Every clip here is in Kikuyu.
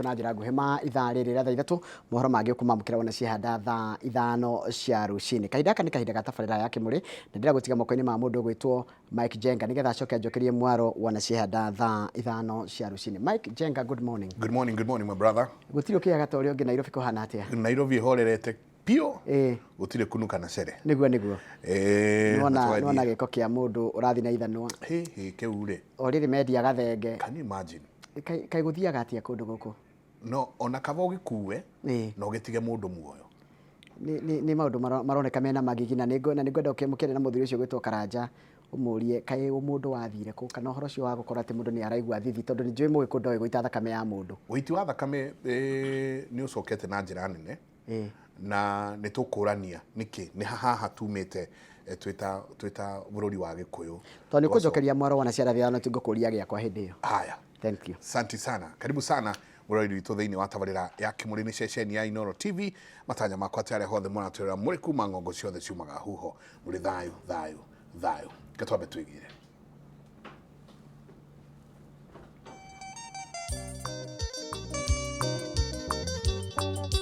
Na njĩra nguhĩ ma ithaa rĩrĩ rĩa thaa 3, mohoro mangĩ ũkũmamũkĩra wona ciahanda thaa 5 cia rũcinĩ. Kahinda gaka nĩ kahinda ga tabarĩra ya Kĩmũrĩ, na ndĩrenda gũtiga moko-inĩ ma mũndũ ũgwĩtwo Mike Jenga nĩgetha acoke anjokerie mwaro wona ciahanda thaa 5 cia rũcinĩ. Mike Jenga, good morning. Good morning, good morning, my brother. Gũtirĩ ũkĩaga ta ũrĩa ũngĩ. Nairobi kũhana atĩa? Nairobi ĩhorerete piũ. Gũtirĩ kunuka na cere. Nĩguo, nĩguo. Na Nĩwona tũgathiĩ. Nĩwona gĩko kĩa mũndũ ũrathiĩ na ithanwa. Hĩ hĩ, kĩu rĩ. O rĩrĩ mendia gathenge. Can you imagine? Kaĩ gũthiaga atĩa kũndũ gũkũ? No ona kaba ũgĩkue na ũgĩtige mũndũ muoyo. Nĩ maũndũ maroneka mena magigi, na nĩ ngwenda ũkĩmũkĩre na mũthuri ũcio gwĩtwo Karanja, ũmũrie kaĩ mũndũ wathire kũ, kana ũhoro ũcio wa gũkorwo atĩ mũndũ nĩ araigua thithi, tondũ nĩ njũĩ mũgĩkũyũ ndoĩ gũita thakame ya mũndũ. Ũiti wa thakame nĩ ũcokete na njĩra nene na nĩ tũkũrania nĩkĩ nĩ haha tumĩte, twĩta bũrũri wa Gĩkũyũ. Tondũ nĩ kũnjokeria mwaro wona ciara thithano, tingũkũria gĩakwa hĩndĩ ĩyo. Haya. Thank you. Asante sana, karibu sana mũrori witũ thĩinĩ wa tabarĩra ya Kĩmũrĩ, nĩ ceceni ya Inooro TV. Matanya makwa atĩ arĩa hothe mũratwĩrora mũrĩ kuma ng'ongo ciothe ciumaga huho mũrĩ thayũ, thayũ, thayũ. Reke twambe twĩgĩre.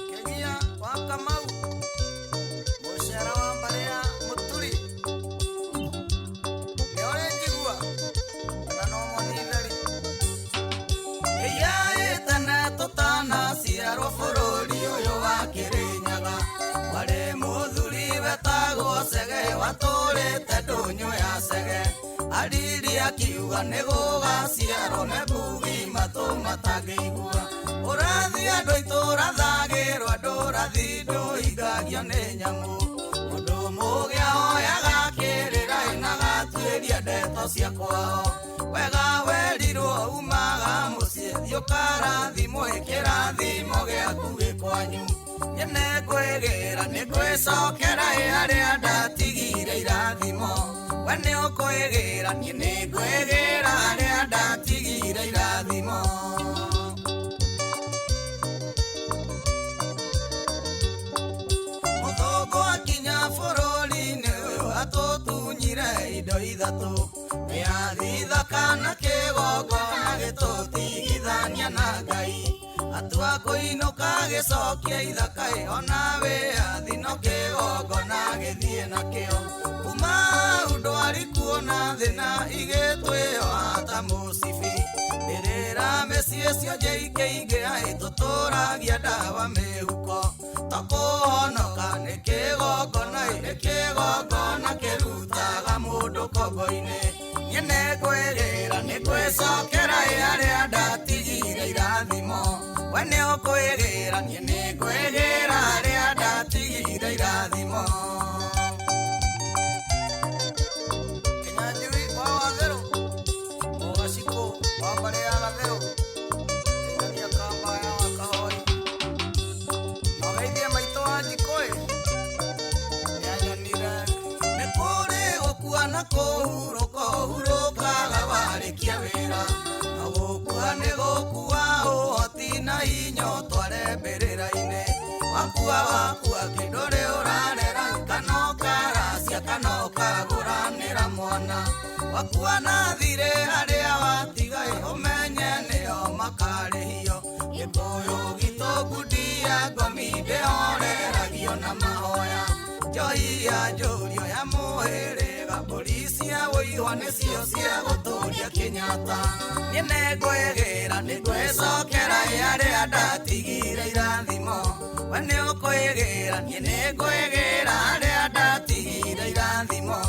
Kĩgia wa Kamau, mũcera wa mbarĩ ya Mũturi, nĩ ũrĩ njigua kana no monitheri ĩya ĩtene tũtanaciarwo bũrũri ũyũ wa Kĩrĩnyaga, warĩ mũthuri wetagwo Cege, watũrĩte ndũnyũ ya Cege. Ariri akiuga nĩ gũgaciarwo mebugi matũ matangĩigua. Ũrathi andũ aitũ ũrathagĩrwo, andũ ũrathi ndũhingagio nĩ nyamũ. Mũndũ mũgĩ ahoyaga kĩrĩra na gatuĩria ndeto cia kwao. Wega werirwo umaga mũciĩ, thiĩ ũkarathimwo, kĩrathimo gĩaku gĩ kwanyu. Nyene ngwĩgĩra nĩ ngwĩcokera ĩ harĩa ndatigire irathimo. We nĩ ũkwĩgĩra, niĩ nĩ ngwĩgĩra harĩa ndatigire irathimo. Mũthũngũ akinya bũrũri-inĩ ũyũ atũtunyire indo ithatũ: wĩyathi, na kĩgongona gĩtũtigithania na Ngai. Atua kũinũka gĩcokia ithaka ĩ, ona wĩyathi no kĩgongona gĩthiĩ nakĩo. Kuma hau ndwari kuona thĩna igĩtwĩyoha ta mũcibi. Mbĩrĩra mĩciĩ cionje ingĩ aĩ tũtũragia ndawa mĩhuko. Tokũhonoka nĩ kĩgongona, nĩ kĩgongona kĩrutaga mũndũ kongo-inĩ. Niĩ nĩ ngwĩgĩra nĩ ngwĩcokera ĩ harĩa ndatigire irathimo. We nĩ ũkwĩgĩra, niĩ nĩ ngwĩgĩra harĩa ndatigire irathimo. Kĩnyanjui wa Watherũ, Mũgacikũ wa mbarĩ ya Gatherũ, Ĩngania Kambaya wa Kahoi, Nogeithie maitũ wa Njikũĩ nĩanyonire. Nĩ kũrĩ gũkua na kũhurũka, ũhurũkaga warĩkia wĩra, no gũkua nĩ gũkua ũhoti na hinya ũtware mbĩrĩra-inĩ. Wakua wakua kĩndũ rĩ ũrarera, kana ũkaracia kana ũkagũranĩra mwana. Wakua na thirĩ arĩa watiga ũmenye nĩo makarĩhio. Gĩkũyũ gitũ ngundi ya ngomi ndĩhoreragio na mahoya. Njohi ya njũrio ya mũhĩrĩga, mbũri cia wũihwa nĩcio cia gũtũria Kĩnyatta. Niĩ nĩngwĩgĩra nĩ ngwĩcokera ĩ harĩa ndatigire irathimo. We nĩ ũkwĩgĩra, niĩ nĩngwĩgĩra harĩa ndatigire irathimo.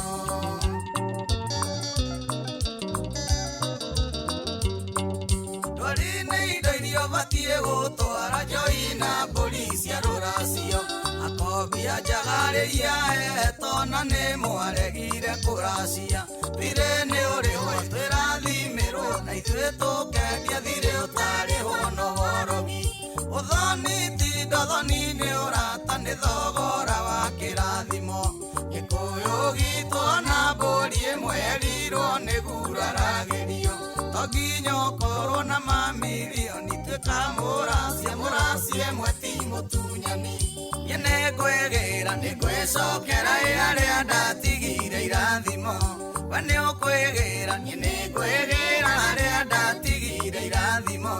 Ndwari nĩ indo iria ũbatiĩ gũtwara, njohi na mbũri cia rũracio. Akombia njagarĩria etwo na nĩ mwaregire kũracia. Thirĩ nĩ ũrĩhwo twĩrathimĩrwo, na ithuĩ tũkendia thirĩ ũtarĩhwo no worogi. Ũthoni ti ndothoni, nĩ ũrata, nĩ thogora wa kĩrathimo. Gĩkũyũ gitũ ona mbũri ĩmwe yerirwo nĩ guraragĩrio. To nginya ũkorwo na mamirioni, tuĩka mũracia, mũracia ĩmwe ti mũtunyani. Niĩ nĩngwĩgĩra nĩ ngwĩcokera ĩ harĩa ndatigire irathimo. We nĩ ũkwĩgĩra, niĩ nĩngwĩgĩra harĩa ndatigire irathimo.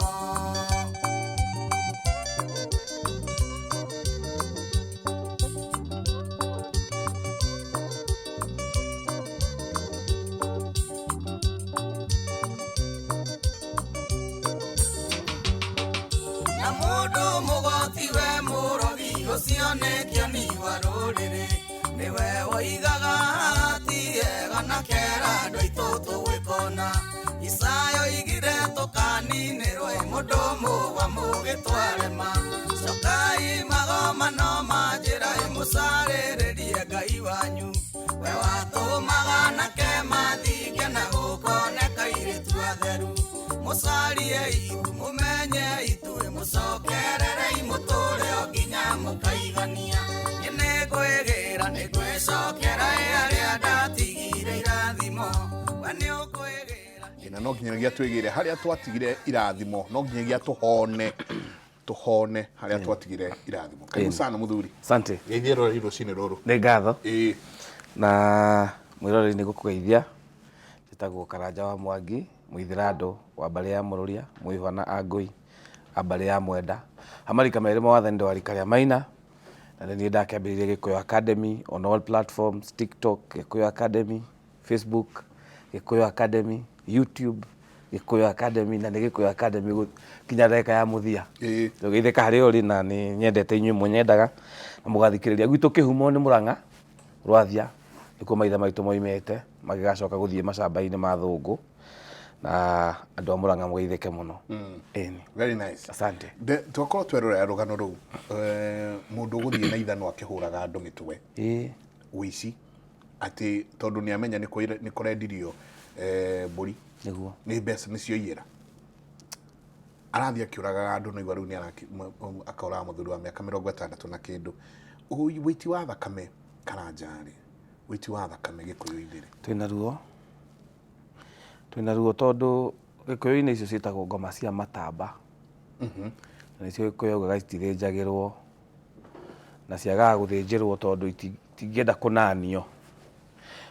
Na mũndũ mũgoti we mũrogi ũcio nĩ kĩoni wa rũrĩrĩ. Nĩwe woigaga ti ega na kera andũ aitũ tũgwĩkona. Isayo igire tũkaninĩrwo ĩ mũndũ mũgwa mũgĩtwarema. Cokai magomano ma njĩra ĩ mũcarĩrĩrie Ngai wanyu. We watũmaga anake mathinge na gũkoneka airĩtu atheru. Mũcarie itu mũmenye ituĩ mũcokererei mũtũre o nginya mũkaigania. Niĩ nĩngwĩgĩra nĩngwĩcokera ĩ arĩa ndatigire irathimo. We nĩũkwĩgĩra. Ĩ, na no nginyagia twĩgĩre harĩa twatigire irathimo, no nginyagia tũhone tũhone harĩa twatigire irathimo. Karibu sana muthuri. Asante. Geithie roreri rũcinĩ rũrũ. Nĩ ngatho. Ĩĩ. Na mwĩroreri nĩ gũkũgeithia. Njĩtagwo Karanja wa Mwangi, Mũithĩrandũ wa mbarĩ ya Mũrũria, Mũihwa na Angũi a mbarĩ ya Mwenda. Amarika merĩ ma wathani ndĩ wa rika rĩa Maina, na nĩ niĩ ndakĩambĩrĩirie Gĩkũyũ Academy on all platforms, TikTok, Gĩkũyũ Academy, Facebook, Gĩkũyũ Academy, YouTube, Gĩkũyũ Academy, na nĩ Gĩkũyũ Academy kinya ndagĩka ya mũthia. Ĩĩ. Tũgeithĩka harĩa ũrĩ na nĩ nyendete inyuĩ mũnyendaga na mũgathikĩrĩria. Gwitũ kĩhumo nĩ Mũrang'a, Rwathia, nĩkuo maithe maitũ moimĩte, magĩgacoka gũthiĩ macamba-inĩ ma thũngũ, na andũ a Mũrang'a mũgeithĩke mũno. Ĩni. Very nice. Asante. Twakorwo twerorera rũgano rũu, mũndũ ũgũthiĩ na ithanwa akĩhũraga andũ mĩtwe. Ĩĩ. Ũici atĩ tondũ nĩ amenya nĩ kũrendirio mbũri. Nĩguo. Nĩ mbeca nĩcio iyĩra. Arathiĩ akĩũragaga andũ no igua rĩu nĩ akoraga mũthuri wa mĩaka 60 na kĩndũ. Ũiti wa thakame Karanja rĩ, ũiti wa thakame Gĩkũyũ-inĩ rĩ. Twĩna ruo. Twĩna ruo tondũ Gĩkũyũ-inĩ icio ciĩtagwo ngoma cia matamba. Na nĩcio Gĩkũyũ augaga citithĩnjagĩrwo na ciagaga gũthĩnjĩrwo tondũ itingĩenda kũnanio.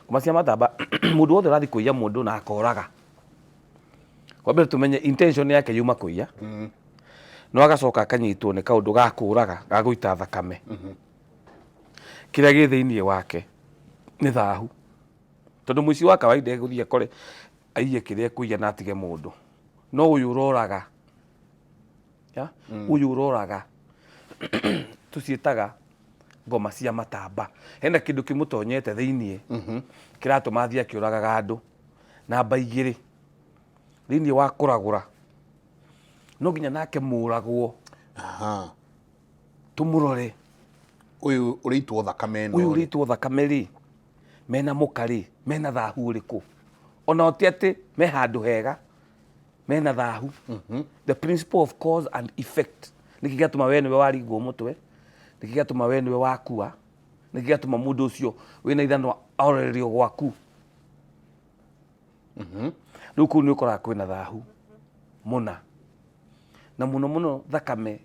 Ngoma cia matamba mũndũ wothe ũrathiĩ kũiya mũndũ na akoraga. Kwa mbere tũmenye intention yake yuma kũiya. No agacoka akanyitwo nĩ kaũndũ ga kũraga, ga gũita thakame. Kĩrĩa gĩ thĩiniĩ wake nĩ thahu. Tondũ mũici wa kawaida egũthiĩ akore aiye kĩrĩa ekũiya na atige mũndũ. No ũyũ ũroraga. Ũyũ ũroraga. Tũciĩtaga ngoma cia matamba. Hena kĩndũ kĩmũtonyete thĩiniĩ, kĩratũma athiĩ akĩũragaga andũ. Namba igĩrĩ, thĩiniĩ wa kũragũra, no nginya nake mũragwo. Tũmũrore. Ũyũ ũrĩitwo thakame ĩno. Ũyũ ũrĩitwo thakame rĩ, mena mũka rĩ, mena thahu ũrĩkũ? Ona ti atĩ me handũ hega, mena thahu. The principle of cause and effect. Nĩkĩ gĩatũma we nĩwe waringwo mũtwe? Nĩkĩ gĩatũma we nĩwe wakua? Nĩkĩ gĩatũma mũndũ ũcio wĩna ithanwa orererio gwaku? Rĩu kũu nĩ ũkoraga kwĩna thahu mũna. Na mũno mũno thakame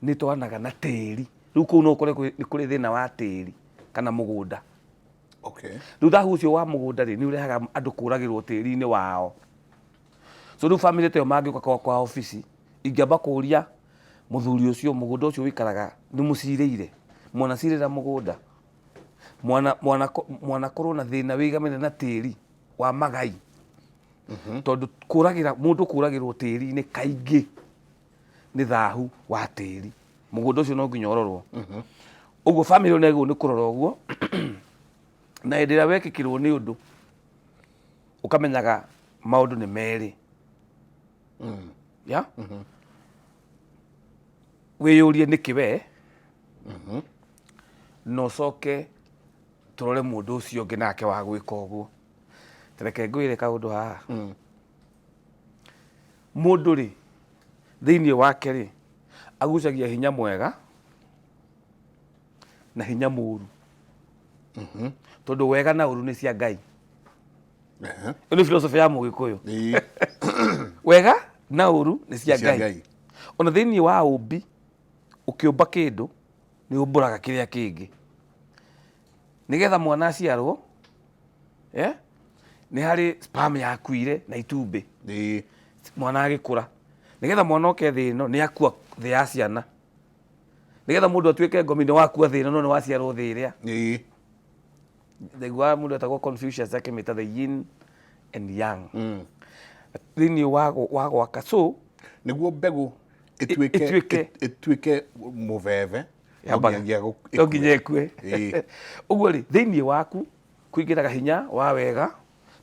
nĩ ĩtwaranaga na tĩri. Rĩu kũu no ũkore nĩ kũrĩ thĩna wa tĩri kana mũgũnda. Rĩu thahu ũcio wa mũgũnda rĩ, nĩ ũrehaga andũ kũragĩrwo tĩri-inĩ wao. So rĩu bamĩrĩ ta ĩyo mangĩũka kwa obici, ingĩamba kũria mũthuri ũcio mũgũnda ũcio ũikaraga nĩ mũcirĩire, mwanacirĩra mũgũnda, mwanakorwo na thĩna wĩgamĩte na tĩri wa magai. Tondũ kũragĩra mũndũ kũragĩrwo tĩri-inĩ kaingĩ nĩ thahu wa tĩri. Mũgũnda ũcio no nginya ũrorwo. Ũguo bamĩrĩ ĩyo nĩyagĩrĩirwo nĩ kũrora ũguo. Na hĩndĩ ĩrĩa wekĩkĩrwo nĩ ũndũ, ũkamenyaga maũndũ nĩ merĩ. Ya? Wĩyũrie nĩkĩ we, na ũcoke tũrore mũndũ ũcio ũngĩ nake wa gwĩka ũguo. Reke ngwĩre kaũndũ haha. Mũndũ rĩ, thĩiniĩ wake rĩ, agucagia hinya mwega na hinya mũru. Tondũ wega na ũru nĩ cia Ngai. Ĩyo nĩ philosophy ya Mũgĩkũyũ. Wega na ũru nĩ cia Cia Ngai. Ngai. Ona thĩiniĩ wa ũmbi, ũkĩũmba kĩndũ, nĩ ũmbũraga kĩrĩa kĩngĩ. Nĩgetha mwana aciarwo, nĩ harĩ sperm yakuire na itumbĩ. Mwana agĩkũra. Nĩgetha mwana oke thĩ ĩno, nĩ akua thĩ ya ciana. Nĩgetha mũndũ atuĩke ngomi nĩ wakua thĩ ĩno, no nĩ waciarwo thĩ ĩrĩa. Ndaiguaga mũndũ etagwo Confucius akĩmĩta the yin and yang. Thĩiniĩ wa gwaka. So, nĩguo mbegũ Ĩtuĩke ĩtuĩke ĩtuĩke mũbebe no Yambaga. nginyagia no nginya ĩkue. ĩkue. Ĩĩ. Ũguo rĩ, thĩinĩ waku kũingĩraga hinya wa wega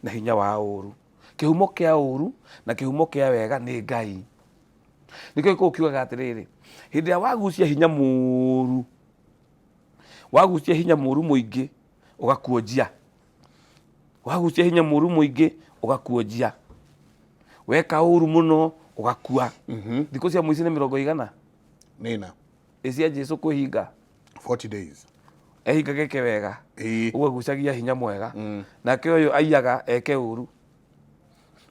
na hinya wa ũru. Kĩhumo kĩa ũru na kĩhumo kĩa wega nĩ Ngai. Nĩkĩo gĩkũyũ kiugaga atĩrĩrĩ, hĩndĩ ĩrĩa wagucia hinya mũru, wagucia hinya mũru mũingĩ ũgakuonjia, wagucia hinya mũru mũingĩ ũgakuonjia, weka ũru mũno ũgakua. Thikũ cia mũici nĩ 90. Nĩna Ĩ cia Jesu kwĩhinga. 40 days. Ehinga geke wega. Ĩĩ. Ũguo agucagia hinya mwega. Nake ũyũ aiyaga eke ũru,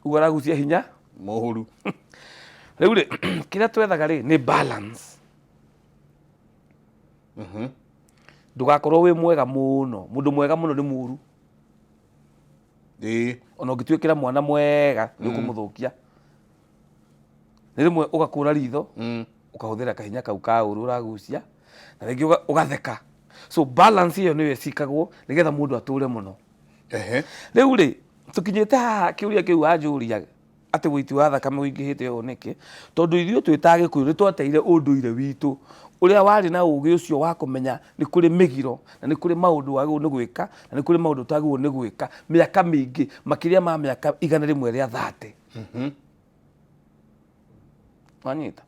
ũguo aragucia hinya mũru. Rĩu rĩ, kĩrĩa twethaga rĩ nĩ balance. Ndũgakorwo wĩ mwega mũno, mũndũ mwega mũno nĩ mũru. Ĩĩ. Ona ũngĩtuĩkĩra mwana mwega nĩ ũkũmũthũkia. Nĩ rĩmwe ũgakũra ritho, ũkahũthĩra kahinya kau ka ũru ũragucia, na rĩngĩ ũgatheka. So balance ĩyo nĩyo ĩcikagwo nĩgetha mũndũ atũre mũno. Ehe. Rĩu rĩ, tũkinyĩte haha kĩũria kĩu wanjũria atĩ ũiti wa thakame ũingĩhĩte ũũ nĩkĩ? Tondũ ithuĩ twĩ ta Agĩkũyũ nĩ twateire ũndũire witũ ũrĩa warĩ na ũgĩ ũcio wa kũmenya nĩ kũrĩ mĩgiro na nĩ kũrĩ maũndũ wagĩrĩirwo nĩ gwĩka na nĩ kũrĩ maũndũ ũtagĩrĩirwo nĩ gwĩka mĩaka mĩingĩ makĩria ma mĩaka 130. Wanyita?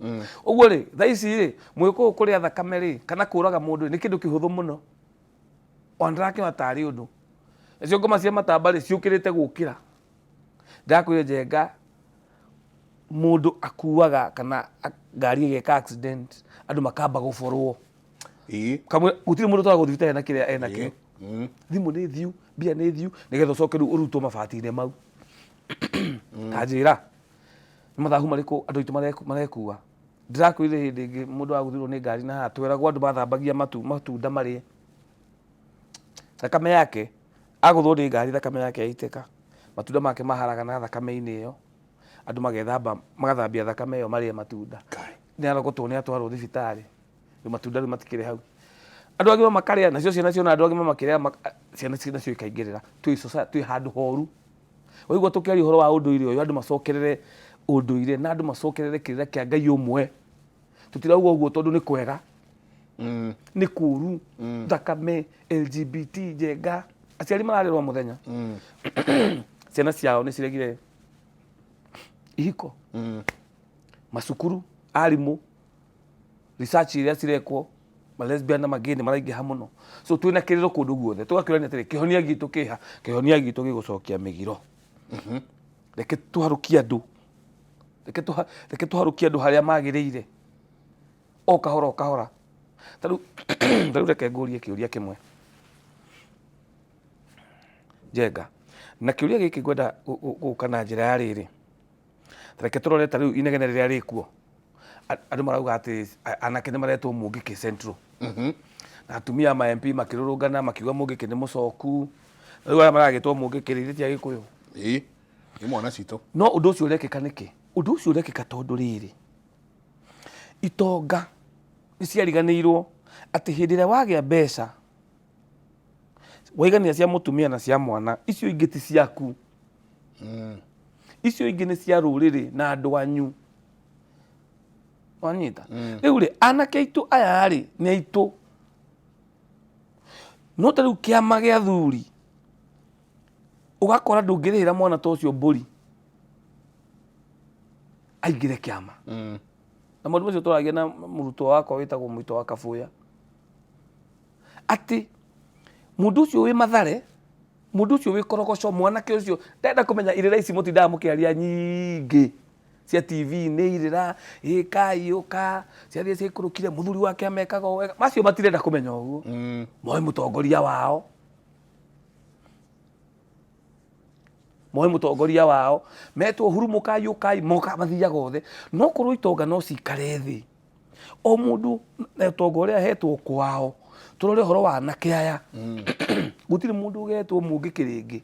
Ũguo rĩ, thaa ici rĩ, mũgĩkũyũ kũrĩa thakame rĩ, kana kũraga mũndũ rĩ, nĩ kĩndũ kĩhũthũ mũno. Ona ndĩrakĩona tarĩ ũndũ. Nacio ngoma cia matamba rĩ, ciũkĩrĩte gũkĩra. Ndakwĩra Njenga, mũndũ akuaga kana ngari ĩgeka accident, andũ makamba gũborwo. Ĩĩ. Kamwe, gũtirĩ mũndũ ũtwaragwo thibitarĩ na kĩrĩa enakĩo. Thimũ nĩ thiu, mbia nĩ thiu, nĩgetha ũcoke rĩu ũrutwo mabati-inĩ mau. Ta njĩra, nĩ mathabu marĩkũ andũ aitũ marekua? Ndĩrakwĩrire hĩndĩ ĩngĩ mũndũ agũthirwo nĩ ngari na haha, tweragwo andũ mathambagia matunda marĩe. Thakame yake, agũthwo nĩ ngari thakame yake yaitĩka, matunda make maharagana thakame-inĩ ĩyo, andũ magethamba, magathambia thakame ĩyo marĩe matunda. Nĩ arogotwo nĩ atwarwo thibitarĩ, rĩu matunda rĩu matikĩrĩ hau. Andũ agima makarĩa, nacio ciana ciona andũ agima makĩrĩa, ciana nacio ikaingĩrĩra. Twĩ society, twĩ handũ horu. Waigua tũkĩaria ũhoro wa ũndũire ũyũ, andũ macokerere ũndũire na andũ macokerere kĩrĩra kĩa Ngai ũmwe. Tũtirauga ũguo tondũ nĩ kwega. Nĩ kũru. Thakame, LGBT, Njenga. Aciari mararĩrwo mũthenya. Ciana ciao nĩ ciregire ihiko. Macukuru, arimũ, research iria cirekwo, ma lesbian na magay nĩ maraingĩha mũno. So twĩna kĩrĩro kũndũ guothe. Tũgakĩũrania atĩrĩ, kĩhonia gitũ kĩha? Kĩhonia gitũ gĩgũcokia mĩgiro. Reke tũharũkie andũ. Reke tũharũkie andũ harĩa magĩrĩire. O kahora o kahora. Ta rĩu reke ngũrie kĩũria kĩmwe. Njenga. Na kĩũria gĩkĩ ngwenda gũka na njĩra ya rĩrĩ. Reke tũrore ta rĩu inegene rĩrĩa rĩkuo. Andũ marauga atĩ anake nĩ maretwo Mũngĩkĩ Central. Na atumia ma MP makĩrũrũngana makiuga Mũngĩkĩ nĩ mũcoku. Na rĩu arĩa maragĩtwo Mũngĩkĩ rĩ, ithe ti Agĩkũyũ. Ĩĩ, nĩ mwana citũ. No ũndũ ũcio ũrekĩka nĩkĩ? Ũndũ ũcio ũrekĩka tondũ rĩrĩ, itonga nĩ ciariganĩirwo atĩ hĩndĩ ĩrĩa wagĩa mbeca, waigania cia mũtumia na cia mwana, icio ingĩ ti ciaku. Icio ingĩ nĩ cia rũrĩrĩ na andũ anyu. Wanyita? Rĩu rĩ, anake aitũ aya rĩ, nĩ aitũ. No ta rĩu kĩama gĩa athuri, ũgakora ndũngĩrĩhĩra mwana ta ũcio mbũri aingĩre kĩama. Na maũndũ macio tũragia na mũrutwo wakwa wĩtagwo Mũito wa Kabuya, atĩ mũndũ ũcio wĩ Mathare, mũndũ ũcio wĩ Korogoco, mwanake ũcio ndenda kũmenya irĩra ici mũtindaga mũkĩaria nyingĩ cia TV nĩ irĩra, ĩkai ũka, ciathiĩ ciaikũrũkire, mũthuri wake amekaga o wega, macio matirenda kũmenya ũguo. Moe mũtongoria wao. Moe mũtongoria wao, metwo hurumũkai ũkai, moka mathiaga othe. No korwo itonga no cikare thĩ, o mũndũ na ũtonga ũrĩa ahetwo kwao, tũrore ũhoro wa anake aya. Gũtirĩ mũndũ ũgetwo mũngĩkĩ rĩngĩ,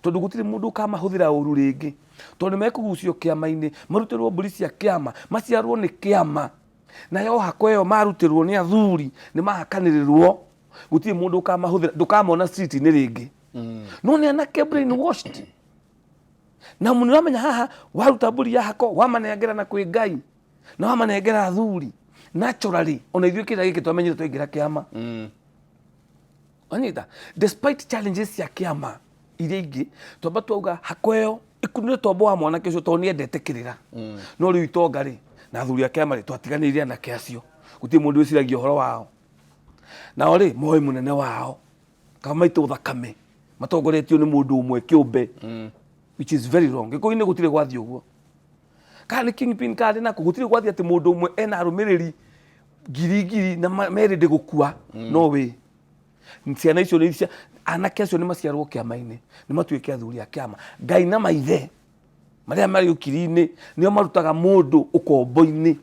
tondũ gũtirĩ mũndũ ũkamahũthĩra ũru rĩngĩ, tondũ nĩ mekũgucio kĩama-inĩ, marutĩrwo mbũri cia kĩama, maciarwo nĩ kĩama, nayo hako ĩyo marutĩrwo nĩ athuri, nĩ mahakanĩrĩrwo, gũtirĩ mũndũ ũkamahũthĩra, ndũkamona street-inĩ rĩngĩ. No nĩ anake brainwashed. Na mũndũ ũramenya haha, waruta mbũri ya hako, wamanengera na kwĩ Ngai. Na wamanengera athuri naturally, ona ithuĩ kĩrĩa gĩkĩ twamenyire twaingĩra kĩama. Wanyita, despite challenges cia kĩama iria ingĩ, twamba twauga hako ĩyo ĩkunire tombo wa mwanake ũcio tondũ nĩendete kĩrĩra. No rĩu itonga rĩ na athuri a kĩama rĩ, twatiganĩirie anake acio, gũtirĩ mũndũ wĩciragia ũhoro wao. Nao rĩ moĩ mũnene wao kaba maitũ thakame matongoretio nĩ mũndũ ũmwe kĩũmbe, which is very wrong. Gĩkũyũ-inĩ gũtirĩ gwathiĩ ũguo, kana nĩ kingpin kana nĩ nako, gũtirĩ gwathiĩ atĩ mũndũ ũmwe ena arũmĩrĩri ngiri ngiri na merĩ ndĩ gũkua. No wĩ ciana icio nĩ cia anake acio nĩ maciarwo kĩama-inĩ, nĩ matuĩke athuri a kĩama. Ngai na maithe marĩa marĩ ũkiri-inĩ nĩo marutaga mũndũ ũkombo-inĩ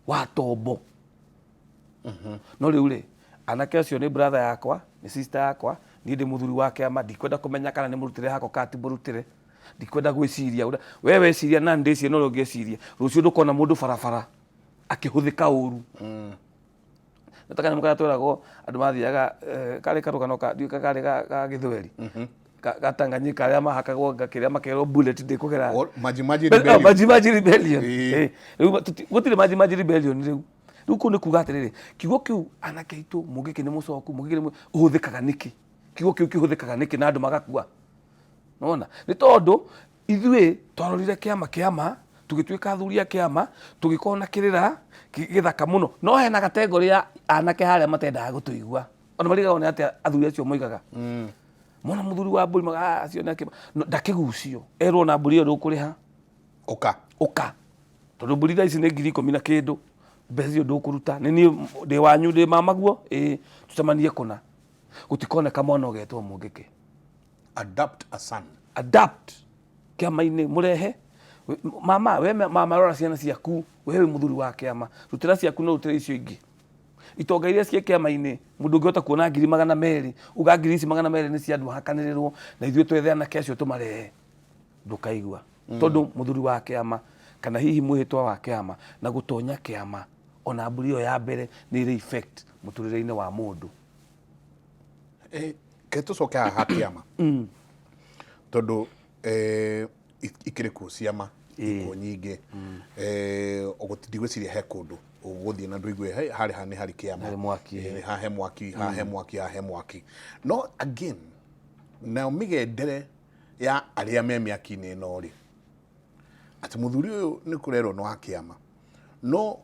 wa tombo. No rĩu rĩ, anake acio nĩ brother yakwa, nĩ sister yakwa, niĩ ndĩ mũthuri wa kĩama, ndikwenda kũmenya kana nĩ mũrutĩre hako kana ti mũrutĩre. Ndikwenda gwĩciria ũrĩa we weciria na ndĩciria, no ũrĩa ũngĩciria rũciũ ndũkona mũndũ barabara akĩhũthĩka ũru. Nĩ ta kanyamũ karĩa tweragwo andũ mathiaga, karĩ karũgano ka ndiũĩ karĩ ga gĩthweri ga Tanganyika, arĩa mahakagwo kĩrĩa makerwo bullet ndĩkũgera. Maji Maji Rebellion. Maji Maji Rebellion. Rĩu gũtirĩ Maji Maji Rebellion rĩu. Rĩu kũu nĩ kuga atĩrĩrĩ, kiugo kĩu anake aitũ mũngĩkĩ nĩ mũcoku, mũngĩkĩ nĩ ũhũthĩkaga nĩkĩ? Kiugo kĩu kĩhũthĩkaga nĩkĩ na andũ magakua? Nona nĩ tondũ ithuĩ twarorire kĩama kĩama, tũgĩtuĩka athuri a kĩama, tũgĩkorwo na kĩrĩra gĩthaka mũno, no hena kategori ya anake harĩa matendaga gũtũigua, ona marigagwo nĩ atĩa athuri acio moigaga. Mona mũthuri wa mbũri maga, "Ah, acio nĩ akĩ-" No, ndakĩgucio erwo na mbũri ĩyo ndũkũrĩha. Ũka. Ũka, tondũ mbũri thaa ici nĩ 10,000 na kĩndũ, mbeca icio ndũkũruta, nĩ niĩ ndĩ wanyu, ndĩ mamaguo, ĩĩ tũcemanie kũna, gũtikoneka mwana ũgetwo mũngĩkĩ. Adapt a son. Adapt kĩama-inĩ, mũrehe mama, we mama rora ciana ciaku, we wĩ mũthuri wa kĩama, rutĩra ciaku no rutĩre icio ingĩ. Itonga iria ciĩ kĩama-inĩ, mũndũ ũngĩhota kuona 200,000, uga ngiri ici 200 nĩ cia andũ mahakanĩrĩrwo na ithuĩ twethe anake acio tũmarehe, ndũkaigua. Tondũ mũthuri wa kĩama kana hihi mwĩhĩtwa wa kĩama na gũtonya kĩama, ona mbũri ĩyo ya mbere nĩ ĩrĩ effect mũtũrĩre-inĩ wa mũndũ. Ke tũcoke haha ha kĩama, tondũ ikĩrĩ kuo ciama ikuo nyingĩ. Ndigwĩciria he kũndũ ũgũthiĩ na ndũigue, "Hey, harĩ haha nĩ harĩ kĩama." Harĩ mwaki. Haha he mwaki, haha he mwaki, haha he mwaki. No again, nayo mĩgendere ya arĩa me mĩaki-inĩ ĩno rĩ, atĩ mũthuri ũyũ nĩ kũrerwo nĩ wa kĩama, no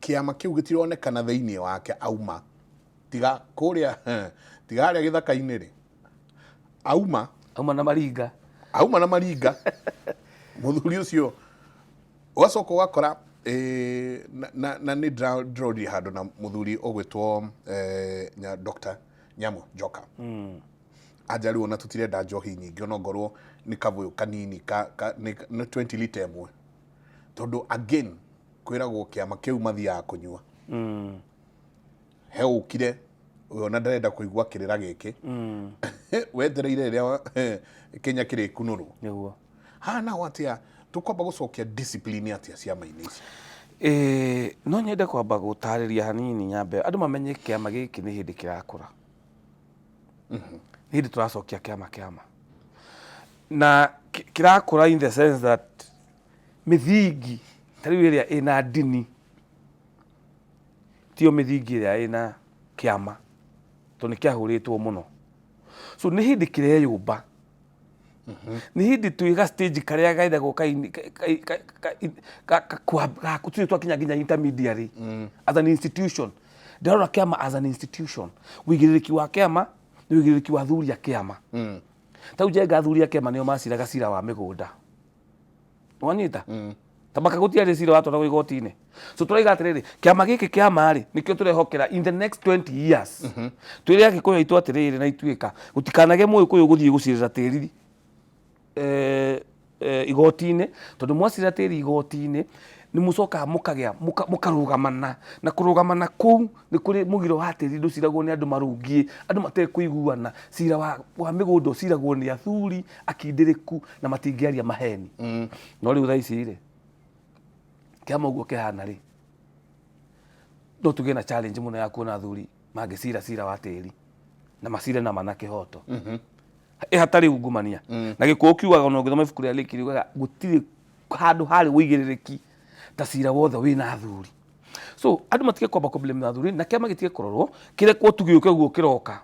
kĩama kĩu gĩtironekana thĩinĩ wake auma, tiga kũrĩa, tiga harĩa gĩthaka-inĩ rĩ auma. Auma na maringa. Auma na maringa mũthuri ũcio, ũgacoka ũgakora na nĩ ndĩrorire handũ na mũthuri ũgwĩtwo Dr. Nyamu Njoka anja rĩu ona tũtirenda njohi nyingĩ, ona ongorwo nĩ kabũyũ kanini nĩ 20 lita ĩmwe, tondũ again kwĩragwo kĩama kĩu mathiaga kũnyua. He ũkire ũyũ ona ndarenda kũigua kĩrĩra gĩkĩ, wetereire rĩrĩa Kenya kĩrĩkunũrwo. Nĩguo. Haha naho atĩa tũkwamba gũcokia discipline atĩa ciama-inĩ ici? No nyende kwamba gũtarĩria hanini nyambe andũ mamenye kĩama gĩkĩ nĩ hĩndĩ kĩrakũra, nĩ hĩndĩ tũracokia kĩama kĩama na kĩrakũra in the sense that mĩthingi ta rĩu ĩrĩa ĩna ndini tiyo mĩthingi ĩrĩa ĩna kĩama, tondũ nĩ kĩahũrĩtwo mũno. So nĩ hĩndĩ kĩreyũmba, nĩ hĩndĩ twĩ ga stage karĩa gethagwo tũtirĩ twakinya nginya intermediary as an institution. Ndĩrarora kĩama as an institution, ũigĩrĩrĩki wa kĩama nĩ ũigĩrĩrĩki wa athuri a kĩama. Ta rĩu Njenga, athuri a kĩama nĩo maciraga cira wa mĩgũnda, wanyita tabaka, gũtiarĩ cira watwaragwo igoti-inĩ. So tũraiga atĩrĩrĩ, kĩama gĩkĩ kĩama rĩ, nĩkĩo tũrehokera in the next 20 years. Twĩre Agĩkũyũ aitũ atĩrĩrĩ, na ituĩka gũtikanage Mũgĩkũyũ gũthiĩ gũcirĩra tĩri igoti-inĩ, tondũ mwacirĩra tĩri igoti-inĩ nĩ mũcokaga mũkagĩa mũkarũgamana, na kũrũgamana kũu nĩ kũrĩ mũgiro wa tĩri ndũciragwo nĩ andũ marũngiĩ, andũ matekũiguana. Cira wa mĩgũnda ũciragwo nĩ athuri akindĩrĩku na matingĩaria maheni. No rĩu thaa ici rĩ, kĩama ũguo kĩhana rĩ, no tũgĩe na challenge mũno ya kuona athuri mangĩcira cira wa tĩri na macire na ma na kĩhoto ĩ hatarĩ ungumania. Na Gĩkũyũ kiugaga, ona ũngĩthoma ibuku rĩa Lĩki, riugaga gũtirĩ handũ harĩ ũigĩrĩrĩki Ta cira wothe wĩna athuri. So andũ matige kwamba kũ blame athuri na kĩama gĩtige kũrorwo kĩrekwo tu gĩũke ũguo kĩroka.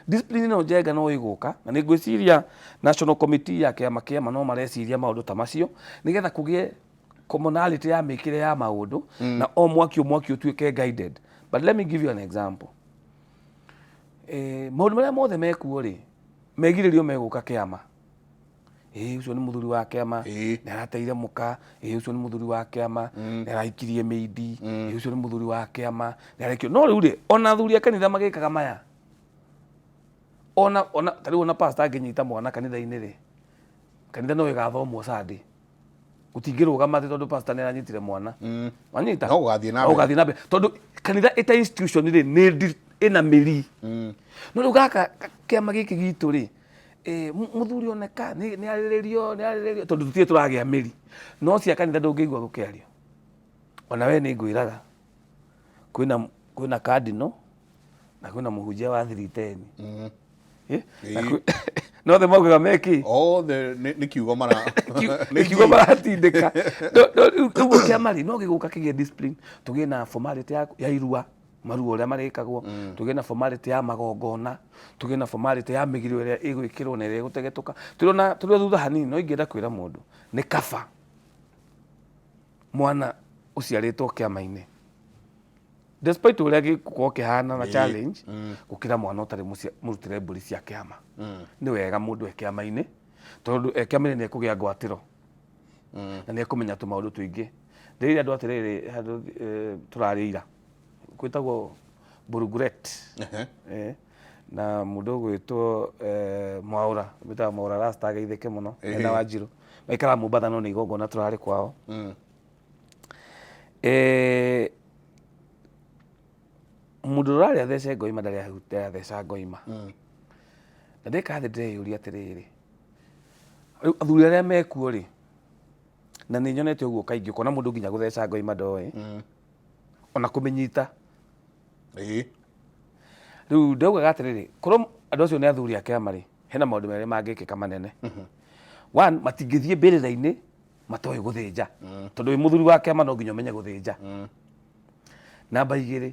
Discipline ĩno njenga no ĩgũka na nĩ ngwĩciria national committee ya kĩama kĩama no mareciria maũndũ ta macio nĩgetha kũgĩe commonality ya mĩkĩre ya maũndũ na o mwaki o mwaki ũtuĩke guided. But let me give you an example. Maũndũ marĩa mothe mekuo rĩ, megirĩrio megũka kĩama. Ĩĩ ũcio nĩ mũthuri wa kĩama, nĩ arateire mũka, ĩĩ ũcio nĩ mũthuri wa kĩama, nĩ arahikirie mĩindi, ĩĩ ũcio nĩ mũthuri wa kĩama, nĩ arekio. No rĩu rĩ, ona athuri a kanitha magĩkaga maya. Ona ta rĩu ona pastor angĩnyita mwana kanitha-inĩ rĩ, kanitha no ĩgathomwo Sunday. Gũtingĩrũgama atĩ tondũ pastor nĩ aranyitire mwana. Wanyita? No gũgathiĩ na No mbere. gũgathiĩ na mbere. Tondũ kanitha ĩta institution rĩ, nĩ ĩna mĩri. No rĩu gaka kĩama gĩkĩ gitũ rĩ, mũthuri oneka nĩ arĩrĩrio, nĩ arĩrĩrio, tondũ tũtirĩ tũragĩa mĩri. No cia kanitha ndũngĩigua gũkĩario. Ona we nĩ ngwĩraga, kwĩna cardinal na kwĩna mũhunjia wa 310. Na no othe maugaga meki. Othe nĩ kiugo mara nĩ kiugo maratindĩka. Rĩu ũguo kĩama rĩ, no gĩgũka kĩgĩe discipline, tũgĩe na formality ya irua, marua ũrĩa marĩkagwo, tũgĩe na formality ya magongona, tũgĩe na formality ya mĩgirio ĩrĩa ĩgwĩkĩrwo na ĩrĩa ĩgũtegetũka. Tũrĩ o thutha hanini, no ingĩenda kwĩra mũndũ, nĩ kaba mwana ũciarĩtwo kĩama-inĩ, despite ũrĩa gĩgũkorwo kĩhana na challenge, gũkĩra mwana ũtarĩ mũrutĩre mbũri cia kĩama. Nĩ wega mũndũ e kĩama-inĩ, tondũ e kĩama-inĩ nĩ ekũgĩa ngwatĩro na nĩ ekũmenya tũmaũndũ tũingĩ. Ndĩrĩire andũ atĩrĩrĩ, handũ tũrarĩ ira, gwĩtagwo Burugret. Na mũndũ ũgwĩtwo Mwaũra, wĩtagwo Mwaũra Rasta, ageithĩke mũno, ena Wanjirũ. Maikaraga Mombatha no nĩ igongona tũrarĩ kwao. Mũndũ ũrarĩa athece ngoima ndarĩ atheca ngoima. Na ndeka thĩ ndĩreyũria atĩrĩrĩ, rĩu athuri arĩa mekuo rĩ, na nĩ nyonete ũguo kaingĩ, ũkona mũndũ nginya gũtheca ngoima ndoĩ, ona kũmĩnyita. Rĩu ndaugaga atĩrĩrĩ, korwo andũ acio nĩ athuri a kĩama rĩ, hena maũndũ merĩ mangĩkĩka manene. One, matingĩthiĩ mbĩrĩra-inĩ matoĩ gũthĩnja, tondũ wĩ mũthuri wa kĩama no nginya ũmenye gũthĩnja. Namba igĩrĩ,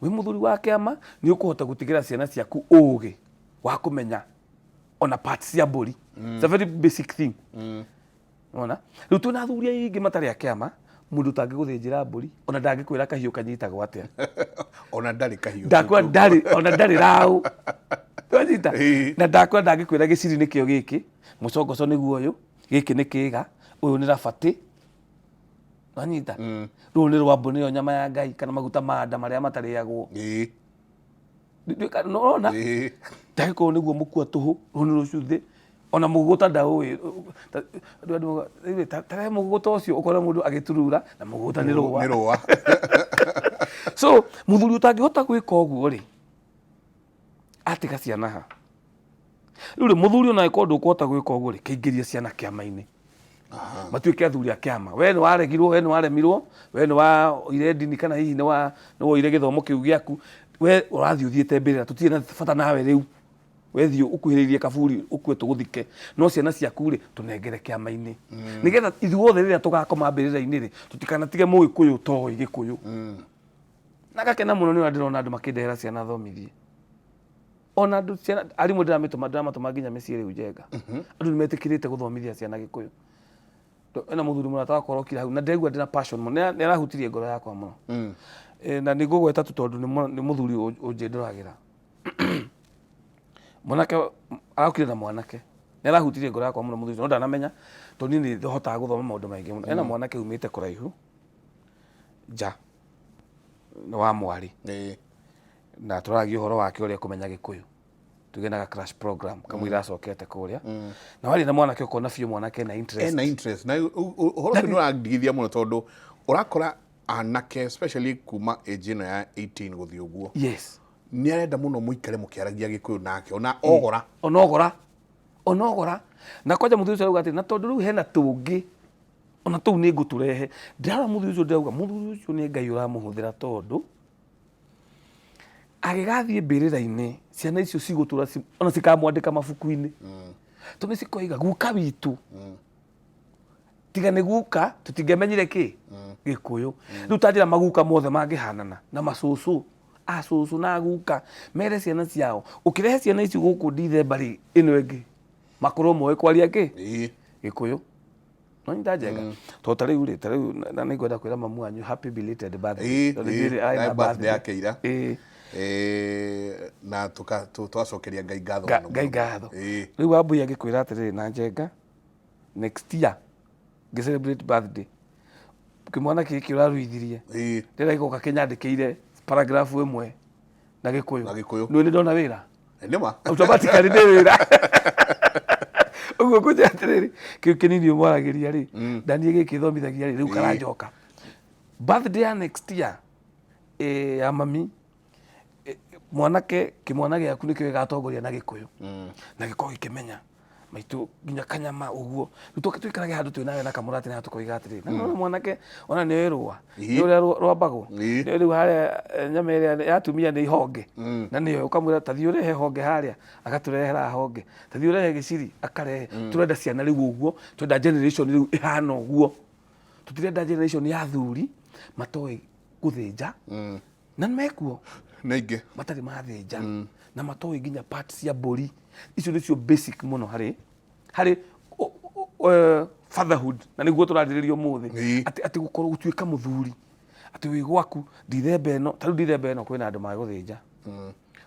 wĩ mũthuri wa kĩama nĩ ũkũhota gũtigĩra ciana ciaku ũgĩ wa kũmenya ona parts cia mbũri. It's a very basic thing. Ona rĩu twĩna athuri aingĩ matarĩ a kĩama, mũndũ ũtangĩgũthĩnjĩra mbũri ona ndangĩkwĩra kahiũ kanyitagwo atĩa. Ona ndarĩ kahiũ. Ndakwĩra ndarĩ, ona ndarĩ raũ. Wanyita? Na ndakwĩra ndangĩkwĩra gĩciri nĩkĩo gĩkĩ, mũcongoco nĩguo ũyũ, gĩkĩ nĩ kĩga, ũyũ nĩ rabatĩ. Wanyita? Rũrũ nĩ rwambũ, nĩyo nyama ya Ngai, kana maguta ma nda marĩa matarĩagwo. Nĩũrona? Ndagĩkorwo nĩguo mũkua tũhũ, rũrũ nĩ rũcuthĩ, ona mũgũgũta ndaũĩ. Tarehe mũgũgũta ũcio ũkore mũndũ agĩturura na mũgũgũta nĩ rũa. Nĩ rũa. So mũthuri ũtangĩhota gwĩka ũguo rĩ, atiga ciana ha? Rĩu rĩ, mũthuri ona angĩkorwo ndũkũhota gwĩka ũguo rĩ, kĩingĩrie ciana kĩama-inĩ. Matuĩke athuri a kĩama. We nĩ waregirwo, we nĩ waremirwo, we nĩ waoire ndini kana hihi nĩ woire gĩthomo kĩu gĩaku, we ũrathiĩ ũthiĩte mbĩrĩra, tũtirĩ na bata nawe rĩu. We thiĩ ũkuhĩrĩirie kaburi ũkue tũgũthike, no ciana ciaku rĩ, tũnengere kĩama-inĩ. Nĩgetha ithuothe rĩrĩa tũgakoma mbĩrĩra-inĩ rĩ, tũtikanatige mũgĩkũyũ ũtoĩ gĩkũyũ. Na ngakena mũno nĩ ũrĩa ndĩrona andũ makĩndehera ciana thomithie. Ona andũ ciana, arimũ ndĩramĩtũma, ndĩramatũma nginya mĩciĩ rĩu Njenga. Andũ nĩ metĩkĩrĩte gũthomithia ciana gĩkũyũ. Ena mũthuri mũrata wakwa ũrokire hau na ndĩraigua ndĩna passion mũno, nĩ arahutirie ngoro yakwa mũno. Na nĩ ngũgweta tu tondũ nĩ mũthuri ũnjĩndũragĩra. Mwanake arokire na mwanake. Nĩ arahutirie ngoro yakwa mũno mũthuri ũcio, no ndanamenya tondũ niĩ nĩ hotaga gũthoma maũndũ maingĩ mũno. Ena mwanake umĩte kũraihu nja, nĩ wa mwarĩ. Na tũraragia ũhoro wake ũrĩa kũmenya gĩkũyũ. Tugĩe na crash program kamũira acokete kũrĩa. Na waria na mwanake ũkona biũ mwanake ena interest. Ena interest. Na ũhoro ũcio nĩ ũrandigithia mũno tondũ ũrakora anake especially kuma age ĩno ya 18 gũthiĩ ũguo. Nĩ arenda mũno mũikare mũkĩaragia gĩkũyũ nake ona ogora. Ona ogora. Ona ogora. Na kwanja mũthuri ũcio arauga atĩ na tondũ rĩu hena tũngĩ ona tũu nĩ ngũtũrehe. Ndĩrarora mũthuri ũcio ndĩrauga mũthuri ũcio nĩ Ngai ũramũhũthĩra tondũ agĩgathiĩ mbĩrĩra-inĩ ciana icio cigũtũra ona cikamwandĩka mabuku-inĩ. Tondũ nĩ cikoiga guka witũ. Tiga nĩ guka tũtingĩamenyire kĩ. Gĩkũyũ. Rĩu ta njĩra maguka mothe mangĩhanana na macũcũ, acũcũ na aguka mere ciana ciao, ũkĩrehe ciana ici gũkũ Ndithemba rĩ, ĩno ĩngĩ makorwo moĩ kwaria kĩ? Gĩkũyũ. No nyita njenga. Tondũ ta rĩu rĩ, ta rĩu na nĩ ngwenda kwĩra mamu wanyu happy belated birthday. Tondũ nĩ njũĩ arĩ na Ĩĩ, birthday yake ira. Ĩĩ. Na twacokeria Ngai ngatho mũno Ngai mũno. ngatho. Rĩu Wambui angĩkwĩra atĩrĩrĩ na njenga next year ngĩ celebrate birthday kĩmwana gĩkĩ ũraruithirie ndĩrenda gĩgoka kĩnyandĩkĩire paragraph ĩmwe na Gĩkũyũ. Na Gĩkũyũ. Nĩũĩ nĩ ndona wĩra. Nĩ ma. Automatically nĩ wĩra. Ũguo ngũnjĩra atĩrĩrĩ, kĩu kĩnini ũmwaragĩria rĩ, na niĩ gĩkĩ thomithagia rĩ, rĩu karanjoka. Birthday ya next year ya mami, mwanake kĩmwana gĩaku nĩkĩo gĩgatongoria na Gĩkũyũ. Na gĩkorwo gĩkĩmenya maitũ nginya kanyama ũguo. Rĩu tũke tũikarage handũ twĩ nawe na kamũratĩ na tũkoiga atĩrĩrĩ, na nĩwona mwanake ona nĩoĩ rũa, nĩoĩ ũrĩa rwambagwo, nĩoĩ rĩu harĩa nyama ĩrĩa ya atumia nĩ ihonge, na nĩoĩ ũkamwĩra ta thiĩ ũrehe honge harĩa, agatũrehera honge, ta thiĩ ũrehe gĩciri, akarehe. Tũrenda ciana rĩu ũguo, tũrenda generation rĩu ĩhana ũguo. Tũtirenda generation ya athuri matoĩ gũthĩnja, na nĩ mekuo. Nĩ aingĩ. Matarĩ mathĩnja, na matoĩ nginya parts cia mbũri. Icio nĩcio basic mũno harĩ fatherhood, na nĩguo tũrarĩrĩria ũmũthĩ. Atĩ gũkorwo gũtuĩka mũthuri, atĩ wĩ gwaku Ndithemba ĩno, ta rĩu Ndithemba ĩno kwĩna andũ magũthĩnja,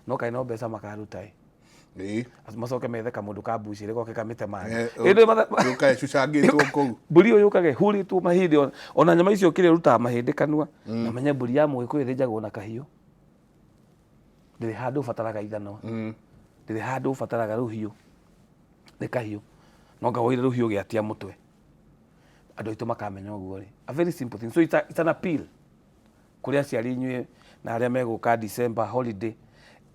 no kaĩ no mbeca makaruta ĩ. Macoke methe kamũndũ ka mbucĩrĩ goke kamĩtemange. Ĩndĩ Yũkaga ĩcucangĩtwo kũu. Mbũri ĩyo yũkaga ĩhurĩtwo mahĩndĩ, ona nyama icio kĩrĩa ũrutaga mahĩndĩ kanua, na menye mbũri ya mũgĩkũyũ ĩthĩnjagwo na kahiũ. Ndĩrĩ handũ ũbataraga ithanwa. Ndĩrĩ handũ ũbataraga rũhiũ. Nĩ kahiũ. No anga woire rũhiũ ũgĩatia mũtwe. Andũ aitũ makamenya ũguo rĩ. A very simple thing. So it's an appeal kũrĩ aciari inyuĩ na arĩa megũka December holiday,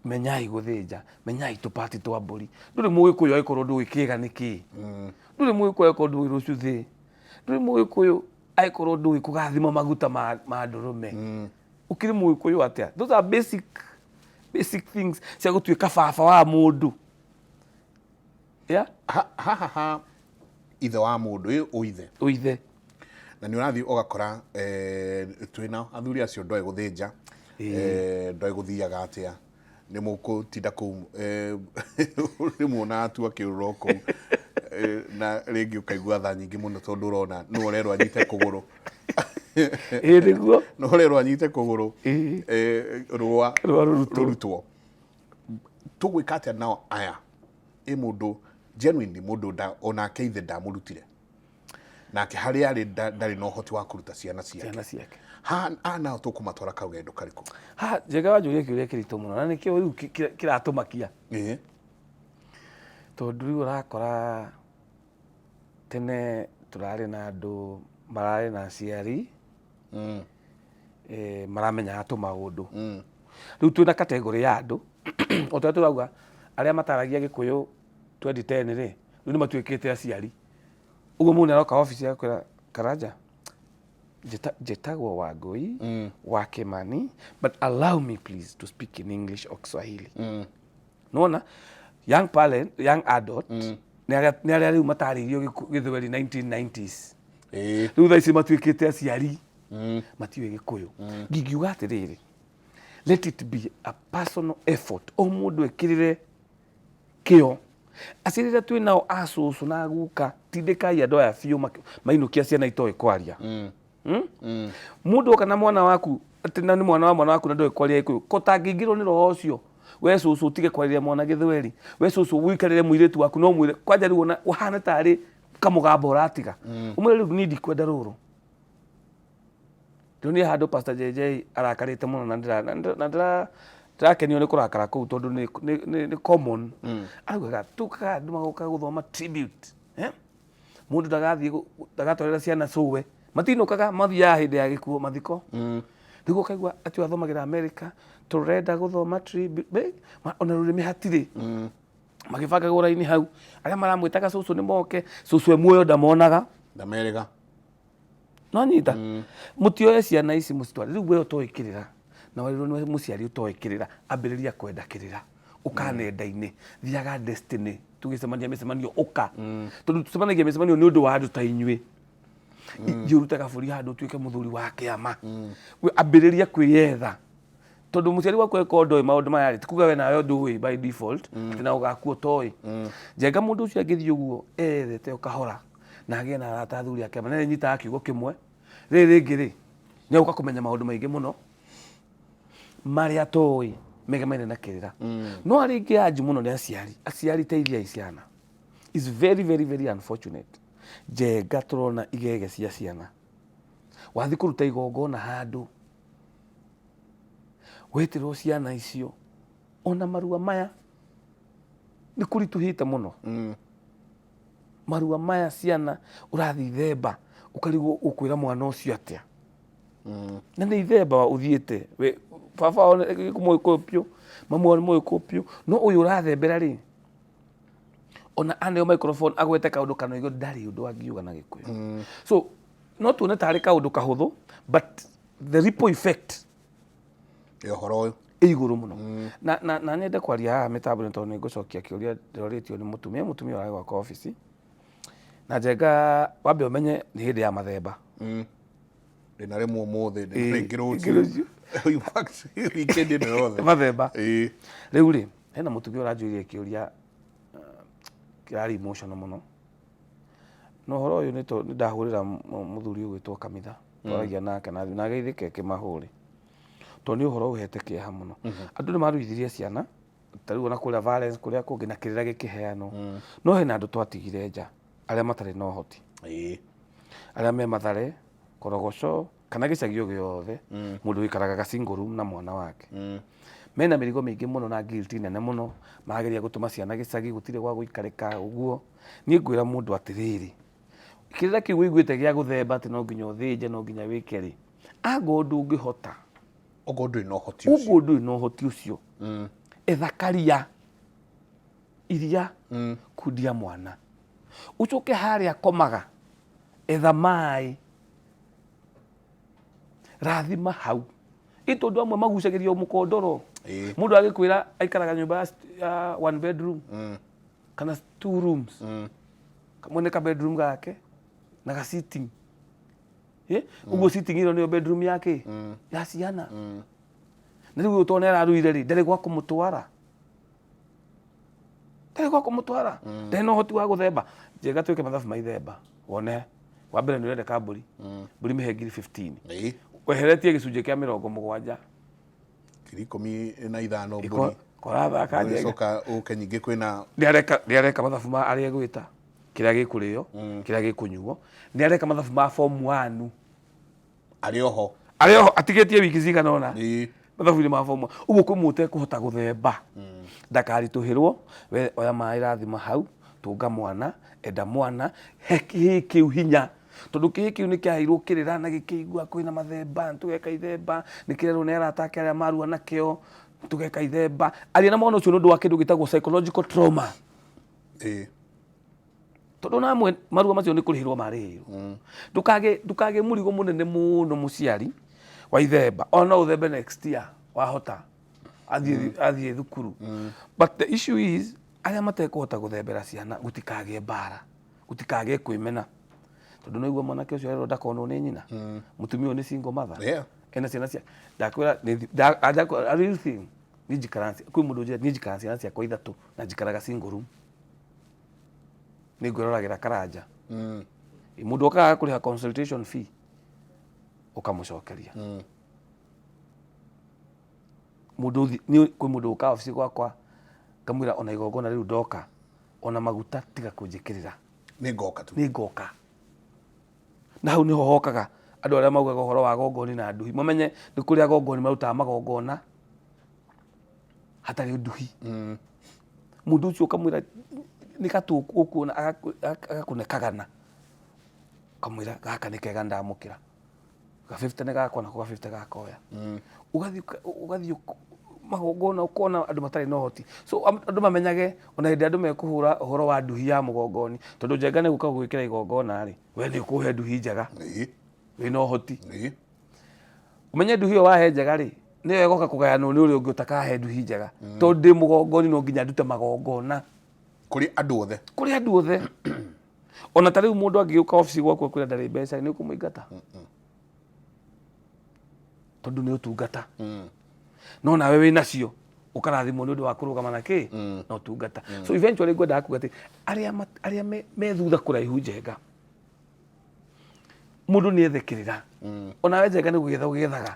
menyai gũthĩnja, menyai tũpati twa mbũri. Ndũrĩ mũgĩkũyũ angĩkorwo ndũĩ kĩga nĩ kĩĩ. Ndũrĩ mũgĩkũyũ angĩkorwo ndũĩ rũcuthĩ. Ndũrĩ mũgĩkũyũ angĩkorwo ndũĩ kũgathima maguta ma ndũrũme. Ũkĩrĩ mũgĩkũyũ atĩa? Those are basic things cia gũtuĩka baba wa mũndũ. Yeah? Haha ha ithe wa mũndũ, ĩ ũithe. Ũithe. Na nĩ ũrathiĩ ũgakora twĩna athuri acio ndoĩ gũthĩnja, ndoĩ gũthiaga atĩa, nĩ mũgũtinda kũu, nĩ muonaga tu akĩũrũra o kũu, na rĩngĩ ũkaigua tha nyingĩ mũno tondũ ũrona nĩwe ũrerwo anyite kũgũrũ. Ĩĩ nĩguo. Nĩwe ũrerwo anyite kũgũrũ, rũa Rũa rũrutwo. rũrutwo. Tũgwĩka atĩa nao aya? Ĩ mũndũ genuinely mũndũ onake ithe ndamũrutire. Nake harĩa arĩ ndarĩ na ũhoti wa kũruta ciana ciake. Ciana ciake. Haha nao tũkũmatwara karũgendo karĩkũ? Ha, Njenga wanjũria kĩũria kĩritũ mũno na nĩkĩo rĩu kĩratũmakia. Tondũ rĩu ũrakora tene tũrarĩ na andũ mararĩ na aciari, maramenyaga tũmaũndũ. Rĩu twĩna category ya andũ, o ta ũrĩa tũrauga arĩa mataragia Gĩkũyũ 2010 rĩ, rĩu nĩ matuĩkĩte aciari. Ũguo mũndũ nĩ aroka obici agakwĩra Karanja, njĩtagwo Wangũi wa Kĩmani, but allow me please to speak in English or Kiswahili. Nĩwona young parent, young adult, nĩ arĩa rĩu matarĩirio Gĩthweri 1990s. Rĩu thaa ici matuĩkĩte aciari, matiũĩ Gĩkũyũ. Ngingiuga atĩrĩrĩ, let it be a personal effort, o mũndũ ekĩrĩre kĩo. Aciari arĩa twĩ nao a cũcũ na guka, tindĩkai andũ aya biũ mainũkia ciana itoĩ kwaria. Mũndũ oka na mwana waku, atĩ na nĩ mwana wa mwana waku na ndoĩ kwaria Gĩkũyũ, ko tangĩingĩrwo nĩ roho ũcio, we cũcũ ũtige kwarĩria mwana Gĩthweri, we cũcũ ũikarĩre mũirĩtu waku no mwĩre, kwanja rĩu ona ũhana tarĩ kamũgambo ũratiga. Ũmwĩre rĩu niĩ ndikwenda rũrũ. Rĩu niĩ handũ Pastor JJ arakarĩte mũno na ndĩrakenio nĩ kũrakara kũu tondũ nĩ common. Araugaga tũkaga andũ magoka gũthoma tribute. Mũndũ ndagathiĩ ndagatwarĩra ciana cũwe. Matinũkaga mathiaga hĩndĩ ya gĩkuũ mathiko. Rĩu ũkaigua atĩ athomagĩra America, tũrenda gũthoma tribute. Ona rũrĩmĩ hatirĩ. Magĩbangagwo raini hau. Arĩa maramwĩtaga cũcũ nĩ moke, cũcũ e muoyo ndamonaga. Ndamerĩga. No nyita. Mũtioe ciana ici mũcitware. Rĩu we ũtoĩ kĩrĩra. Na warĩrwo nĩ mũciari ũtoĩ kĩrĩra, ambĩrĩria kwenda kĩrĩra. Ũka nenda-inĩ, thiaga Destiny, tũgĩcemania mĩcemanio ũka. Tondũ tũcemanagia mĩcemanio nĩ ũndũ wa andũ ta inyuĩ. Thiĩ ũrute gabũri handũ ũtuĩke mũthuri wa kĩama. We ambĩrĩria kwĩyetha, tondũ mũciari waku angĩkorwo ndoĩ maũndũ maya rĩ, ti kuga we nawe ndũĩ by default atĩ na ũgakua ũtoĩ. Njenga mũndũ ũcio angĩthiĩ ũguo eyethete o kahora na agĩe na arata athuri a kĩama, na nĩ nyitaga kiugo kĩmwe, rĩrĩ rĩngĩ rĩ, nĩ egũka kũmenya maũndũ maingĩ mũno marĩa atoĩ megemaine na kĩrĩra. No arĩa ingĩ anju mũno nĩ aciari. Aciari, teithiai ciana. Is very very very unfortunate, Njenga, tũrona igege cia ciana wathiĩ kũruta igongona handũ, wetĩrwo ciana icio, ona marua maya nĩ kũritũhĩte mũno. Marua maya ciana ũrathiĩ ithemba, ũkarigwo ũkwĩra mwana ũcio atĩa, na nĩ ithemba ũthiĩte. We baba wao nĩ mũgĩkũyũ biũ, mamu wao nĩ mũgĩkũyũ biũ, no ũyũ ũrathembera rĩ, ona aneo microphone agwete kaũndũ kana oige, ndarĩ ũndũ angiuga na Gĩkũyũ. So no tuone tarĩ kaũndũ kahũthũ, but the ripple effect ya ũhoro ũyũ ĩ igũrũ mũno. Na nyende kwaria haha mĩtambo-inĩ, tondũ nĩ ngũcokia kĩũria ndĩrorĩtio nĩ mũtumia ũrarĩ gwakwa obici. Na Njenga, wambe ũmenye nĩ hĩndĩ ya mathemba. Ndĩna rĩmwe ũmũthĩ, ndĩna rĩngĩ rĩngĩ rũciũ. Rũciũ. In fact, weekend ĩno yothe. Mathemba. Rĩu rĩ, hena mũtumia ũranjũririe kĩũria kĩrarĩ emotional mũno, na ũhoro ũyũ nĩ nĩ ndahũrĩra mũthuri ũgwĩtwo Kamitha, twaragia nake na na geithĩke kĩmahũrĩ, tondũ nĩ ũhoro ũhete kĩeha mũno. Andũ nĩ maruithirie ciana ta rĩu ona kũrĩa violence kũrĩa kũngĩ na kĩrĩra gĩkĩheanwo, no hena andũ twatigire nja arĩa matarĩ na ũhoti, arĩa me Mathare, Korogoco kana gĩcagi o gĩothe, mũndũ wĩikaraga ga single room na mwana wake, mena mĩrigo mĩingĩ mũno na guilt nene mũno, marageria gũtũma ciana gĩcagi, gũtirĩ gwa gũikarĩka ũguo. Niĩ ngwĩra mũndũ atĩrĩrĩ, kĩrĩra kĩu wĩiguĩte gĩa gũthemba atĩ no nginya ũthĩnje, no nginya wĩke rĩ, angorwo ndũngĩhota, Okorwo ndũrĩ na ũhoti ũcio, ũguo ndũrĩ na ũhoti ũcio, etha karia iria, kundia mwana, ũcoke harĩa komaga, etha maĩ, rathima hau. Ĩ tondũ amwe magucagĩrio mũkondoro. Mũndũ agĩkwĩra aikaraga nyũmba ya one bedroom kana two rooms, kamwe nĩ ka bedroom gake na ga sitting. Ũguo sitting ĩno nĩyo bedroom yake ya ciana. Na rĩu ũyũ tondũ nĩ araruire rĩ, ndarĩ gwa kũmũtwara, ndarĩ gwa kũmũtwara, ndarĩ na ũhoti wa gũthemba. Njega twĩke mathabu ma ithemba, wone wa mbere nĩ ũrendeka mbũri, mbũri mĩhe ngiri 15, weheretie gĩcunjĩ kĩa 70. 15,000 mbũri. Korathaka, Njenga. Ũgĩcoka ũke nyingĩ kwĩna Nĩ areka mathabu ma arĩa egwĩta, kĩrĩa gĩkũrĩo, kĩrĩa gĩkũnyuo, nĩ areka mathabu ma form 1. Arĩ oho. Arĩ oho atigĩtie wiki cigana ũna mathabu-inĩ ma form 1. Ũguo kwĩ mũndũ ũtekũhota gũthemba, ndakaritũhĩrwo. We oya maĩ, rathima hau, tũnga mwana, enda mwana, he kĩhĩ kĩu hinya, tondũ kĩhĩ kĩu nĩ kĩaheirwo kĩrĩra na gĩkĩigua kwĩna mathemba, tũgeka ithemba, nĩ kĩrerwo nĩ arata ake arĩa marua nakĩo, tũgeka ithemba. Aria na mwana ũcio nĩ ũndũ wa kĩndũ gĩtagwo psychological trauma, tondũ na amwe marua macio nĩ kũrĩhĩrwo marĩhĩirwo. Ndũkagĩe mũrigo mũnene mũno mũciari wa ithemba. Ona no ũthembe next year wahota athiĩ thukuru, but the issue is arĩa matekũhota gũthembera ciana, gũtikagĩe mbara, gũtikagĩe kwĩmena, tondũ no igua mwanake ũcio arerwo ndakonwo nĩ nyina. Mũtumia ũyũ nĩ single mother. Ena ciana cia ndakwĩra a real thing. Niĩ njikaraga kwĩ mũndũ ũnjĩra, niĩ njikaraga ciana ciakwa ithatũ na njikaraga single room, nĩ ngwĩroragĩra karanja. Mũndũ okaga kũrĩha consultation fee, ũkamũcokeria. Mũndũ niĩ kwĩ mũndũ ũkaga obici gwakwa, ngamwĩra ona igongona rĩu ndoka, ona maguta tiga kũnjĩkĩrĩra. Nĩ ngoka tu. Nĩ ngoka. Na hau nĩho hokaga andũ arĩa maugaga ũhoro wa gongoni na nduhi, mamenye nĩ kũrĩ agongoni marutaga magongona hatarĩ nduhi. Mũndũ ũcio ũkamwĩra nĩ gatũ ũkuona, agakũne kagana, ũkamwĩra gaka nĩ kega, ndamũkĩra ga 50 nĩ gakwa, nako ga 50 gakoya. Ũgathiĩ magongona, ũkona andũ matarĩ na ũhoti. So andũ mamenyage ona hĩndĩ andũ mekũhũra ũhoro wa nduhi ya mũgongoni, tondũ Njenga nĩ gũka gũgwĩkĩra igongona rĩ, we nĩ ũkũhe nduhi njega, wĩna ũhoti. Ũmenye nduhi ĩyo wahe njega rĩ, nĩyo ĩgoka kũgayanwo nĩ ũrĩa ũngĩ ũtakahe nduhi njega, tondũ ndĩ mũgongoni, no nginya ndute magongona kũrĩ andũ othe. Kũrĩ andũ othe. Ona ta rĩu mũndũ angĩũka obici gwaku akwĩra ndarĩ mbeca, nĩ ũkũmũingata? Tondũ nĩ ũtungata. No nawe wĩ nacio ũkarathimwo nĩ ũndũ wa kũrũgama na kĩ na ũtungata. So eventually ngwendaga kuga atĩ arĩa arĩa me thutha kũraihu Njenga, mũndũ nĩ ethe kĩrĩra. Onawe Njenga nĩ gũgĩetha ũgĩethaga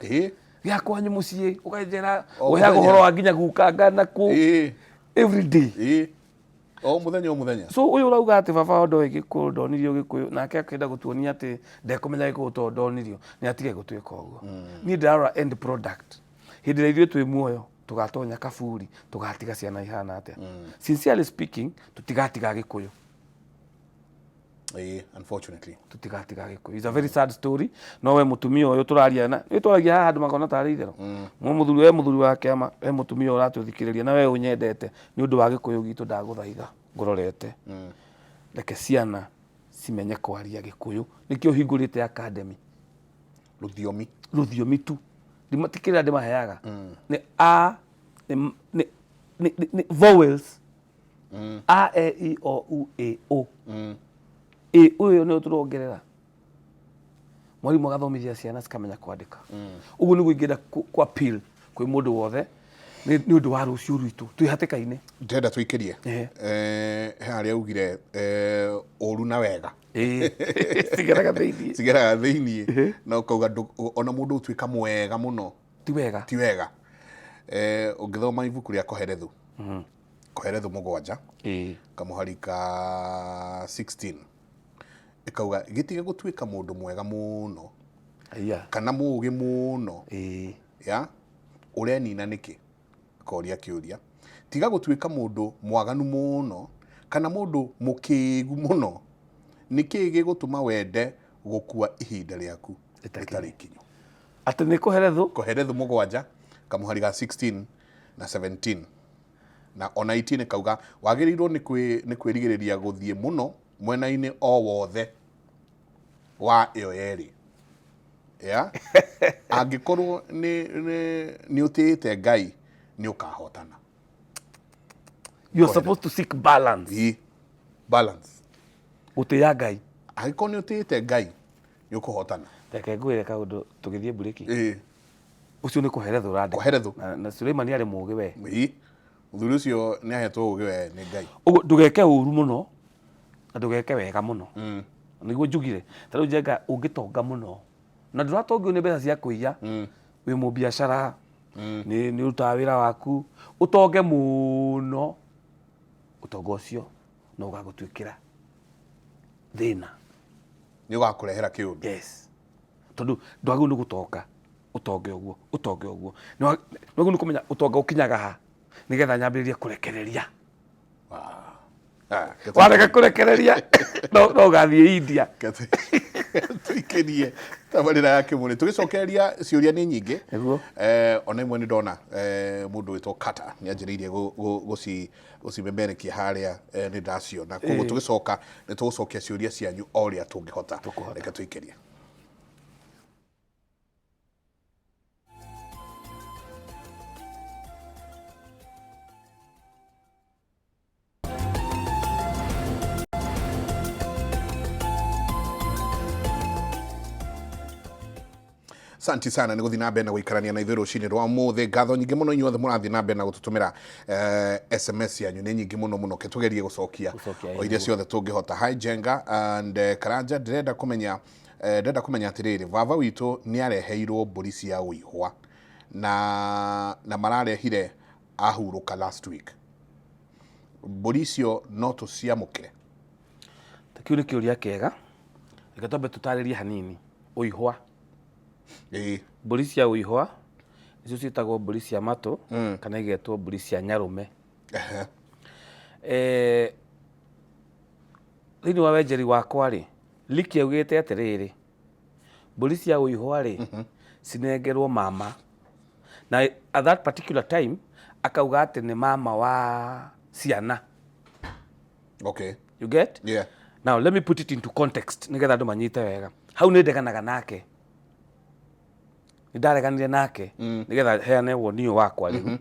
gĩa kwanyu mũciĩ, ũkanjĩra O ũheaga mũthenya. ũhoro wa nginya gukanga na kũ every day. O mũthenya o mũthenya. So ũyũ ũrauga atĩ baba wao ndoĩ Gĩkũyũ, ndonirio Gĩkũyũ, nake akenda gũtuonia atĩ ndekũmenya Gĩkũyũ tondũ ndonirio, nĩ atige gũtuĩka ũguo. Niĩ ndĩrarora end product. Hĩndĩ ĩrĩa ithuĩ twĩ muoyo tũgatonya kaburi, tũgatiga ciana ihana atĩa? Sincerely speaking, tũtigatiga Gĩkũyũ. Unfortunately. Tũtigatiga Gĩkũyũ. It's a very sad story. No we mũtumia ũyũ tũraria na nĩ twaragia haha andũ makona tarĩ itherũ. Mũ mũthuri, we mũthuri wa kĩama, we mũtumia ũyũ ũratũthikĩrĩria na we ũnyendete nĩ ũndũ wa Gĩkũyũ gitũ, ndagũthaitha ngũrorete. Reke ciana cimenye kwaria Gĩkũyũ. Nĩkĩo hingũrĩte academy. Rũthiomi. Rũthiomi tu. Ti kĩrĩa ndĩmaheaga. Nĩ a, nĩ, nĩ, nĩ, nĩ vowels. A, E, I, O, U, A, O. A, ũyũ nĩyo tũrongerera. Mwarimũ agathomithia ciana cikamenya kwandĩka. Ũguo nĩguo ingĩenda ku appeal kwĩ mũndũ wothe nĩ ũndũ wa rũciũ rwitũ twĩ hatĩka-inĩ. Ndĩrenda tũikĩrie. He harĩa augire ũru na wega. Cigeraga thĩiniĩ. Cigeraga thĩiniĩ. Na ũkauga ona mũndũ ũtuĩka mwega mũno. Ti wega. Ti wega. Ũngĩthoma ibuku rĩa Kohelethu. Kohelethu 7. Kamũhari ka 16. Ĩkauga gĩtige gũtuĩka mũndũ mwega mũno. Kana mũũgĩ mũno. Ya? Ũrenina nĩkĩ? Koria kĩũria. Tiga gũtuĩka mũndũ mwaganu mũno kana mũndũ mũkĩgu mũno. Nĩkĩ gĩgũtũma wende gũkua ihinda rĩaku rĩtarĩ ikinyu? Atĩ nĩ Kohelethu? Kohelethu 7 kamũhari ga 16 na 17. Na ona 18 kauga wagĩrĩirwo nĩ kwĩrigĩrĩria gũthiĩ mũno mwena-inĩ o wothe wa ĩyo yerĩ. Ya? Angĩkorwo nĩ ũtĩĩte Ngai nĩ ũkahotana. You are supposed to seek balance. Balance. Gũtĩĩa Ngai. Angĩkorwo nĩ ũtĩĩte Ngai nĩ ũkũhotana. Reke ngwĩre kaũndũ tũgĩthiĩ mburĩki. Ũcio nĩ Kohelethu ũrandĩka. Kohelethu. Na Suleimani arĩ mũũgĩ we. Mũthuri ũcio nĩ ahetwo ũũgĩ we nĩ Ngai. Ũguo ndũgeke ũru mũno na ndũgeke wega mũno. Nĩguo njugire. Ta rĩu Njenga ũngĩtonga mũno na ndũratongio nĩ mbeca cia kũiya, wĩ mũbiacara, nĩ ũrutaga wĩra waku, ũtonge mũno, ũtonga ũcio no ũgagũtuĩkĩra thĩna. Nĩ ũgakũrehera kĩũndũ. Yes. Tondũ ndwagĩrĩirwo nĩ gũtonga, ũtonge ũguo, ũtonge ũguo. Nĩ wagĩrĩirwo nĩ kũmenya ũtonga ũkinyaga ha, nĩgetha nyambĩrĩrie kũrekereria. Warega kũrekereria, no ũgathiĩ India. Tũikĩrie tabarĩra ya Kĩmũrĩ. Tũgĩcokereria ciũria nĩ nyingĩ. Nĩguo. Ona imwe nĩ ndona mũndũ wĩtwo Carter nĩ anjĩrĩirie gũcimemerekia harĩa, nĩ ndaciona. Koguo tũgĩcoka nĩ tũgũcokia ciũria cianyu o ũrĩa tũngĩhota. Reke tũikĩrie. Asante sana nĩ gũthiĩ na mbere na gũikarania na ithuĩ rũcinĩ rwa ũmũthĩ. Ngatho nyingĩ mũno inyuothe mũrathiĩ na mbere na gũtũtũmĩra SMS yanyu nĩ nyingĩ mũno mũno, ke tũgerie gũcokia Gũcokia o iria ciothe tũngĩhota. Hi Jenga and Karanja, ndĩrenda kũmenya ndĩrenda kũmenya atĩrĩrĩ, baba witũ nĩ areheirwo mbũri cia ũihwa na mararehire ahurũka last week. Mbũri icio no tũciamũkĩre? Ta kĩu nĩ kĩũria kĩega. Reke twambe tũtarĩrie hanini ũihwa. Mbũri cia ũihwa nĩcio ciĩtagwo mbũri cia matũ kana igetwo mbũri cia nyarũme. Thĩinĩ wa wenjeri wakwa rĩ, Liki augĩte atĩrĩrĩ, mbũri cia ũihwa rĩ, cinengerwo mama. Na at that particular time akauga atĩ nĩ mama wa ciana. You get? Now let me put it into context nĩgetha andũ manyite wega. Hau nĩ ndeganaga nake. Nĩ ndareganire nake nĩgetha heane woni ũyũ wakwa rĩu.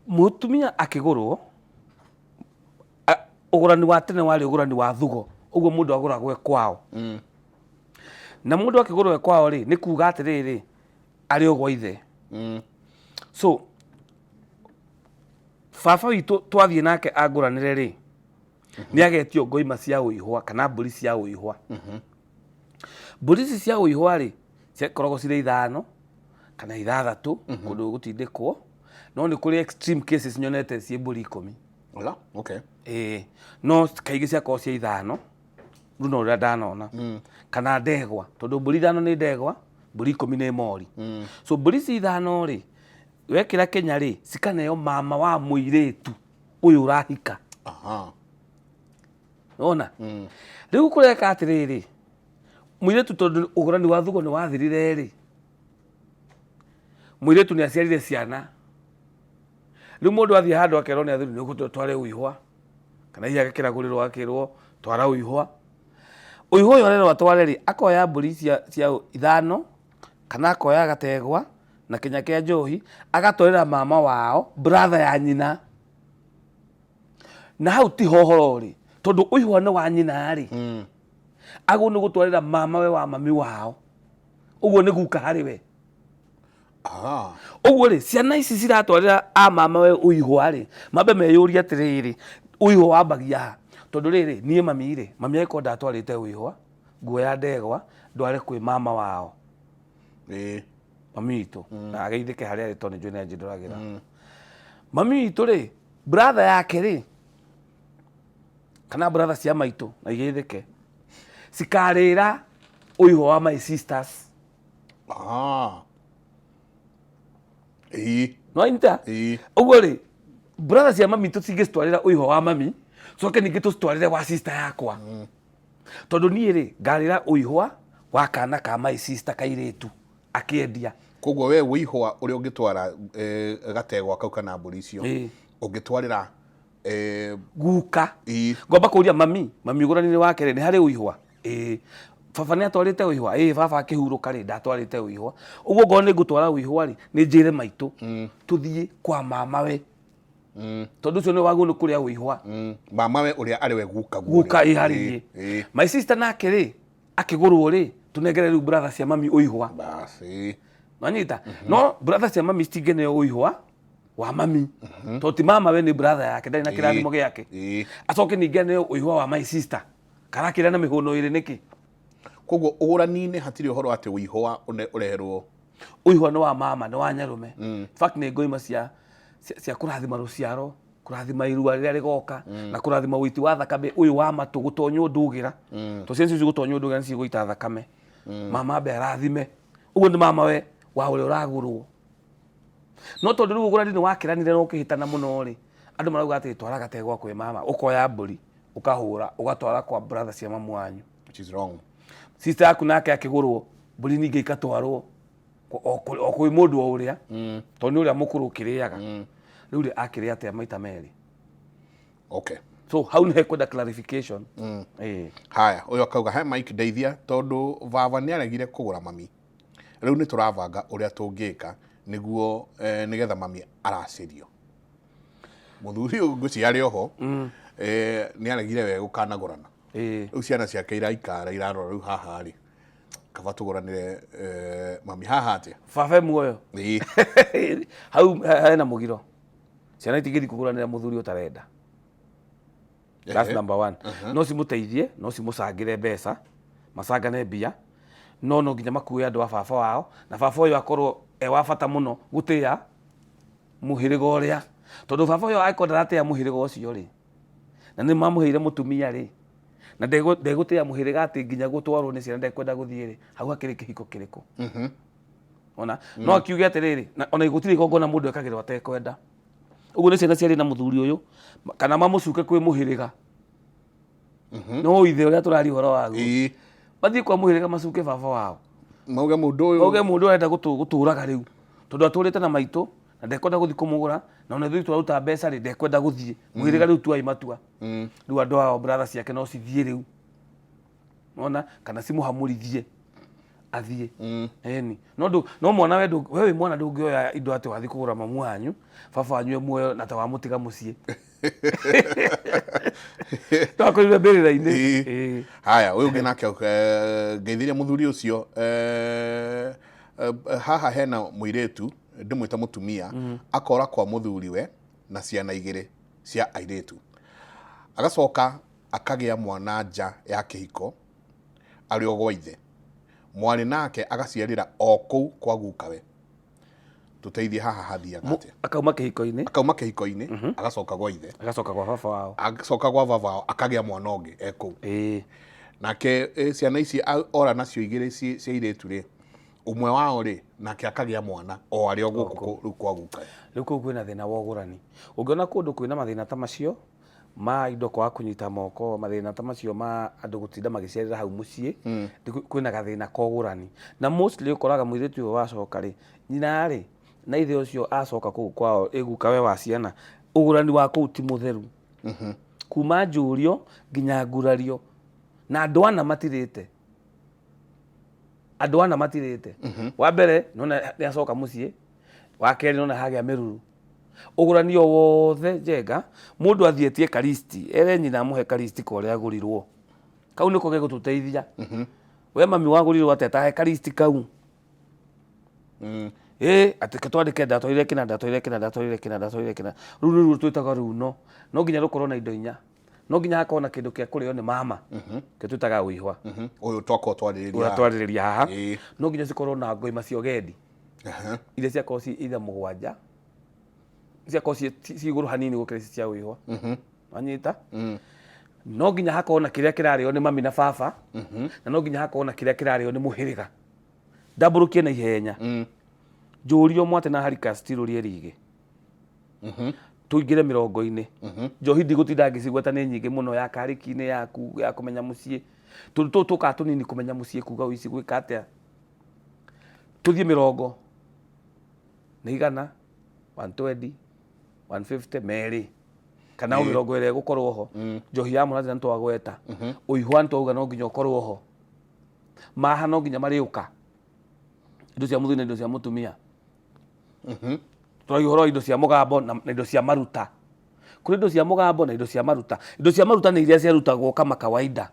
Mũtumia akĩgũrwo, Ũgũrani wa tene warĩ ũgũrani wa thugo, ũguo mũndũ agũragwo e kwao. Na mũndũ akĩgũrwo e kwao rĩ, nĩ kuga atĩrĩrĩ, arĩ o gwa ithe. So baba witũ twathiĩ nake angũranĩre rĩ, nĩ agetio ngoima cia ũihwa kana mbũri cia ũihwa. Mbũri ici cia ũihwa rĩ, ciakoragwo cirĩ 5 kana 6 kũndũ gũtindĩkwo, no nĩ kũrĩ extreme cases nyonete ciĩ mbũri 10. Ola, okay. Ĩĩ, no kaingĩ ciakoragwo cia 5, rĩu no ũrĩa ndanona. Kana ndegwa, tondũ mbũri 5 nĩ ndegwa, mbũri 10 nĩ mori. So mbũri ici 5 rĩ, wekĩra Kenya rĩ, cikaneo mama wa mũirĩtu ũyũ ũrahika. Wona? Rĩu kũreka atĩrĩrĩ, mũirĩtu tondũ ũgũrani wa thugo nĩ wathirire rĩ, mũirĩtu nĩ aciarire ciana. Rĩu mũndũ athiĩ handũ akerwo nĩ athuri nĩ ũgũtwara tware ũihwa, kana hihi agakĩragũrĩrwo akĩrwo twara ũihwa. Ũihwa ũyũ arerwo atware rĩ, akoya mbũri cia 5 kana akoya gategwa na kĩnya kĩa njohi, agatwarĩra mama wao, brother ya nyina. Na hau tiho ũhoro ũrĩ, tondũ ũihwa nĩ wa nyina rĩ, agwo nĩ gũtwarĩra mama we wa mami wao, ũguo nĩ guka harĩ we. Ũguo rĩ, ciana ici ciratwarĩra a mama we ũihwa rĩ, mambe meyũrie atĩrĩrĩ, ũihwa wambagia ha? Tondũ rĩrĩ, niĩ mami rĩ, mami angĩkorwo ndatwarĩte ũihwa, nguoya ndegwa, ndware kwĩ mama wao. Mami witũ, na ageithĩke harĩa arĩ tondũ nĩ njũĩ nĩ anjĩndoragĩra. Mami witũ rĩ, brother yake rĩ, kana brother cia maitũ, na igeithĩke, cikarĩra ũihwa wa my sisters. Nĩwanyita? Ũguo rĩ, brother cia mami tũtingĩcitwarĩra ũihwa wa mami, coke ningĩ tũcitwarĩre wa sister yakwa. Tondũ niĩ rĩ, ngarĩra ũihwa wa kana ka my sister kairĩtu akĩendia. Koguo we ũihwa ũrĩa ũngĩtwara gategwa kau kana mbũri icio, ũngĩtwarĩra guka. Ngomba kũria mami, mami ũgũrani-inĩ wake rĩ, nĩ harĩ ũihwa? Ĩĩ. Baba nĩ atwarĩte ũihwa? Ĩĩ, baba akĩhurũka rĩ, ndatwarĩte ũihwa. Ũguo ngorwo nĩ ngũtwara ũihwa rĩ, nĩ njĩre maitũ, tũthiĩ kwa mama we. Tondũ ũcio nĩ wagwo nĩ kũrĩa ũihwa. Mama we ũrĩa arĩ we guka guo Guka ĩ harĩ niĩ. My sister nake rĩ, akĩgũrwo rĩ, tũnengere rĩu brother cia mami ũihwa. Basi. Wanyita? No brother cia mami citingĩneo ũihwa wa mami. Tondũ ti mama we nĩ brother yake, ndarĩ na kĩrathimo gĩake. Acoke ningĩ aneo ũihwa wa my sister. Karakĩra na mĩhũno ĩrĩ nĩkĩ? Koguo ũgũrani-inĩ hatirĩ ũhoro atĩ ũihwa ũreherwo. Ũihwa nĩ wa mama, nĩ wa nyarume. In fact nĩ ngoima cia kũrathima rũciaro, kũrathima irua rĩrĩa rĩgoka, na kũrathima ũiti wa thakame ũyũ wa matũ gũtonywo ndũgĩra. Tondũ ciana icio gũtonywo ndũgĩra nĩ cigũita thakame. Mama ambe arathime. Ũguo nĩ mama we wa ũrĩa ũragũrwo. No tondũ rĩu ũgũrani nĩ wakĩranire na ũkĩhĩtana mũno rĩ, andũ marauga atĩ twara gategwa kwĩ mama, ũkoya mbũri, ũkahũra, ũgatwara kwa brother cia mamu wanyu. Which is wrong. Sister yaku nake akĩgũrwo, mbũri ningĩ ikatwarwo o kwĩ mũndũ o ũrĩa, tondũ nĩ ũrĩa mũkũrũ ũkĩrĩaga. Rĩu rĩ, akĩrĩa atĩa maita merĩ? Okay. So hau nĩ hekwenda clarification. Haya, ũyũ akauga, he Mike ndeithia tondũ baba nĩ aregire kũgũra mami. Rĩu nĩ tũrabanga ũrĩa tũngĩka nĩguo nĩgetha mami aracĩrio. Mũthuri ũyũ ngwĩciria arĩ oho, nĩ aregire we gũkanagũrana. Rĩu ciana ciake iraikara irarora rĩu haha rĩ, kaba tũgũranĩre mami haha atĩa? Baba e muoyo. Hau hena mũgiro. Ciana itingĩthiĩ kũgũranĩra mũthuri ũtarenda. That's number one. No cimũteithie, no cimũcangĩre mbeca, macangane mbia, no no nginya makue andũ a baba wao, na baba ũyũ akorwo e wa bata mũno gũtĩa mũhĩrĩga ũrĩa. Tondũ baba ũyũ angĩkorwo ndaratĩa mũhĩrĩga ũcio rĩ, na nĩ mamũheire mũtumia rĩ, na ndegũtĩa mũhĩrĩga atĩ nginya gũtwarwo nĩ ciana ndekwenda gũthiĩ rĩ, hau hakĩrĩ kĩhiko kĩrĩkũ? Ona no akiuge atĩrĩrĩ, na ona gũtirĩ igongona mũndũ ekagĩrwo atekwenda. Ũguo nĩ ciana ciarĩ na mũthuri ũyũ, kana mamũcuke kwĩ mũhĩrĩga. No ithe ũrĩa tũraria ũhoro waguo. Mathiĩ kwa mũhĩrĩga macuke baba wao. Mauge mũndũ ũyũ. Mauge mũndũ ũyũ arenda gũtũraga rĩu. Tondũ atũrĩte na maitũ, na ndekwenda gũthiĩ kũmũgũra, na ona ithuĩ twaruta mbeca rĩ, ndekwenda gũthiĩ. Mũhĩrĩga rĩu tuai matua. Rĩu andũ ao brother ciake no cithiĩ rĩu. Ona kana cimũhamũrithie. Athiĩ eni no ndũ no mwana we ndũ- we wĩ mwana ndũngĩoya indo atĩ wathiĩ kũgũra mamu wanyu, baba wanyu e muoyo na ta wamũtiga mũciĩ twakorirwe mbĩrĩra-inĩ. Ĩĩ. Haya, ũyũ ũngĩ nake ngeithirie mũthuri ũcio haha hena mũirĩtu ndĩmwĩta mũtumia akora kwa mũthuriwe na ciana igĩrĩ cia airĩtu, agacoka akagĩa mwana nja ya kĩhiko arĩ o gwa ithe, mwarĩ nake agaciarĩra o kũu kwa gukawe. Tũteithie haha hathiaga atĩa? Akauma kĩhiko-inĩ. Akauma kĩhiko-inĩ, agacoka gwa ithe. Agacoka kwa baba wao. Acoka gwa baba wao akagĩa mwana ũngĩ e kũu. Nake ciana ici ora nacio igĩrĩ cia airĩtu rĩ, ũmwe wao rĩ nake akagĩa mwana o arĩ o gũkũ rĩu kwa gukawe. Rĩu kũu kwĩna thĩna wa ũgũrani. Ũngĩona kũndũ kwĩna mathĩna ta macio ma indo kwaga kũnyita moko, mathĩna ta macio ma andũ gũtinda magĩciarĩra hau mũciĩ, kwĩna gathĩna ka ũgũrani. Na mostly ũkoraga mũirĩtu ũyũ wacoka rĩ, nyina rĩ na ithe ũcio acoka kũu kwao ĩ gukawe wa ciana, ũgũrani wa kũu ti mũtheru. Kuma njũrio nginya ngurario, na andũ ana matirĩte. Andũ ana matirĩte. Wa mbere nĩwona nĩ acoka mũciĩ, wa kerĩ nĩwona hagĩa mĩruru. Ũgũrani o wothe Njenga, mũndũ athiĩ etie karisti, ere nyina amũhe karisti ka ũrĩa agũrirwo. Kau nĩko gegũtũteithia. We mami wagũrirwo atĩa? Ta he karisti kau. Ĩ, atĩ ke twandĩke ndatwarire kĩna, ndatwarire kĩna, ndatwarire kĩna, ndatwarire kĩna. Rũu nĩruo twĩtaga runo. No nginya rũkorwo na indo inya. No nginya hakorwo na kĩndũ kĩa kũrĩo nĩ mama. Kĩo twĩtaga ũihwa. Ũyũ twakorwo twarĩrĩria Ũrĩa haha. twarĩrĩria haha. No nginya cikorwo na ngoima cia ũgendi. Iria ciakorwo ci either mũgwanja, ciakorwo ci igũrũ hanini gũkĩra ici cia ũihwa. Wanyita? No nginya hakorwo na kĩrĩa kĩrarĩo nĩ mami na baba, na no nginya hakorwo na kĩrĩa kĩrarĩo nĩ mũhĩrĩga. Ndambũrũkie na ihenya. Njũrio mwate na harika citirũrie rigĩ. Tũingĩre mĩrongo-inĩ. Njohi ndigũtinda ngĩcigweta nĩ nyingĩ mũno, ya karĩki-inĩ yaku ya kũmenya mũciĩ. Tondũ tũtũ tũkaga tũnini kũmenya mũciĩ kuga ici gwĩka atĩa. Tũthiĩ mĩrongo nĩ igana, 120, 150, merĩ kana o mĩrongo ĩrĩa ĩgũkorwo ho. Njohi ya mũratina nĩ twagweta, ũihwa nĩ twauga no nginya ũkorwo ho, maha no nginya marĩũka, indo cia mũthuri na indo cia mũtumia. Tũragia ũhoro wa indo cia mũgambo na indo cia maruta. Kũrĩ indo cia mũgambo na indo cia maruta. Indo cia maruta nĩ iria ciarutagwo kama kawaida,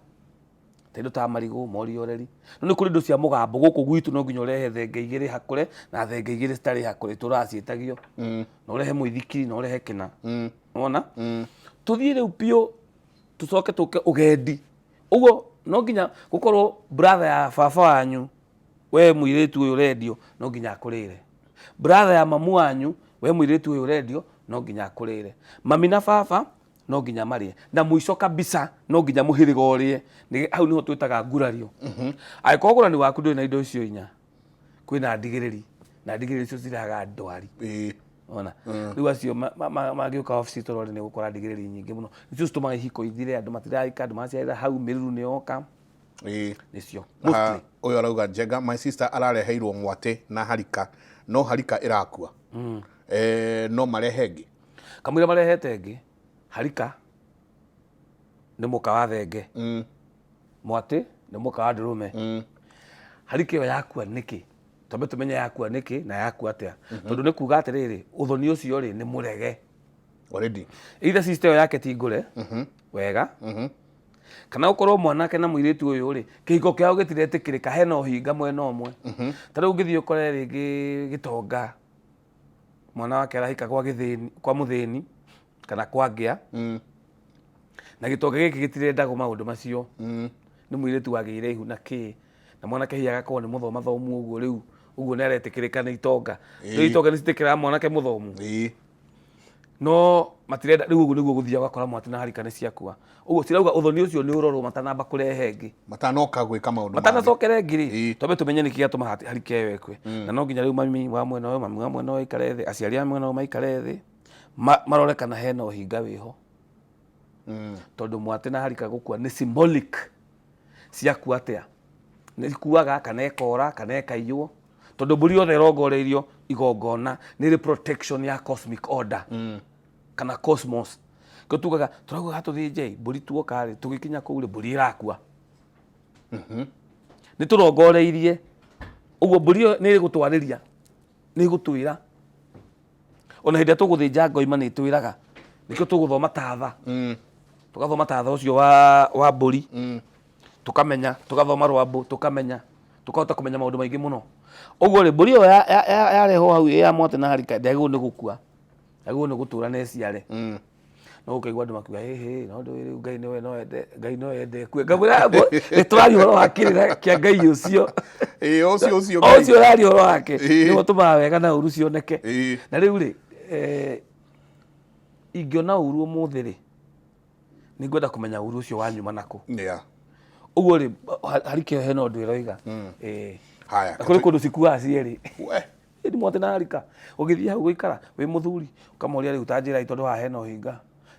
ta indo ta marigũ, morioreri. No nĩ kũrĩ indo cia mũgambo gũkũ gwitũ no nginya ũrehe thenge igĩrĩ hakũre na thenge igĩrĩ citarĩ hakũre, itũraga ciĩtagio. Na ũrehe mũithikiri na ũrehe kĩna. Wona? Tũthiĩ rĩu biũ tũcoke tũke ũgendi. Ũguo no nginya gũkorwo brother ya baba wanyu, we mũirĩtu ũyũ ũrendio, no nginya akũrĩre. Brother ya mamu wanyu, we mũirĩtu ũyũ ũrendio, no nginya akũrĩre. Mami na baba no nginya marĩe. Na mũico kabisa no nginya mũhĩrĩga ũrĩe. Nĩ hau nĩho twĩtaga ngurario. Angĩkorwo ũgũrani waku ndũrĩ na indo icio inya, kwĩna ndigĩrĩri, na ndigĩrĩri icio cirehaga ndwari. Ona rĩu acio mangĩũka obici tũrore nĩ gũkora ndigĩrĩri nyingĩ mũno. Nĩcio citũmaga ihiko ithire, andũ matirahika, andũ maraciarĩra hau, mĩruru nĩ yoka. Nĩcio. Mostly. Ũyũ arauga Njenga, my sister arareheirwo mwatĩ na harika, no harika ĩrakua. No marehe ĩngĩ. Kamũira marehete ĩngĩ, harika nĩ mũka wa thenge. Mwatĩ nĩ mũka wa ndũrũme. Harika ĩyo yakua nĩkĩ? Twambe tũmenye yakua nĩkĩ na yakua atĩa. Tondũ nĩ kuga atĩrĩrĩ, ũthoni ũcio rĩ nĩ mũrege. Already. Either sister ĩyo yake ti ngũre wega, kana ũkorwo mwanake na mũirĩtu ũyũ rĩ, kĩhiko kĩao gĩtiretĩkĩrĩka, hena ũhinga mwena ũmwe. Ta rĩu ũngĩthiĩ ũkore rĩngĩ gĩtonga, mwana wake arahika kwa gĩthĩni, kwa mũthĩni kana kwa ngĩa, na gĩtonga gĩkĩ gĩtirendagwo maũndũ macio. Nĩ mũirĩtu wagĩire ihu na kĩ, na mwanake hihi agakorwo nĩ mũthomathomu ũguo, rĩu ũguo nĩ aretĩkĩrĩka nĩ itonga. Rĩu itonga nĩ citĩkĩraga mwanake mũthomu. No matirenda. Rĩu ũguo nĩguo gũthiaga ũgakora mwatĩ na harika nĩ ciakua. Ũguo cirauga ũthoni ũcio nĩ ũrorwo matanamba kũrehe ĩngĩ. Matanoka gwĩka maũndũ mangĩ. Matanacokera ĩngĩ rĩ, twambe tũmenye nĩkĩ gĩatũma harika ĩyo ĩkue. Na no nginya rĩu mami wa mwena ũyũ, mami wa mwena ũyũ aikare thĩ, aciari a mwena ũyũ maikare thĩ, marore kana hena ũhinga wĩho. Tondũ mwatĩ na harika gũkua nĩ symbolic. Ciakua atĩa? Nĩ ikuaga kana ĩkora kana ĩkaiywo. Tondũ mbũri yothe ĩrongoreirio igongona nĩ ĩrĩ protection ya cosmic order. Kana cosmos. Kĩo tugaga tũraugaga tũthĩnje mbũri, tuoka rĩ, tũgĩkinya kũu rĩ, mbũri ĩrakua. Nĩ tũrongoreirie Ũguo mbũri ĩyo nĩ ĩgũtwarĩria, nĩ ĩgũtwĩra. Ona hĩndĩ ĩrĩa tũgũthĩnja ngoima nĩ ĩtwĩraga. Nĩkĩo tũgũthoma tatha. Tũgathoma tatha ũcio wa mbũri. Tũkamenya, tũgathoma rwambũ, tũkamenya, tũkahota kũmenya maũndũ maingĩ mũno. Ũguo rĩ, mbũri ĩyo yarehwo hau ĩ ya mwatĩ na harika ndĩagĩrĩirwo nĩ gũkua. Yagĩrĩirwo nĩ gũtũra na ĩciare. No ũkaigua andũ makiuga hĩhĩ, no ndũĩ rĩu Ngai nĩwe no ende, Ngai no ende ĩkue. Ngamwĩra nĩ tũraria ũhoro wa kĩrĩra kĩa Ngai ũcio. Ĩĩ, ũcio ũcio O Ngai. ũcio ũraria ũhoro wake. Ĩĩ. Nĩwe ũtũmaga wega na ũru cioneke. Ĩĩ. Na rĩu rĩ, ingĩona ũru ũmũthĩ rĩ, nĩ ngwenda kũmenya ũru ũcio wanyuma nakũ. Ũguo rĩ, harika ĩyo hena ũndũ ĩroiga. Ĩĩ. Haya, Na kũrĩ kũndũ cikuaga cierĩ. We. Ĩni mwatĩ na harika. Ũgĩthiĩ hau gũikara wĩ mũthuri, ũkamoria rĩu ta njĩrai tondũ haha hena ũhinga.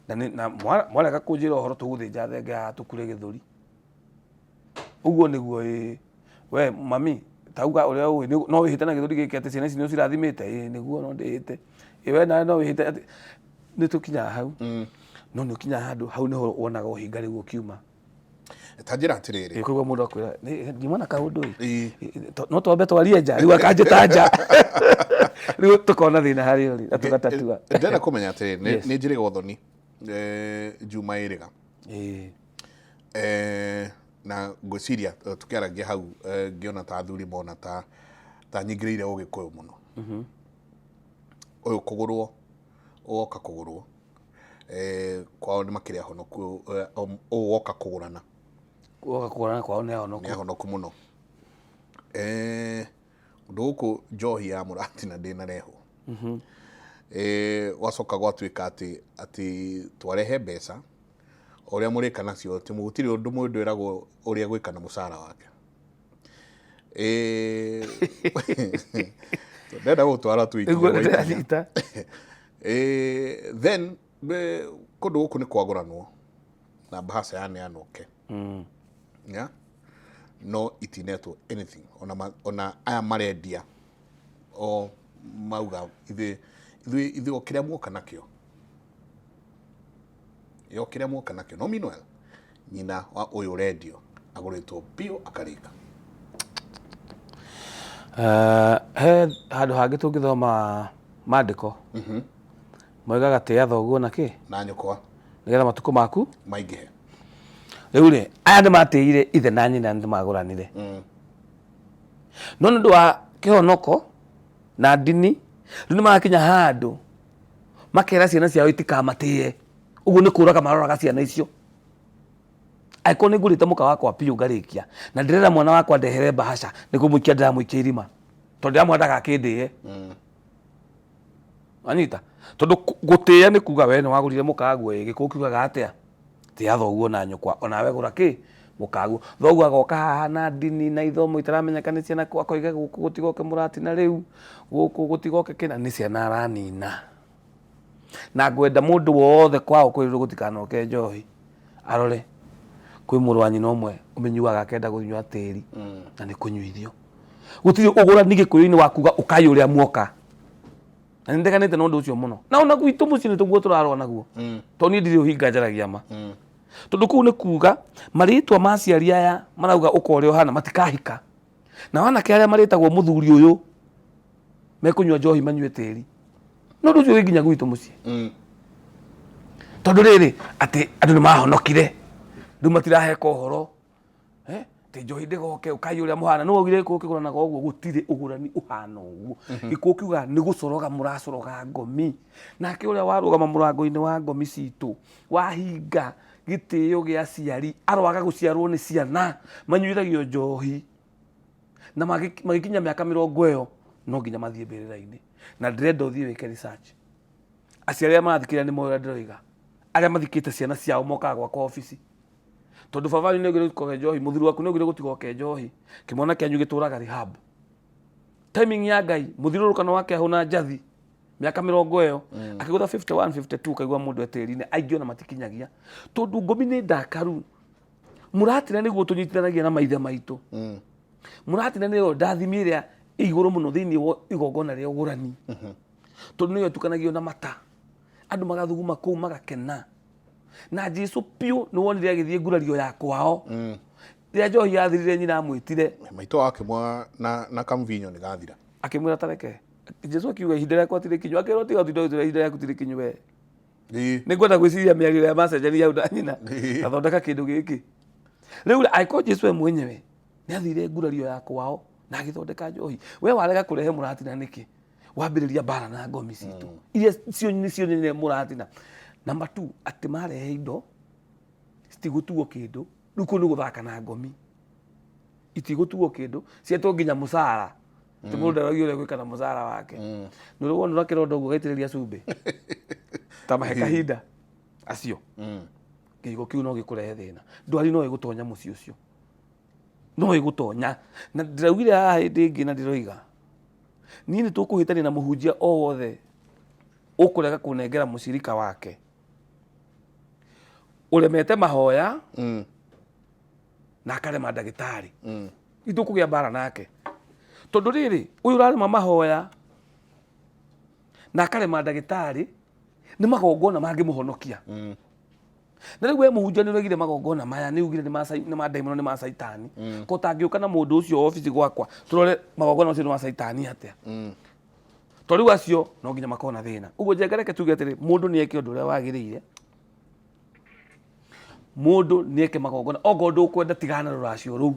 Na nĩ, na mwarega kũnjĩra ũhoro tũgũthĩnja thenge haha tũkure gĩthũri. Ũguo nĩguo ĩĩ. We mami, tauga ũrĩa ũĩ, no wĩhĩte na gĩthũri gĩkĩ atĩ ciana ici nĩ ũcirathimĩte? Ĩĩ nĩguo no ndĩhĩte. Ĩ we nawe no wĩhĩte atĩ nĩ tũkinyaga hau. No nĩ ũkinyaga handũ hau nĩho wonaga ũhinga rĩu ũkiuma. Ta njĩra atĩrĩrĩ. Ĩ, kũigua mũndũ akwĩra, ngiuma na kaũndũ ĩ. Ĩĩ. No twambe twarie nja, rĩu akanjĩta nja. Rĩu tũkona thĩna harĩa ũrĩ na tũgatatua. Ndĩrenda kũmenya atĩrĩrĩ, Yes. nĩ njĩrĩga ũthoni, Juma ĩrĩga. Ĩĩ. Na ngwĩciria tũkĩaragia hau, ngĩona ta athuri mona ta nyingĩrĩire ũgĩkũyũ mũno. Ũyũ kũgũrwo, ũgoka kũgũrwo. Kwao nĩ makĩrĩ ahonoku, ũyũ woka kũgũrana. Woka kũgũrana kwao nĩ ahonoku. Nĩ ahonoku mũno. Ũndũ gũkũ njohi ya mũratina ndĩnarehwo. Gwacoka gwatuĩka atĩ twarehe mbeca, ũrĩa mũrĩka nacio, atĩ gũtirĩ ũndũ mũndũ eragwo ũrĩa gwĩka na mũcara wake. Ndenda gũtwara tu ikinya Nĩguo gwa ikinya. ndĩranyita. Then, kũndũ gũkũ nĩ kwagũranwo na mbahaca yaneanwo ke. Yeah? No itinetwo anything. Ona aya marendia o mauga ithuĩ o kĩrĩa muoka nakĩo. O kĩrĩa muoka nakĩo. No meanwhile, nyina wa ũyũ ũrendio agũrĩtwo biũ akarĩka. He handũ hangĩ tũngĩthoma maandĩko. Moigaga tĩĩa thoguo na kĩ? Na nyũkwa. Nĩgetha matukũ maku maingĩhe. Rĩu rĩ, aya nĩ matĩire ithe na nyina nĩ magũranire. No nĩ ũndũ wa kĩhonoko na ndini, rĩu nĩ marakinya handũ makera ciana ciao itikamatĩe. Ũguo nĩ kũraga maroraga ciana icio. Angĩkorwo nĩ ngũrĩte mũka wakwa biũ ngarĩkia, na ndĩrera mwana wakwa ndehere mbahaca, nĩ kũmũikia ndĩramũikia irima. Tondũ ndĩramwĩra ndagakĩndĩe. Wanyita? Tondũ gũtĩĩa nĩ kuga we nĩ wagũrire mũkaguo ĩ, gĩkũyũ kiugaga atĩa? Tĩa thoguo na nyũkwa, onawe gũra kĩ? Mũkaguo. Thoguo agoka haha na ndini na ithomo itaramenyeka nĩ ciana kũ, akoiga gũkũ gũtigoke mũratina rĩu, gũkũ gũtigoke kĩna, nĩ ciana aranina. Na ngwenda mũndũ wothe kwao kwĩrirwo gũtikanoke njohi, arore kwĩ mũrũ wa nyina ũmwe ũmĩnyuaga akenda kũnyua tĩri, na nĩ kũnyuithio. Gũtirĩ ũgũrani gĩkũyũ-inĩ wa kuga ũkai ũrĩa muoka. Na nĩ ndeganĩte na ũndũ ũcio mũno. Na ona gwitũ mũciĩ nĩ tũguo tũrarũa naguo. Tondũ niĩ ndirĩ ũhinga njaragia ma. Tondũ kũu nĩ kuga marĩtwa ma aciari aya marauga ũka ũrĩa ũhana matikahika. Na anake arĩa marĩtagwo mũthuri ũyũ mekũnyua njohi manyue tĩri. No ũndũ ũcio wĩ nginya gwitũ mũciĩ. Tondũ rĩrĩ atĩ andũ nĩ mahonokire rĩu matiraheka ũhoro. Atĩ njohi ndĩgoke ũkai ũrĩa mũhana. Nĩ waugire gĩkũyũ kĩgũranaga ũguo, gũtirĩ ũgũrani ũhana ũguo. Gĩkũyũ kiugaga nĩ gũcoroga mũracoroga ngomi. Nake ũrĩa warũgama mũrango-inĩ wa ngomi citũ, wahinga gĩtĩo gĩa aciari, aroaga gũciarwo nĩ ciana, manyuithagio njohi. Na magĩkinya mĩaka mĩrongo ĩyo, no nginya mathiĩ mbĩrĩra-inĩ. Na ndĩrenda ũthiĩ wĩke research. Aciari arĩa marathikĩrĩria nĩ moĩ ũrĩa ndĩroiga. Arĩa mathikĩte ciana ciao mokaga gwakwa obici. Tondũ baba wanyu nĩ augire gũtigoke njohi, mũthuri waku nĩ augire gũtigoke njohi, kĩmwana kĩanyu gĩtũraga rehab. Timing ya Ngai, mũthiũrũrũkano wake ahũna njathi, mĩaka mĩrongo ĩyo, akĩgũtha 51, 52, ũkaigua mũndũ e tĩri-inĩ, aingĩ ona matikinyagia. Tondũ ngomi nĩ ndakaru. Mũratina nĩguo tũnyitithanagia na maithe maitũ. Mũratina nĩyo ndathimi ĩrĩa ĩ igũrũ mũno thĩinĩ wa igongona rĩa ũgũrani. Tondũ nĩyo ĩtukanagio na mata. Andũ magathuguma kũu magakena. Na Jesu biũ nĩ wonire agĩthiĩ ngurario ya kwao. Rĩrĩa njohi yathirire nyina amwĩtire. Maitũ akĩmwa na kamvinyo nĩ gathira. Akĩmwĩra tareke. Jesu akiuga ihinda rĩakwa ti rĩkinyu. Akĩrwo tiga ũtinde ũgĩtwĩra ihinda rĩaku ti rĩkinyu we. Nĩ ngwenda gwĩciria mĩario ĩrĩa macenjania hau na nyina. Gathondeka kĩndũ gĩkĩ. Rĩu rĩ, angĩkorwo Jesu we mwenyewe nĩ athire ngurario ya kwao na agĩthondeka njohi, we warega kũrehe mũratina nĩkĩ? Wambĩrĩria mbara na ngomi citũ. Iria cio nĩcio nene mũratina. Number 2, atĩ marehe indo citigũtuo kĩndũ, rĩu kũu nĩ gũthaka na ngomi. Itigũtuo kĩndũ, cietwo nginya mũcara. Atĩ mũndũ ndarogio ũrĩa gwĩka na mũcara wake. Nĩ ũrĩ wona kĩronda ũguo ũgaitĩrĩria cumbĩ? Ta mahe kahinda acio. Kĩhigo kĩu no gĩkũrehe thĩna. Ndwari no ĩgũtonya mũciĩ ũcio. No ĩgũtonya. Na ndĩraugire haha hĩndĩ ĩngĩ na ndĩroiga, niĩ nĩ tũkũhĩtania na mũhunjia o wothe ũkũrega kũnengera mũcirika wake. Ũremete mahoya na akarema ndagĩtarĩ. Itũkũgĩa mbara nake. Tondũ rĩrĩ, ũyũ ũrarema mahoya na akarema ndagĩtarĩ nĩ magongona mangĩmũhonokia. Na rĩu we mũhunjia nĩ ũregire magongona maya, nĩ ugire nĩ ma ndaimono, nĩ ma caitani. Ko ũtangĩũka na mũndũ ũcio obici gwakwa tũrore magongona macio nĩ ma caitani atĩa? To rĩu acio no nginya makorwo na thĩna. Ũguo Njenga reke tuge atĩrĩ, mũndũ nĩ eke ũndũ ũrĩa wagĩrĩire. Mũndũ nĩ eke magongona, okorwo ndũkwenda tigana na rũracio rũu.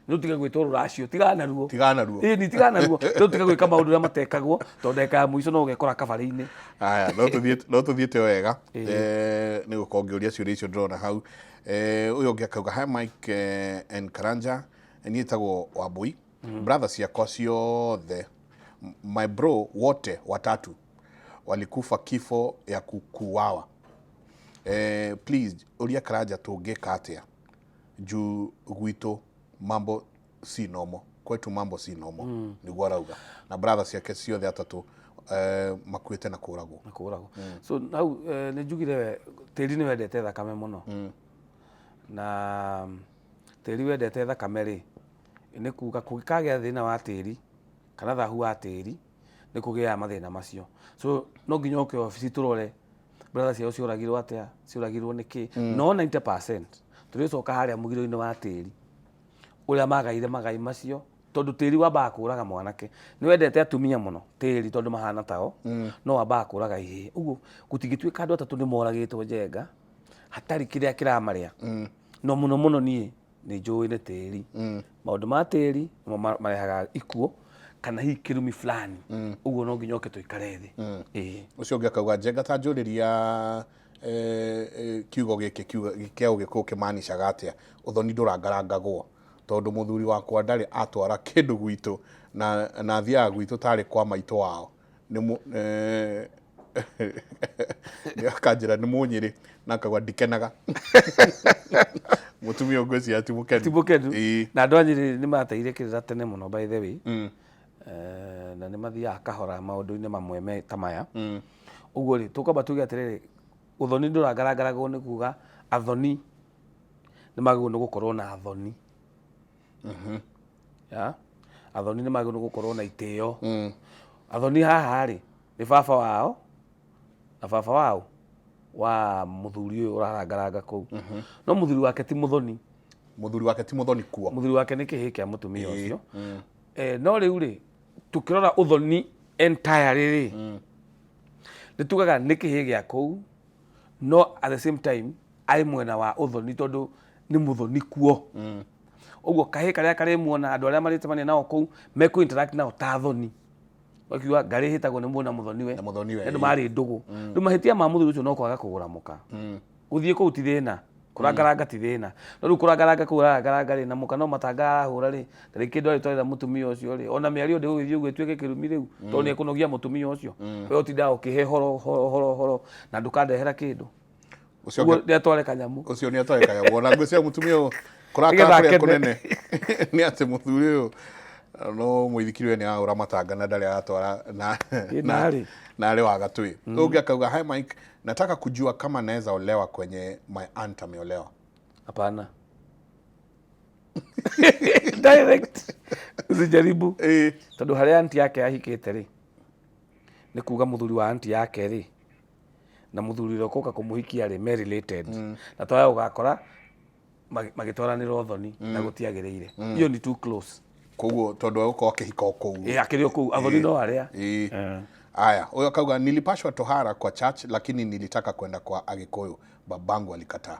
Nĩ ũtige gwĩtwo rũracio, tigana naruo. Tigana naruo. Ĩĩ ni tigana naruo. Nĩ ũtige gwĩka maũndũ ũrĩa matekagwo, tondũ ndagĩka ya mũico no ũgekora kabarĩ-inĩ. Aya, no tũthiĩte o wega. Nĩ gũkorwo ngĩũria ciũria icio ndĩrona hau. Ũyũ ũngĩ akauga, hi Mike and Karanja, niĩ njĩtagwo Wambui. Brother ciakwa ciothe, my bro wote watatu walikufa kifo ya kuuawa. Please ũria Karanja tũngĩka atĩa juu gwitũ mambo si nomo, kwetu mambo si nomo. Nĩguo arauga. Na brother ciake ciothe atatũ makuĩte na kũragwo. Na kũragwo. So hau nĩ njugire tĩri nĩ wendete thakame mũno. Na tĩri wendete thakame rĩ, nĩ kuga kũngĩkagĩa thĩna wa tĩri kana thahu wa tĩri nĩ kũgĩaga mathĩna macio. So no nginya ũke obici tũrore brother ciao cioragirwo atĩa, cioragirwo nĩkĩ. No 90% tũrĩcoka harĩa mũgiro-inĩ wa tĩri ũrĩa magaire magai macio, tondũ tĩri wambaga kũraga mwanake. Nĩ wendete atumia mũno tĩri tondũ mahana tao, no wambaga kũraga ihĩĩ. Ũguo gũtingĩtuĩka andũ atatũ nĩ moragĩtwo Njenga hatarĩ kĩrĩa kĩramarĩa. No mũno mũno niĩ nĩ njũĩ nĩ tĩri. Maũndũ ma tĩri nĩmo marehaga ikuũ kana hihi kĩrumi fulani. Ũguo no nginya ũke tũikare thĩ. Ĩĩ. Ũcio ũngĩ akauga Njenga ta njũrĩria kiugo gĩkĩ kiugo kĩa ũgĩkũyũ kĩmanicaga atĩa? Ũthoni ndũrangarangagwo tondũ mũthuri wakwa ndarĩ atwara kĩndũ gwitũ na athiaga gwitũ tarĩ kwa maitũ wao. Nĩ akanjĩra nĩ mũnyĩrĩ na akauga ndikenaga. Mũtumia ũngĩ ũcio ti mũkenu. Ti mũkenu. Ĩĩ. Na andũ a Nyĩrĩ nĩ mateire kĩrĩra tene mũno by the way. Na nĩ mathiaga kahora maũndũ-inĩ mamwe me ta maya. Ũguo rĩ, tũkwamba tuge atĩrĩrĩ, ũthoni ndũrangarangaragwo nĩ kuga athoni nĩ magĩrĩirwo nĩ gũkorwo na athoni. Ya? Athoni nĩ magĩrĩirwo nĩ gũkorwo na itĩo. Athoni haha rĩ, nĩ baba wao na baba wao wa mũthuri ũyũ ũrarangaranga kũu. No mũthuri wake ti mũthoni. Mũthuri wake ti mũthoni kuo. Mũthuri wake nĩ kĩhĩĩ kĩa mũtumia ũcio. No rĩu rĩ, tũkĩrora ũthoni entirely rĩ, nĩ tugaga nĩ kĩhĩĩ gĩa kũu, no at the same time arĩ mwena wa ũthoni tondũ nĩ mũthoni kuo. Ũguo kahĩĩ karĩa karĩmuona andũ arĩa marĩcemania nao kũu mekũ interact nao ta athoni. Wakiuga ngarĩ ĩhĩtagwo nĩ muona mũthoni we. Na mũthoni we, Andũ marĩ ndũgũ. Rĩu mahĩtia ma mũthuri ũcio no kwaga kũgũra mũka. Gũthiĩ kũu ti thĩna. Kũrangaranga ti thĩna. No rĩu kũrangaranga kũu ararangaranga rĩ, na mũka no matanga arahũra rĩ, ta rĩngĩ kĩndũ arĩtwarĩra mũtumia ũcio rĩ, ona mĩario ndĩgũgĩthiĩ ũguo ĩtuĩke kĩrumi rĩu, tondũ nĩ ekũnogia mũtumia ũcio. We ũtindaga ũkĩhe horo horo horo horo na ndũkandehera kĩndũ. Ũcio Ũguo nĩ atware kanyamũ. Ũcio nĩ atware kanyamũ. Ona ngwĩciria mũtumia ũyũ kũrakara Nĩgetha kũrĩa akene. kũnene nĩ atĩ mũthuri ũyũ no mũithikiri we nĩ arahũra matanga na ndarĩ aratwara na Ĩ, na narĩ. na arĩ wa gatũĩ. Ũngĩ akauga hi Mike, nataka kujua kama naweza olewa kwenye my aunt ameolewa. Hapana. Direct. Usijaribu. Tondũ harĩa auntie yake ahikĩte rĩ, nĩ kuga mũthuri wa auntie yake rĩ, na mũthuri ũrĩa ũkũka kũmũhikia rĩ, me related. Na twaya ũgakora Magĩtwaranĩra ũthoni na gũtiagĩrĩire. Iyo nĩ too close. Koguo tondũ egũkorwo akĩhika o kũu. Ĩ, akĩrĩ o kũu, athoni no arĩa. Aya, huyo akauga, "Nilipashwa tohara kwa church, lakini nilitaka kwenda kwa Agikuyu, babangu alikataa."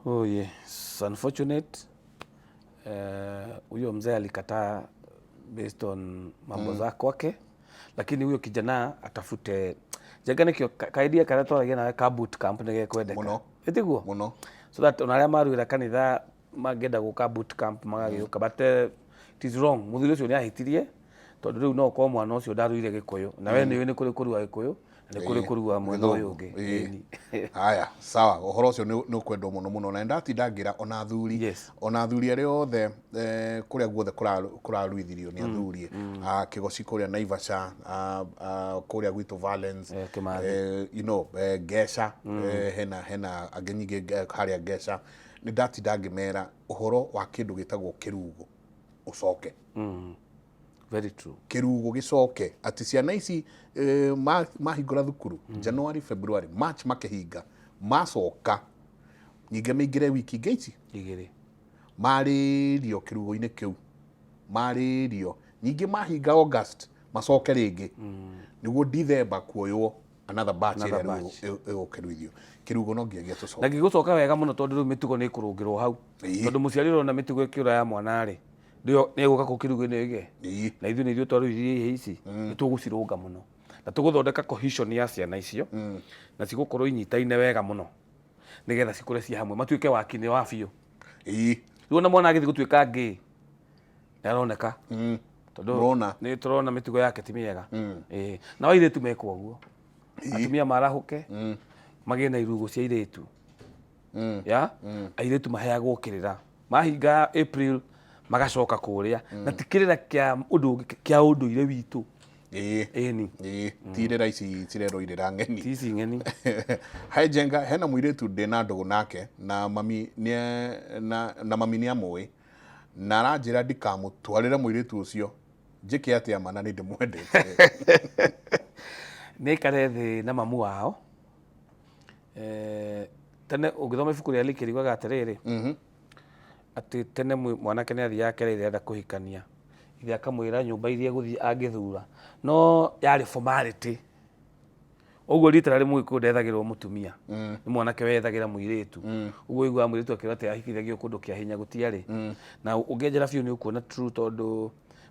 Oh yeah, it's unfortunate. Huyo mzee alikataa based on mambo za kwake, lakini huyo kijana atafute njenga nĩkĩo kaidia karĩa twaragia nawe ka boot camp nĩ gekwendeka. Mũno. Ĩtiguo? Mũno. So that ona arĩa maruĩra kanitha mangĩenda gũka boot camp magagĩũka, but it is wrong. Mũthuri ũcio nĩ ahĩtirie tondũ rĩu no ũkorwo mwana ũcio ndaruire Gĩkũyũ na we nĩũĩ nĩ kũrĩ kũrua Gĩkũyũ na nĩ kũrĩ kũrua mwena ũyũ ũngĩ. Ĩni. Haya, sawa, ũhoro ũcio nĩ ũkwendwo mũno mũno, na ndatinda ngĩra ona athuri, ona athuri arĩa othe, kũrĩa guothe kũraruithirio nĩ athuri, Kĩgoci kũrĩa Naivasha, kũrĩa gwitũ Valence, Kĩmathi. Ngeca, hena angĩ nyingĩ harĩa Ngeca, nĩ ndatinda ngĩmera ũhoro wa kĩndũ gĩtagwo kĩrugo ũcoke. Very true. Kĩrugo gĩcoke, atĩ ciana ici mahingũra thukuru January, February, March, makĩhinga macoka nyingĩ maingĩre wiki ingĩ ici 2 marĩrio kĩrugo-inĩ kĩu, marĩrio nyingĩ mahinga August macoke rĩngĩ nĩguo December kuoywo another batch Another ĩrĩa rĩu batch. ĩgũkĩruithio. Kĩrugo no nginyagia Na tũcoke. Gĩgũcoka wega mũno tondũ rĩu mĩtugo nĩ ĩkũrũngĩrwo hau. Tondũ mũciari ũrona mĩtugo ĩkĩũra ya mwana rĩ, nĩ egũka kũu kĩrugo-inĩ oige na ithuĩ nĩ ithuĩ twaruithirie ihĩĩ ici, nĩ tũgũcirũnga mũno na tũgũthondeka cohesion ya ciana icio na cigũkorwo inyitaine wega mũno nĩgetha cikũre ciĩ hamwe, matuĩke wakinĩ wa biũ. Rĩu ona mwana agĩthiĩ gũtuĩka ngĩ nĩ aroneka tondũ Mũrona. Nĩ tũrona mĩtugo yake ti mĩega. Ĩĩ. Nao airĩtu mekwo ũguo, atumia marahũke magĩe na irugo cia airĩtu ya airĩtu, maheagwo kĩrĩra mahinga April magacoka kũrĩa, na ti kĩrĩra kĩa ũndũ ũngĩ, kĩa ũndũire witũ. Ĩni. Ĩĩ, ti irĩra ici cirerwo irĩra ng'eni. Ti ici ng'eni. Hai Njenga, hena mũirĩtu ndĩ na ndũgũ nake na mami nĩ na mami nĩ amũĩ na aranjĩra ndikamũtwarĩre mũirĩtu ũcio. Njĩke atĩa mana nĩ ndĩmwendete? Nĩ aikare thĩ na mamu wao. Tene ũngĩthoma ibuku rĩa Liki riugaga atĩrĩrĩ, atĩ tene mwanake nĩ athiaga akera ithe enda kũhikania, ithe akamwĩra nyũmba iria egũthiĩ angĩthura, no yarĩ formality. Ũguo rita rĩmwe Mũgĩkũyũ ndethagĩrwo mũtumia, nĩ mwanake wethagĩra mũirĩtu. Ũguo ũiguaga mũirĩtu akĩrwo atĩ ahikithagio kũndũ kĩa hinya, gũtiarĩ. Na ũngĩenjera biũ nĩ ũkuona true, tondũ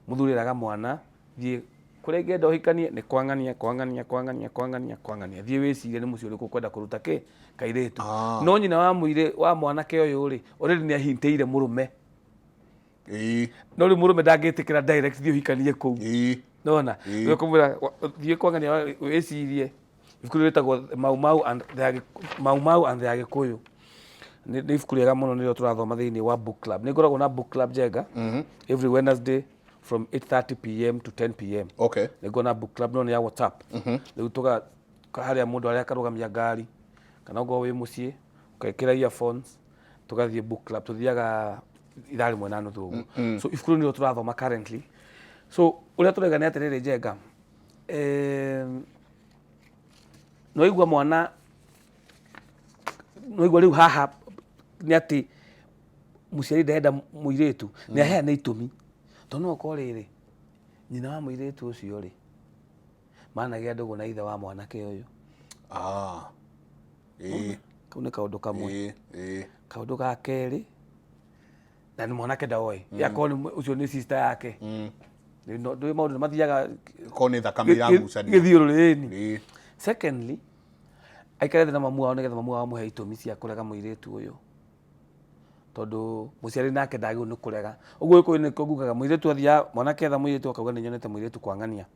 mũthuri eraga mwana, "Thiĩ kũrĩa ingĩenda ũhikanie nĩ kwang'ania, kwang'ania, kwang'ania, kwang'ania, kwang'ania, thiĩ wĩcirie nĩ mũciĩ ũrĩkũ ũkwenda kũruta kĩ kairĩtu." No nyina wa mũirĩ wa mwanake ũyũ rĩ, already nĩ ahintĩire mũrũme. No rĩu mũrũme ndangĩtĩkĩra direct, "Thiĩ ũhikanie kũu." Nona rĩu kũmwĩra, "Thiĩ kwang'ania wĩcirie." Ibuku rĩu rĩtagwo Mau Mau and the Mau Mau and the Agĩkũyũ. Nĩ ibuku rĩega mũno, nĩrĩo tũrathoma thĩinĩ wa book club. Nĩ ngoragwo na book club, Njenga, every Wednesday from 8:30 p.m. to 10 p.m. Nĩ ngoragwo na book club, no nĩ ya WhatsApp. Rĩu tũga harĩa mũndũ arĩa akarũgamia ngari kana okorwo wĩ mũciĩ ũkekĩra earphones, tũgathiĩ book club, tũthiaga ithaa 1:30 ũguo. So ibuku rĩu nĩrĩo tũrathoma currently. So ũrĩa tũraiga nĩ atĩrĩrĩ, Njenga, nĩwaigua mwana, nĩwaigua rĩu haha nĩ atĩ mũciari ndarenda mũirĩtu, nĩ aheana itũmi, tondũ no ũkorwo rĩrĩ nyina wa mũirĩtu ũcio rĩ managĩa ndũgũ na ithe wa mwanake ũyũ. Ah. Kau nĩ kaũndũ kamwe. Ĩĩ, ĩĩ. Kaũndũ ga kerĩ, na nĩ mwanake ndaoĩ, akorwo nĩ ũcio nĩ sister yake. Ndũĩ maũndũ nĩ mathiaga Korwo nĩ thakame iragucania. Gĩthiũrũrĩ, ĩni. Secondly, aikare thĩ na mamu wao nĩgetha mamu wao amũhe itũmi cia kũrega mũirĩtu ũyũ, tondũ mũciari nake ndagĩrĩirwo nĩ kũrega ũguo. Gĩkũyũ nĩkĩo ngugaga mũirĩtu athiaga, mwanake etha mũirĩtu akauga, "Nĩ nyonete mũirĩtu kwang'ania,"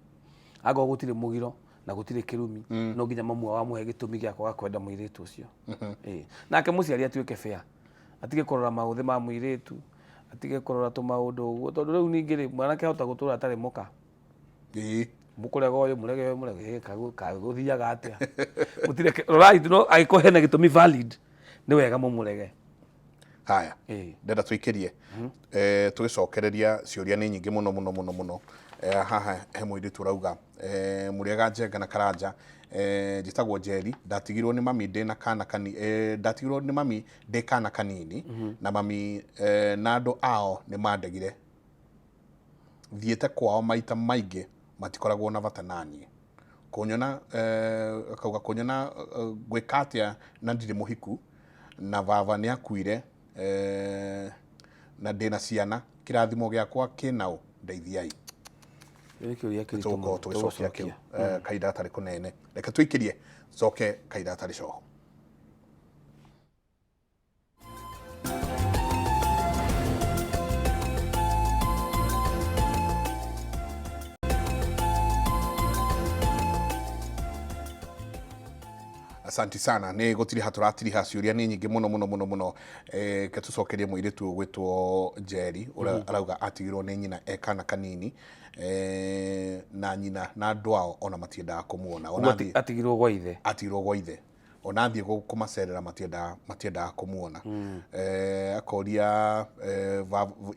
angorwo gũtirĩ mũgiro na gũtirĩ kĩrumi, no nginya mamu wao amũhe gĩtũmi gĩa kwaga kwenda mũirĩtu ũcio. Ĩĩ. Nake mũciari atuĩke fair, atige kũrora maũthĩ ma mũirĩtu, atige kũrora tũmaũndũ ũguo, tondũ rĩu ningĩ rĩ, mwanake ahota gũtũra atarĩ mũka. Mũkũrega ũyũ, mũrege ũyũ, mũrege gũthiaga atĩa? Mũtireke, rorai no angĩkorwo hena gĩtũmi valid, nĩ wega mũmũrege. Haya. Ĩĩ. Ndenda tũikĩrie, tũgĩcokereria ciũria nĩ nyingĩ mũno mũno mũno mũno. Haha he mũirĩtu ũrauga mũrĩega Njenga na Karanja, njĩtagwo Njeri, ndatigirwo nĩ mami ndĩ na kana kani, ndatigirwo nĩ mami ndĩ kana kanini, na mami na andũ ao nĩ mandegire, thiĩte kwao maita maingĩ matikoragwo na bata naniĩ, kũnyona akauga kũnyona ngwĩka atĩa na ndirĩ mũhiku, na baba nĩ akuire, na ndĩna ciana, kĩrathimo gĩakwa kĩnaũ, ndeithiai. Nĩ kĩũria kĩritũ tũgũkorwo mũno. tũgĩcokia kĩu Tũgũcokia. Kahinda gatarĩ kũnene, reke tũikĩrie coke kahinda gatarĩ coho. Asanti sana, nä gå tiriha tå ratiriha, ciå nä nyingä må no må no må no må no. Ke tå cokerie må irä tu gwätwo Njeri å rä a arauga atigirwo nä nyina e kana kanini, na nyina na andå ao ona matiendaga kå muona. Ũguo atigirwo gwa ithe. Atigirwo gwa ithe, ona athiĩ kũmacerera matiendaga kũmuona. Akoria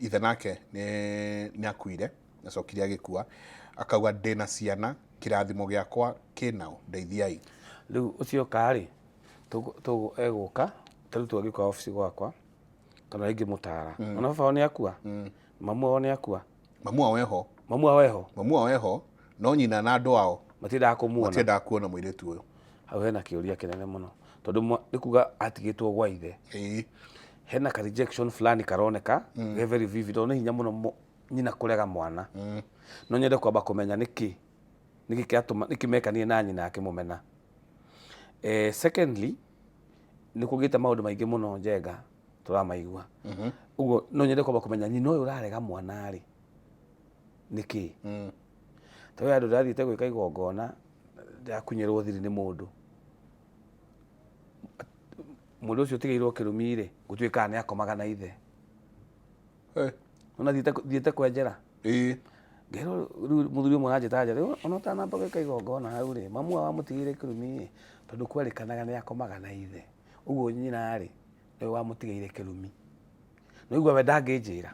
ithe nake nĩ akuire, acokire agĩkua, akauga ndĩna ciana, kĩrathimo gĩakwa kĩnao, ndeithiai. Rĩu ũcio karĩ egũka ta rĩu tũgĩũka obici gwakwa kana ingĩmũtara, ona baba wao nĩ akua, mamu wao nĩ akua? Mamu wao eho. Mamu wao eho? Mamu wao eho, no nyina na andũ ao matiendaga kũmuona. Matiendaga kuona mũirĩtu ũyũ. Hau hena kĩũria kĩnene mũno, tondũ nĩ kuga atigĩtwo gwa ithe. Hena ka rejection fulani karoneka ge very vivid, tondũ nĩ hinya mũno nyina kũrega mwana. No nyende kwamba kũmenya nĩkĩ kĩratũma, nĩkĩ mekanire na nyina akĩmũmena. Secondly, nĩ kũgĩte maũndũ maingĩ mũno Njenga tũramaigua ũguo, no nyende kwamba kũmenya nyina ũyũ ũrarega mwana rĩ nĩkĩ. Tondũ andũ ndĩrathiĩte gwĩka igongona, ndĩrakunyĩrwo thiri nĩ mũndũ, mũndũ ũcio ũtigĩirwo kĩrumi rĩ, gũtuĩkaga nĩ akomaga na ithe. Ona thiĩte kwenjera, ngerwo rĩu mũthuri ũmwe aranjĩta nja, rĩu ona ũtanamba gwĩka igongona hau rĩ, mamu wao amũtigĩire kĩrumi ĩ, tondũ kwerĩkanaga nĩ akomaga na ithe, ũguo nyina rĩ nĩwe wamũtigĩire kĩrumi. No igua we ndangĩnjĩra.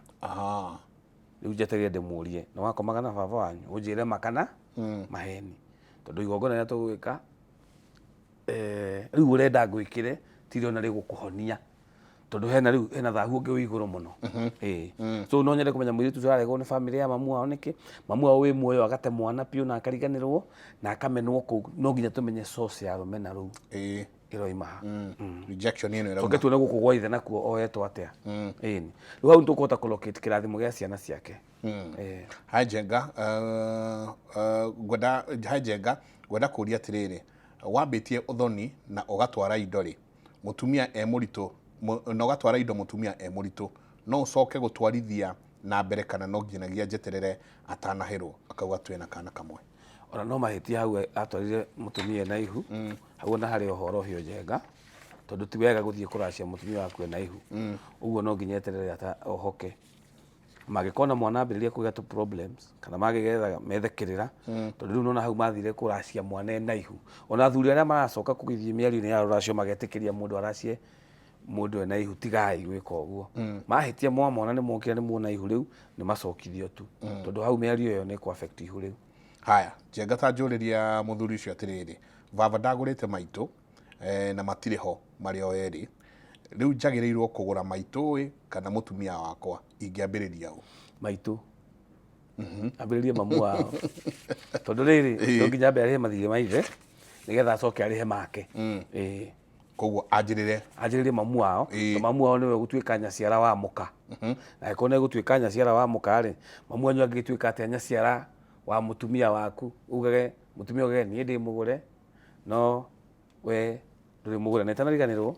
Rĩu njetereire ndĩmũrie, nĩ wakomaga na baba wanyu, ũnjĩre ma kana maheni, tondũ igongona rĩrĩa tũgwĩka rĩu ũrenda ngwĩkĩre tirĩ ona rĩgũkũhonia, tondũ hena rĩu hena thahu ũngĩ wĩ igũrũ mũno. So no nyende kũmenya mũirĩtu ũcio araregwo nĩ famĩlĩ ya mamu wao nĩkĩ, mamu wao wĩ muoyo agate mwana biũ na akariganĩrwo na akamenwo kũu. No nginya tũmenye source ya rũmena rũu ĩroima ha. Rejection ĩno tũke ĩrauma. Tuone gũkũ gwa ithe nakuo oetwo atĩa. Ĩni rĩu hau nĩtũkũhota kũ-locate kĩrathimo gĩa ciana ciake. Hi Njenga, ngwenda, hi Njenga, ngwenda kũria atĩrĩrĩ, wambĩtie ũthoni na ũgatwara indo rĩ, mũtumia e mũritũ, na ũgatwara indo mũtumia e mũritũ, no ũcoke gũtwarithia na mbere kana no nginyagia njeterere atanahĩrwo? Akauga twĩna kana kamwe. Ona no mahĩtia hau atwarire mũtumia ena ihu hau, ona harĩ ũhoro ũhio Njenga, tondũ ti wega gũthiĩ kũracia mũtumia waku ena ihu. Ũguo no nginya eterere ata ohoke, mangĩkorwo na mwana ambĩrĩria kũgĩa tũ problems kana mangĩgetha methe kĩrĩra, tondũ rĩu nona hau mathire kũracia mwana ena ihu. Ona athuri arĩa maracoka kũgĩthiĩ mĩario-inĩ ya rũracio magetĩkĩria mũndũ aracie mũndũ ena ihu, tigai gwĩka ũguo. Mahĩtia mwamona nĩ mokire nĩ muona ihu rĩu, nĩ macokithio tu, tondũ hau mĩario ĩyo nĩ kũ affect ihu rĩu. Haya Njenga, ta njũrĩria mũthuri ũcio atĩrĩrĩ, baba ndagũrĩte maitũ na matirĩ ho marĩ o erĩ, rĩu njagĩrĩirwo kũgũra maitũ ĩ kana mũtumia wakwa? Ingĩambĩrĩria ũ? Maitũ, ambĩrĩrie mamu wao, tondũ rĩrĩ no nginya ambe arĩhe mathirĩ ma ithe nĩgetha acoke arĩhe make. Ĩĩ. Koguo anjĩrĩre Anjĩrĩrie mamu wao. Tondũ mamu wao nĩwe gũtuĩka nyaciara wa mũka, na angĩkorwo nĩ gũtuĩka nyaciara wa mũka rĩ, mamu wanyu angĩgĩtuĩka atĩa nyaciara wa mũtumia waku? Ugage mũtumia ugage niĩ ndĩ mũgũre no we ndũrĩ mũgũre. Na itanariganĩrwo,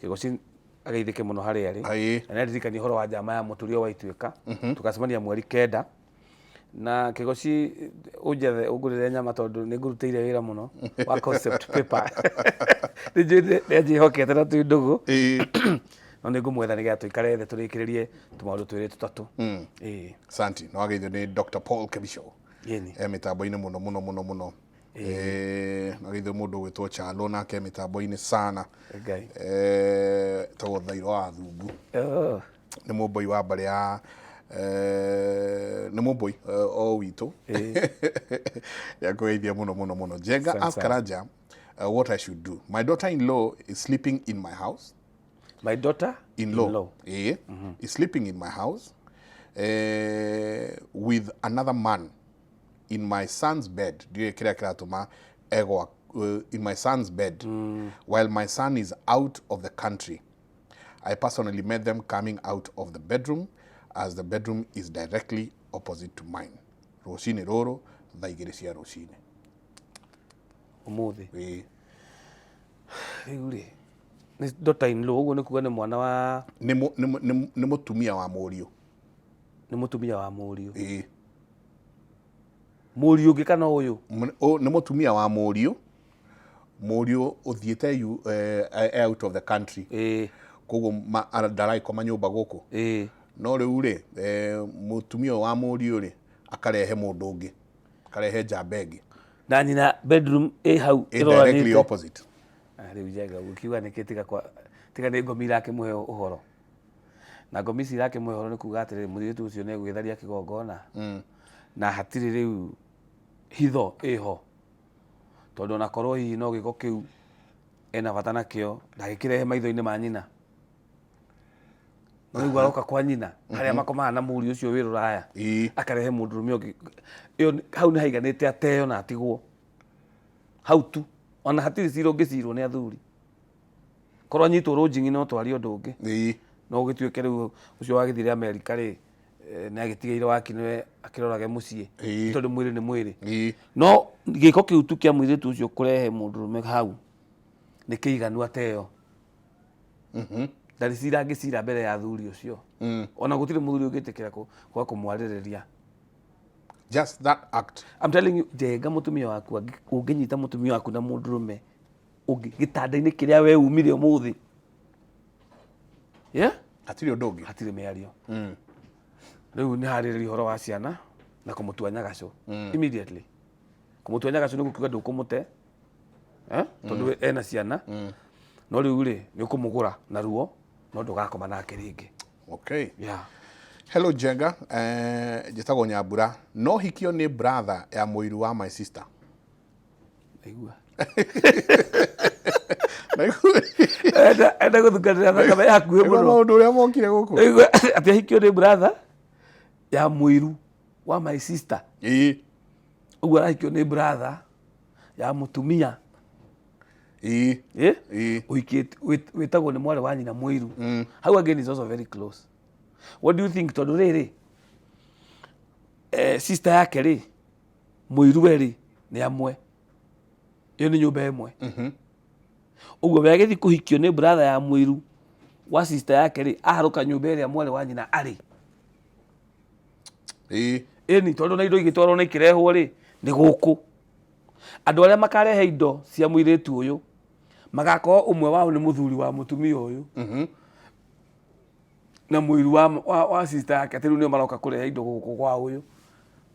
Kĩgoci ageithĩke mũno harĩa arĩ. Na nĩandirikania ũhoro wa njama ya mũtũrĩre wa Ituĩka, tũgacemania mweri 9 na Kĩgoci, ũnjethe ũngũrĩre nyama, tondũ nĩ ngũrutĩire wĩra mũno wa concept paper, nĩ nĩanjĩhokete na twĩ ndũgũ. No nĩ ngũmwetha nĩgetha tũikare thĩ tũrĩkĩrĩrie tũmaũndũ twĩrĩ tũtatũ. Ĩĩ. Santi, no ageithio nĩ Dr Paul Kebisho. Ĩni. E mĩtambo-inĩ mũno mũno mũno mũno. Ageithio mũndũ ũgwĩtwo Chalo, nake e mĩtambo-inĩ sana. Ngai. Tagwo Thairo wa Thungu. Oh. Nĩ mũmboi wa mbarĩ ya Nĩ mũmbũi o witũ nĩakũgeithia mũno mũno mũno. Njenga Asante ask sana. Karanja what I should do. My daughter-in-law is sleeping in my house. My daughter In-law, in-law. Is sleeping in my house with another man in my son's bed. Ndiũĩ kĩrĩa kĩratũma egwa in my son's bed while my son is out of the country. I personally met them coming out of the bedroom as the bedroom is directly opposite to mine. Rũcinĩ rũrũ thaa 2 cia rũcinĩ. Ũmũthĩ. Ĩĩ. Rĩu rĩ, nĩ daughter in law, ũguo nĩ kuga nĩ mwana wa Nĩ mũtumia wa mũriũ. Nĩ mũtumia wa mũriũ. Ĩĩ. Mũriũ ũngĩ kana ũyũ? Nĩ mũtumia wa mũriũ, mũriũ ũthiĩte out of the country. Koguo ndaragĩkoma nyũmba gũkũ. No rĩu rĩ, mũtumia ũyũ wa mũriũ rĩ, akarehe mũndũ ũngĩ, akarehe njamba ĩngĩ. Na nyina bedroom ĩ hau ĩ directly ĩroranĩte. Opposite. Ah, rĩu Njenga ũkiuga nĩkĩ tiga kwa tiga nĩ ngomi irakĩmũhe ũhoro, na ngomi ici irakĩmũhe ũhoro nĩ kuga atĩrĩrĩ, mũirĩtu ũcio nĩ egwĩtharia kĩgongona na hatirĩ rĩu hitho ĩho, tondũ ona korwo hihi no gĩko kĩu ena bata nakĩo, ndagĩkĩrehe maitho-inĩ ma nyina. No rĩu aroka kwa nyina harĩa makomaga na mũriũ ũcio wĩ rũraya, akarehe mũndũrũme ũngĩ. Ĩyo hau nĩ haiganĩte ateo na atigwo hau tu, ona hatirĩ cira ũngĩcirwo nĩ athuri. Korwo anyitwo rũnjing'i no twarie ũndũ ũngĩ. No ũgĩtuĩke rĩu ũcio wagĩthire Amerika rĩ, nĩ agĩtigĩire waki nĩwe akĩrorage mũciĩ, tondũ mwĩrĩ nĩ mwĩrĩ. No gĩko kĩu tu kĩa mũirĩtu ũcio kũrehe mũndũrũme hau nĩ kĩiganu ateo. Ndarĩ cira angĩcira mbere ya athuri ũcio. Ona gũtirĩ mũthuri ũngĩtĩkĩra kwaga kũmwarĩrĩria. Just that act. I'm telling you, Njenga, mũtumia waku ũngĩnyita mũtumia waku na mũndũrũme ũngĩ gĩtanda-inĩ kĩrĩa we umire ũmũthĩ, yeah? Hatirĩ ũndũ ũngĩ. Hatirĩ mĩario. Rĩu nĩ harĩrĩria ũhoro wa ciana na kũmũtua nyagacũ immediately. Kũmũtua nyagacũ nĩ gũkiuga ndũkũmũte, eh? Tondũ we ena ciana, no rĩu rĩ, nĩ ũkũmũgũra na ruo, no ndũgakoma nake rĩngĩ. Okay. Yeah. Hello Njenga, njĩtagwo Nyambura. No hikio nĩ brother ya mũiru wa my sister. Naigua. Naigua. Enda gũthukanĩra thakame hakuhĩ Naigua mũno. maũndũ ũrĩa mokire gũkũ. Naigua atĩ ahikio nĩ brother ya mũiru wa my sister. Ũguo arahikio nĩ brother ya mũtumia. Eh? Ĩĩ. Ũhikĩte wĩtagwo nĩ mwarĩ wa nyina mũiru. Hau again is also very close. What do you think? Tondũ rĩrĩ, sister yake rĩ, mũiru we rĩ, nĩ amwe. Ĩyo nĩ nyũmba ĩmwe. Ũguo we agĩthiĩ kũhikio nĩ brother ya mũiru wa sister yake rĩ, aharũka nyũmba ĩrĩa mwarĩ wa nyina arĩ. Ĩni tondũ na indo igĩtwarwo na ikĩrehwo rĩ, nĩ gũkũ. Andũ arĩa makarehe indo cia mũirĩtu ũyũ magakorwo ũmwe wao nĩ mũthuri wa mũtumia ũyũ na mũiru wa sister yake, atĩ rĩu nĩo maroka kũrehe indo gũkũ kwa ũyũ.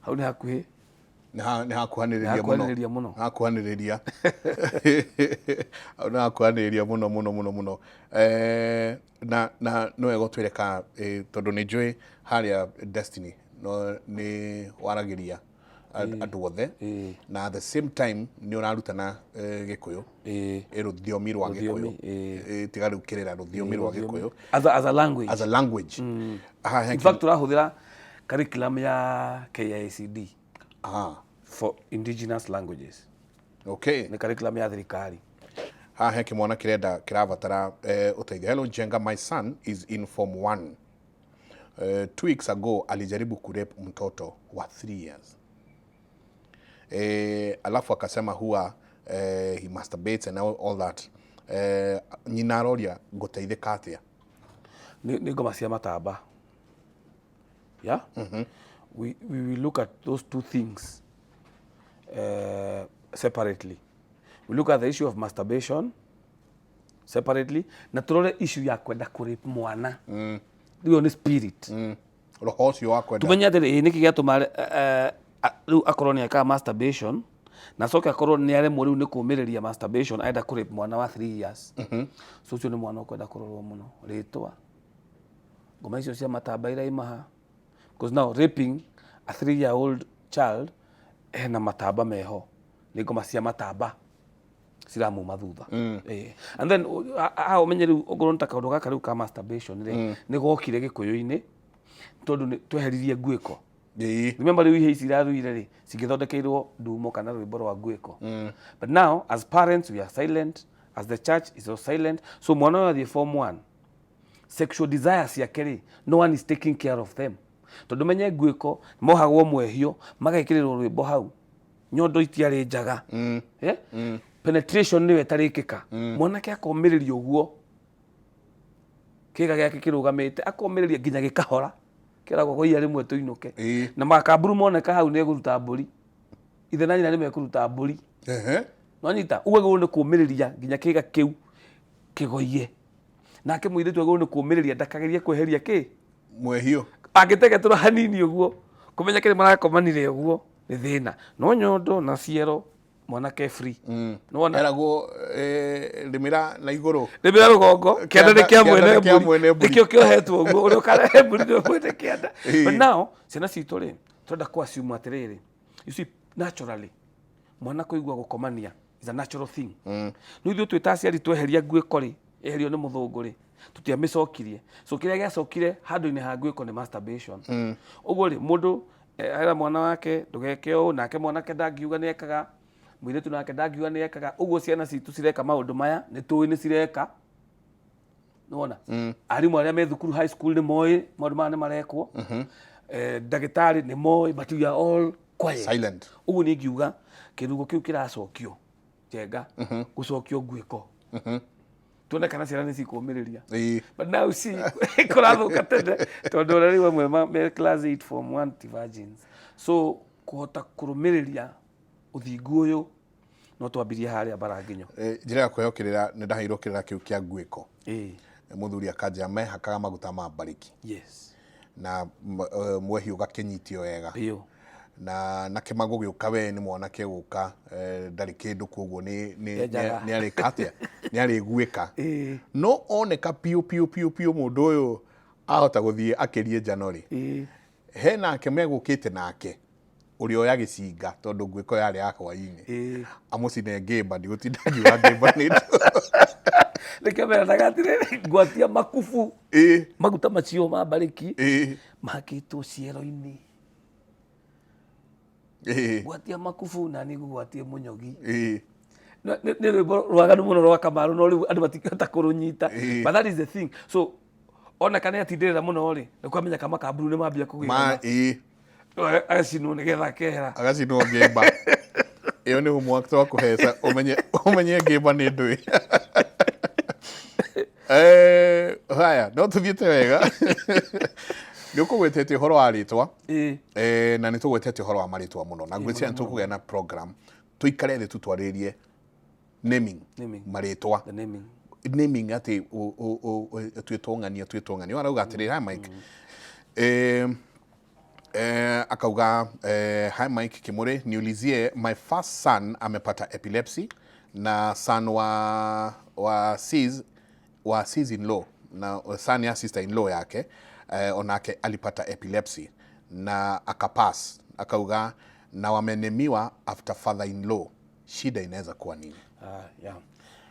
Hau nĩ hakuhĩ. Nĩ hakuhanĩrĩria Nĩ mũno. hakuhanĩrĩria mũno. Nĩ hakuhanĩrĩria. Hau nĩ hakuhanĩrĩria mũno mũno mũno mũno. Na nĩ wega ũtwĩre ka tondũ nĩ njũĩ harĩa Destiny no nĩ waragĩria andũ othe, na at the same time nĩ ũrarutana Gĩkũyũ, rũthiomi rwa Rũthiomi, Gĩkũyũ. Tiga rĩu kĩrĩra, rũthiomi rwa Gĩkũyũ. As a language. As a language. Haha In fact, tũrahũthĩra curriculum ya KICD for indigenous languages. Nĩ curriculum ya thirikari. Haha he kĩmwana kĩrenda kĩrabatara ũteithio. Hello Njenga, my son is in form 1. 2 weeks ago alijaribu kurape mtoto wa 3 years. Alafu akasema huwa he masturbates and all that. Nyina aroria ngũteithĩka atĩa? Nĩ ngoma cia matamba. Yeah. We will look at those two things separately. We look at the issue of masturbation separately na turore issue ya kwenda kũrape mwana. Rĩu nĩ spirit. Roho ũcio wa kwenda. Tumenye atĩrĩ, ĩ nĩkĩ gĩatũma rĩu akorwo nĩ ekaga masturbation na acoke akorwo nĩ aremwo rĩu nĩ kũmĩrĩria masturbation, arenda kũrape mwana wa 3 years. So ũcio nĩ mwana ũkwenda kũrorwo mũno rĩtwa, ngoma icio cia matamba iraimaha. Because now raping a 3 year old child, hena matamba meho, nĩ ngoma cia matamba ciramuma thutha. And then haha ũmenye rĩu ongorwo nĩ ta kaũndũ gaka rĩu ka masturbation rĩ, nĩ gokire gĩkũyũ-inĩ tondũ tweheririe nguĩko. Remember, rĩu ihe ici iraruire rĩ, cingĩthondekeirwo ndumo kana rwĩmbo rwa nguĩko, but now as parents we are silent, as the church is also silent. So mwana ũyũ athiĩ form 1, sexual desires ciake rĩ, no one is taking care of them, tondũ menye nguĩko mohagwo mwehio, magekĩrĩrwo rwĩmbo hau, nyondo itiarĩ njaga. Eh? Penetration nĩyo ĩtarĩkĩka. Mwanake akomĩrĩria ũguo kĩga gĩake kĩrũgamĩte, akomĩrĩria nginya gĩkahora, kĩragwo goia rĩmwe tũinũke. Na makamburu moneka hau nĩ egũruta mbũri, ithe na nyina nĩ mekũruta mbũri. Nonyita ũguo agĩrĩirwo nĩ kũmĩrĩria nginya kĩga kĩu kĩgoie. Nake mũirĩtu agĩrĩirwo nĩ kũmĩrĩria, ndakagerie kweheria kĩ Mwehio. Angĩtegetũra hanini ũguo, kũmenya kĩrĩa marakomanire ũguo nĩ thĩna. No nyondo na ciero, mwanake free. Nĩwona? Eragwo rĩmĩra na igũrũ. Rĩmĩra rũgongo, kĩanda nĩ kĩa Kĩanda mwene nĩ kĩa mwene mbũri. Mbũri. Nĩkĩo kĩohetwo ũguo, ũrĩa ũkarehe mbũri nĩwe mwene kĩanda. But now ciana citũ rĩ, tũrenda kũ assume atĩrĩrĩ, you see, naturally mwana kũigua gũkomania is a natural thing. No ithuĩ twĩ ta aciari tweheria nguĩko rĩ, eherio nĩ mũthũngũ rĩ, tũtiamĩcokirie. So kĩrĩa gĩacokire handũ-inĩ ha nguĩko nĩ masturbation. Ũguo rĩ, mũndũ era mwana wake ndũgeke ũũ, nake mwanake ndangiuga nĩ ekaga, mũirĩtu nake ndangiuga nĩ ekaga. Ũguo ciana citũ cireka maũndũ maya, nĩ tũĩ nĩ cireka. Nĩwona arimũ arĩa me thukuru high school nĩ moĩ maũndũ maya nĩ marekwo. Ndagĩtarĩ nĩ moĩ, but we are all quiet. Silent. Ũguo niĩ ngiuga kĩrugo kĩu kĩracokio njenga gũcokio nguĩko, tuone kana ciana nĩ cikũmĩrĩria. But now see, kũrathũka tene, tondũ ona rĩu amwe me class 8, form 1 ti virgins. So kũhota kũrũmĩrĩria ũthingu ũyũ, no twambirie harĩa mbara nginyo. Njĩra ya kũheo kĩrĩra, nĩ ndaheirwo kĩrĩra kĩu kĩa nguĩko. Mũthuri akanjĩra mehakaga maguta ma mbarĩki na mwehio ũgakĩnyitio wega na kĩmago gĩũka, we nĩ mwanake gũka, ndarĩ kĩndũ, koguo Enjaga. nĩ arĩka atĩa, nĩ arĩguĩka. No oneka piũ piũ piũ piũ mũndũ ũyũ ahota gũthiĩ akĩrie njano rĩ, he nake megũkĩte nake ũrĩa oya gĩcinga, tondũ nguĩko yarĩ ya hwainĩ, amũcine ngĩmba. Ndigũtinda ngiuga ngĩmba nĩ Nĩkĩo meranaga atĩrĩrĩ, ngwatia makubu, maguta macio ma mbarĩki mahakĩtwo ciero-inĩ. Ngwatia makubu na niĩ ngũgwatie mũnyogi. Nĩ rwĩmbo rwaganu mũno rwa Kamaru, no rĩu andũ matingĩhota kũrũnyita. But that is the thing. So oneka nĩ atindĩrĩra mũno rĩ, nĩ kwamenya kama kamburu nĩ mambia ma kũgĩra, agacinwo nĩgetha akehera. Agacinwo ngĩmba. Ĩyo nĩ homework twakũheca, ũmenye ũmenye ngĩmba nĩ ndũĩ. Haya, no tũthiĩte wega. Nĩ ũkũgwetete ũhoro wa rĩtwa. Na nĩ tũgwetete ũhoro wa marĩtwa mũno, na ngwĩciria nĩ tũkũgĩa na program tũikare thĩ tũtwarĩrie naming. Naming. Marĩtwa. The naming. Naming, atĩ twĩtwo ng'ania, twĩtwo ng'ania. Arauga atĩrĩrĩ, hi Mike, akauga, "Hi Mike Kimuri, niulizie, my first son amepata epilepsy na son wa sis in law na son ya sister in law yake, onake alipata epilepsy na akapass." Akauga na wamenemiwa after father in law, shida inaweza kuwa nini? Ah, yeah.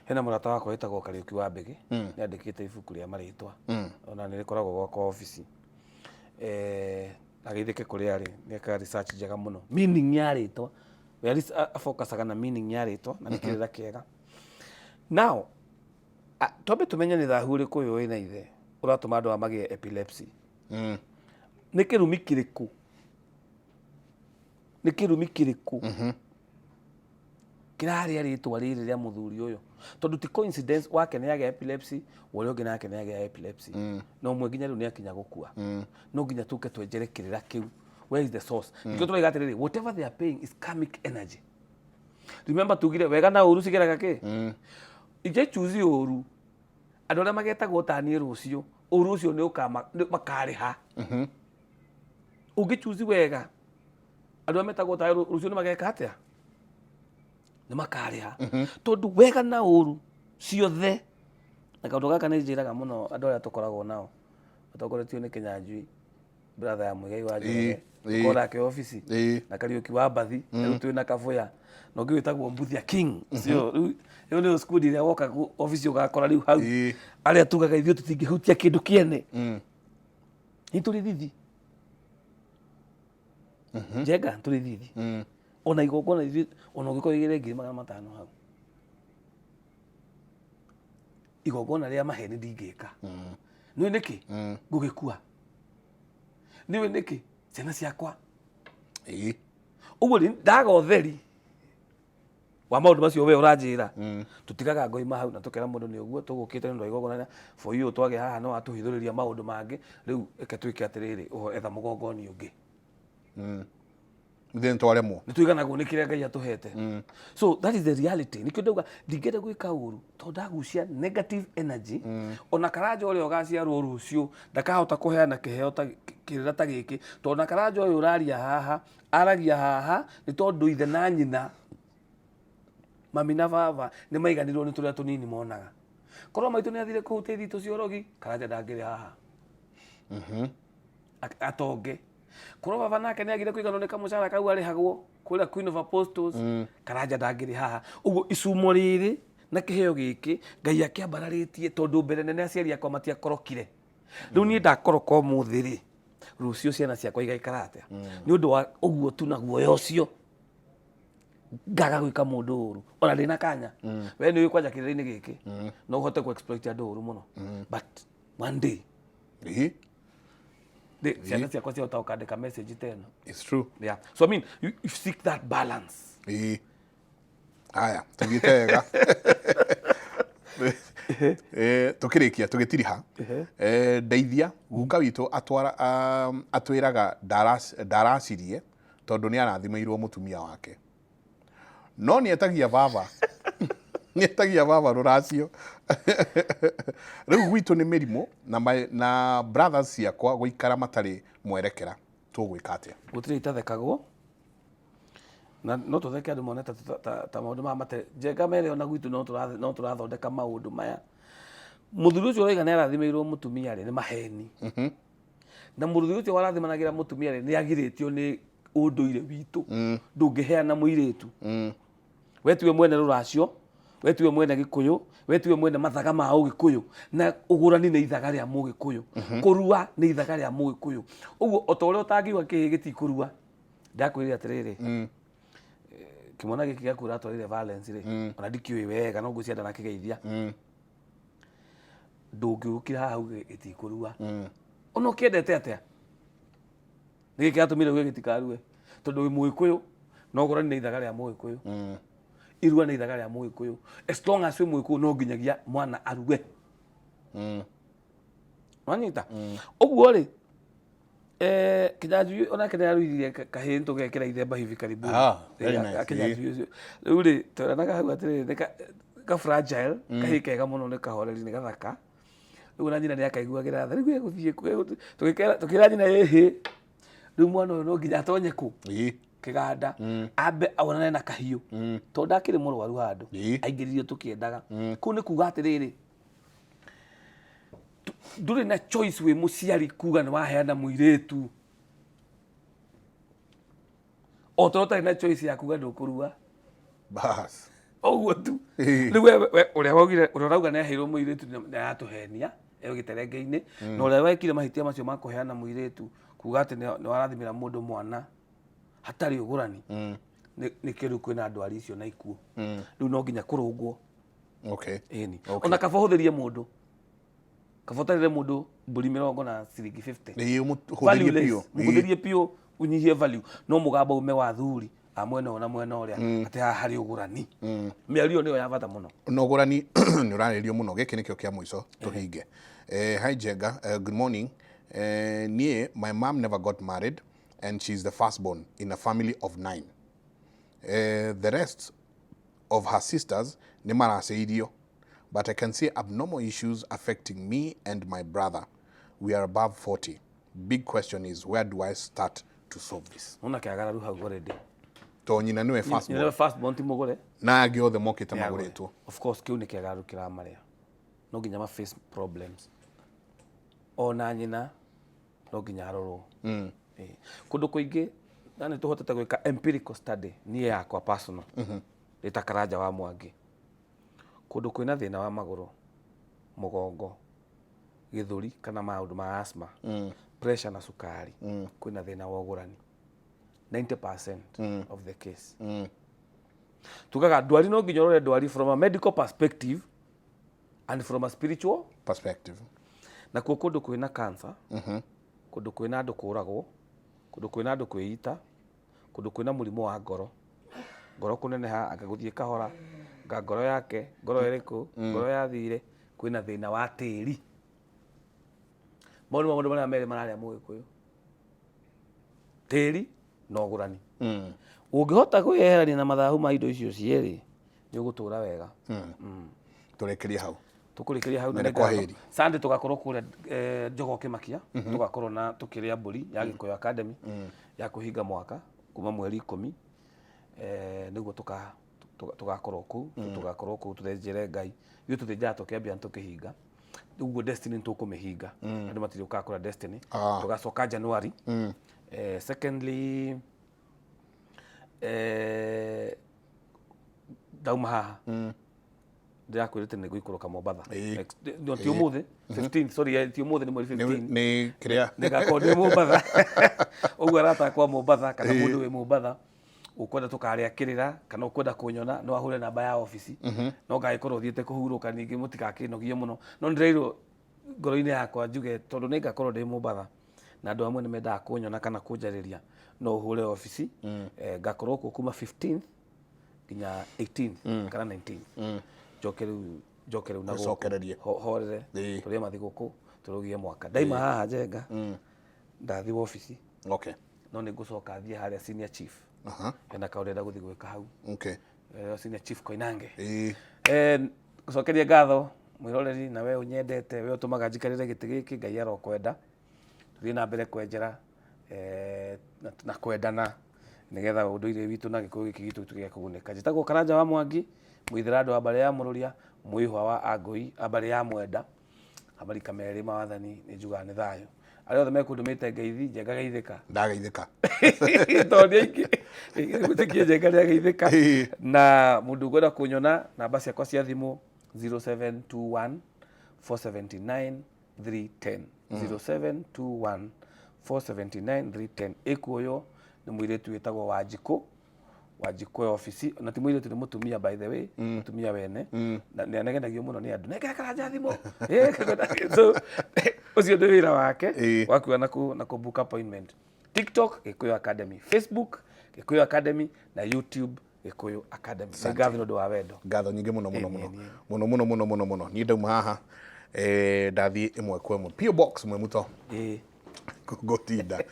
Hena mũrata wakwa wĩtagwo Kariũki wa Mbĩgĩ, nĩ andĩkĩte ibuku rĩa marĩtwa, ona nĩ rĩkoragwo gwakwa obici. Ageithĩke kũrĩa arĩ, nĩ ekaga research njega mũno, meaning ya rĩtwa. We afocusaga na meaning ya rĩtwa, na nĩ kĩrĩra kĩega. Now twambe tũmenye nĩ thahu ũrĩkũ ũyũ wĩna ithe ũratũma andũ aya magĩe epilepsy. Nĩ kĩrumi kĩrĩkũ? Nĩ kĩrumi kĩrĩkũ kĩrarĩa rĩtwa rĩrĩ rĩa mũthuri ũyũ? Tondũ ti coincidence wake nĩ agĩa epilepsy, ũrĩa ũngĩ nake nĩ agĩa epilepsy, na ũmwe nginya rĩu nĩ akinya gũkua. No nginya tũke twenjere kĩrĩra kĩu, where is the source? Nĩkĩo tũraiga atĩrĩrĩ, whatever they are paying is karmic energy. Remember tugire wega na ũru cigeraga kĩ ingĩ choose ũru, andũ arĩa magetagwo ta niĩ rũciũ, ũru ũcio nĩ ũkama makarĩha. Ũngĩ choose wega, andũ arĩa metagwo ta rũciũ nĩ mageka atĩa? Nĩ makarĩha, tondũ wega na ũru ciothe. Na kaũndũ gaka nĩ njĩraga mũno andũ arĩa tũkoragwo nao matongoretio nĩ Kĩnyanjui. Brother ya Muigai wa Ĩĩ, Njoroge. ĩĩ. Tũkorwo nake obici. Ĩĩ. Na Kariũki wa Mbathi. Rĩu twĩ na Kabuya. Na ũngĩ wĩtagwo Mbuthia King. Ũcio rĩu ĩyo nĩyo squad ĩrĩa woka obici ũgakora rĩu hau. Ĩĩ. Arĩa tugaga ithuĩ tũtingĩhutia kĩndũ kĩene. Nĩ tũrĩ thithi. Njenga tũrĩ thithi. Ona igongona ithuĩ ona ũngĩkorwo igĩre 500,000 hau. Igongona rĩa maheni ndingĩka. Nĩũĩ nĩkĩ? Ngũgĩkua. Nĩũĩ nĩkĩ? Ciana ciakwa. Ĩĩ. Ũguo rĩ, ndaga ũtheri wa maũndũ macio we ũranjĩra, tũtigaga ngoima hau na tũkera mũndũ nĩ ũguo tũgũkĩte nĩ ũndũ wa igongona for you twagĩa haha no watũhithũrĩria maũndũ mangĩ, rĩu reke twĩke atĩrĩrĩ, ũho etha mũgongoni ũngĩ. Ithuĩ nĩ twaremwo. Nĩ tũiganagwo nĩ kĩrĩa Ngai atũhete. So that is the reality. Nĩkĩo ndauga ndingĩenda gwĩka ũru tondũ ndagucia negative energy. Ona Karanja ũrĩa ũgaciarwo rũciũ ndakahota kũheana kĩheo ta kĩrĩra ta gĩkĩ, tondũ na Karanja ũyũ ũraria haha aragia haha nĩ tondũ ithe na nyina, mami na baba, nĩ maiganĩrwo nĩ tũrĩa tũnini monaga. Korwo maitũ nĩ athire kũu tĩri cia ũrogi, Karanja ndangĩrĩ haha atonge. Korwo baba nake nĩ agire kũiganwo nĩ kamũcara kau arĩhagwo kũrĩa Queen of Apostles, Karanja ndangĩrĩ haha. Ũguo icumo rĩrĩ na kĩheo gĩkĩ Ngai akĩambararĩtie, tondũ mbere nene aciari akwa matiakorokire. Rĩu niĩ ndakoroka ũmũthĩ rĩ, rũciũ ciana ciakwa igaikara atĩa? Nĩ ũndũ wa ũguo tu na guoya ũcio ngaga gwĩka mũndũ ũru ona ndĩna kanya. We nĩ ũĩ kwanja kĩrĩra-inĩ gĩkĩ no ũhote ku exploit andũ ũru mũno, but one day Ĩĩ. Ciana ciakwa ciahota gũkandĩka message ta ĩno. It's true. Yeah, so I mean, you seek that balance. Ĩĩ. Haya, tũthiĩte wega. Tũkĩrĩkia tũgĩtiriha, ndeithia, guka witũ atwara atwĩraga ndaracirie tondũ nĩ arathimĩirwo mũtumia wake, no nĩ etagia baba, nĩ etagia baba rũracio. Rĩu gwitũ nĩ mĩrimũ na, na brothers ciakwa gũikara matarĩ mwerekera, tũgwĩka atĩa? Gũtirĩ itathekagwo na no tũtheke andũ mone ta maũndũ maya mate njenga mere. Ona gwitũ no tũrathondeka maũndũ maya. Mũthuri ũcio ũraiga nĩ arathimĩirwo mũtumia rĩ, nĩ maheni. Na mũthuri ũcio warathimanagĩra mũtumia rĩ, nĩ agirĩtio nĩ ũndũire witũ. Ndũngĩheana mũirĩtu. We tiwe mwene rũracio, we tiwe mwene gĩkũyũ, we tiwe mwene mathaga ma ũgĩkũyũ. Na ũgũrani nĩ ithaga rĩa mũgĩkũyũ, kũrua nĩ ithaga rĩa mũgĩkũyũ. Ũguo o ta ũrĩa ũtangiuga kĩhĩ gĩtikũrua, ndakwĩrire atĩrĩrĩ, kĩmwana gĩkĩ gĩaku ũratwarire Valence rĩ, ona ndikĩũĩ wega, no ngwĩciria ndarakĩgeithia. Ndũngĩũkira haha uge gĩtikũrua ona ũkĩendete atĩa. Nĩkĩ kĩratũmire uge gĩtikarue? Tondũ wĩ mũgĩkũyũ no ũgũrani nĩ ithaga rĩa mũgĩkũyũ, irua nĩ ithaga rĩa mũgĩkũyũ. As long as wĩ mũgĩkũyũ, no nginyagia mwana arue. Wanyita ũguo rĩ, Kinyanjui onake nĩ aruithirie kahĩĩ, tũgekĩra ithemba hivi karibuni. Ah, very nice. Kinyanjui ũcio rĩu rĩ, tweranaga hau atĩrĩrĩ, nĩ ka fragile, kahĩĩ kega mũno, nĩ kahoreri, nĩ gathaka. Rĩu ona nyina nĩ akaiguagĩra tha. Rĩu egũthiĩ kũ? Tũkĩra nyina, ĩhĩ, rĩu mwana ũyũ no nginya atonye kũ kĩganda, ambe onane na kahiũ, tondũ ndakĩrĩ mũrwaru handũ aingĩririo tũkĩendaga kũu. Nĩ kuga atĩrĩrĩ, ndũrĩ na choice wĩ mũciari kuga nĩ waheana mũirĩtu, o ta ũtarĩ na choice ya kuga ndũkũrua. Bas. Ũguo tu. Rĩu we ũrĩa waugire, ũrĩa ũrauga nĩ aheirwo mũirĩtu, nĩ aratũhenia eo gĩterenge-inĩ. Na ũrĩa wekire mahĩtia macio ma kũheana mũirĩtu, kuga atĩ nĩ warathimĩra mũndũ mwana hatarĩ ũgũrani, nĩkĩo rĩu kwĩna ndwari icio na ikuũ. Rĩu no nginya kũrũngwo. Ĩni. Ona kaba ũhũthĩrie mũndũ, kaba ũtarĩre mũndũ mbũri 40 na ciringi 50. Ĩĩ, ũmũhũthĩrie Valueless. biũ. Mũhũthĩrie biũ, ũnyihie value, no mũgambo ume wa athuri a mwena ũyũ na mwena ũrĩa, atĩ haha harĩ ũgũrani. Mĩario nĩyo ya bata mũno. Na ũgũrani nĩ ũrarĩrĩrio mũno. Gĩkĩ nĩkĩo kĩa mũico tũhinge. Hi Njenga, good morning. Niĩ my mom never got married and she's the firstborn in a family of nine. The rest of her sisters nĩ maracĩirio, but I can see abnormal issues affecting me and my brother. We are above 40. Big question is, where do I start to solve this? Nona kĩagararu hau already. To nyina nĩwe firstborn. Nyina nĩwe firstborn, ti mũgũre. Na angĩ othe mokĩte magũrĩtwo. Of course, kĩu nĩ kĩagararu kĩramarĩa. No nginya ma face problems. Ona nyina No nginya arorwo. Ĩĩ. Kũndũ kũingĩ na nĩ tũhotete gwĩka empirical study, niĩ yakwa personal, ndĩ ta Karanja wa Mwangi, kũndũ kwĩna thĩna wa magũrũ, mũgongo, gĩthũri kana maũndũ ma asthma, pressure na cukari, kwĩna thĩna wa ũgũrani 90% of the case. Tugaga ndwari no nginya ũrore ndwari from a medical perspective and from a spiritual perspective. Nakuo kũndũ kwĩna cancer, kũndũ kwĩna andũ kũragwo, kũndũ kwĩna andũ kwĩita, kũndũ kwĩna mũrimũ wa ngoro, ngoro kũneneha, anga gũthiĩ kahora, anga ngoro yake, ngoro ĩrĩkũ, ngoro yathire, kwĩna thĩna wa tĩri. Mau nĩ maũndũ marĩa merĩ mararĩa Mũgĩkũyũ, tĩri na ũgũrani. Ũngĩhota kwĩyeherania na mathahu ma indo icio cierĩ, nĩ ũgũtũra wega. Tũrĩkĩrie hau. Tũkũrĩkĩria hau na Nene nĩ kwa ngatho. heri. Sunday tũgakorwo kũrĩa Njogoo Kĩmakia, tũgakorwo na tũkĩrĩa mbũri ya Gĩkũyũ Academy ya kũhinga mwaka kuma mweri 10, nĩguo tũgakorwo kũu, tũgakorwo kũu tũthĩnjĩre Ngai. Ithuĩ tũthĩnjaga tũkĩambia na tũkĩhinga. Ũguo Destiny nĩtũkũmĩhinga, andũ matirĩ kũra Destiny. Tũgacoka January. Secondly, ndauma haha ndĩrakwĩrĩte nĩ ngũikũrũka Mombatha. No, ti ũmũthĩ 15, sorry, ti ũmũthĩ, nĩ mweri 15. Nĩ kĩrĩa? Nĩgakorwo ndĩ Mombatha. Ũguo arata akwa Mombatha kana mũndũ wĩ Mombatha ũkwenda tũkarĩa kĩrĩra kana ũkwenda kũnyona, no ahũre namba ya obici, no ngagĩkorwo thiĩte kũhurũka, ningĩ mũtigakĩnogie mũno, no nĩndĩreirwo ngoro-inĩ yakwa njuge tondũ nĩ ngakorwo ndĩ Mombatha na andũ amwe nĩ mendaga kũnyona kana kũnjarĩria, no ũhũre obici. Ngakorwo kuo kuma 15th nginya 18th kana 19th, njoke rĩu, njoke rĩu na gũkũ. Ũcokererie. Horere. Tũrĩe mathigũkũ, tũrũgie mwaka. Ndaima haha Njenga, ndathiĩ wabici, no nĩ ngũcoka thiĩ harĩa senior chief. Hena kaũndũ ndĩrenda gũthiĩ gwĩka hau. Senior chief Koinange. Gũcokeria ngatho mwĩroreri na we ũnyendete, we ũtũmaga njikarĩre gĩtĩ gĩkĩ, Ngai arokwenda, tũthiĩ na mbere kwenjera na kwendana nĩgetha ũndũire witũ na Gĩkũyũ gĩkĩ gitũ gĩtuĩke gĩa kũgunĩka. Njĩtagwo Karanja wa Mwangi, mũithĩra wa mbarĩ ya Mũrũria, mwĩhwa wa Angũi, a mbarĩ ya Mwenda, amarika merĩ ma wathani, nĩ njugaga nĩ thayũ. Arĩa othe mekũndũmĩte ngeithi, Njenga geithĩka. Ndageithĩka. Tondũ nĩ aingĩ, gwĩtĩkia Njenga nĩ ageithĩka. Na mũndũ ũkwenda kũnyona, namba ciakwa cia thimũ 0721 479 310, 0721 479 310. Ĩkuoywo nĩ mũirĩtu wĩtagwo Wanjikũ, Wanjikũ ya obici, na ti mũirĩtu, nĩ mũtumia by the way, mũtumia wene, na nĩ anegenagio mũno nĩ andũ, nengera Karanja thimũ. So ũcio nĩ wĩra wake wa kuoya na kũ book appointment. TikTok Gĩkũyũ Academy, Facebook Gĩkũyũ Academy na YouTube Gĩkũyũ Academy. Nĩ ngatho nĩ ũndũ wa wendo. Ngatho nyingĩ mũno mũno mũno mũno mũno mũno mũno mũno. Niĩ ndauma haha, ndathiĩ ĩmwe kwa ĩmwe PO Box Mwemuto ngũtinda.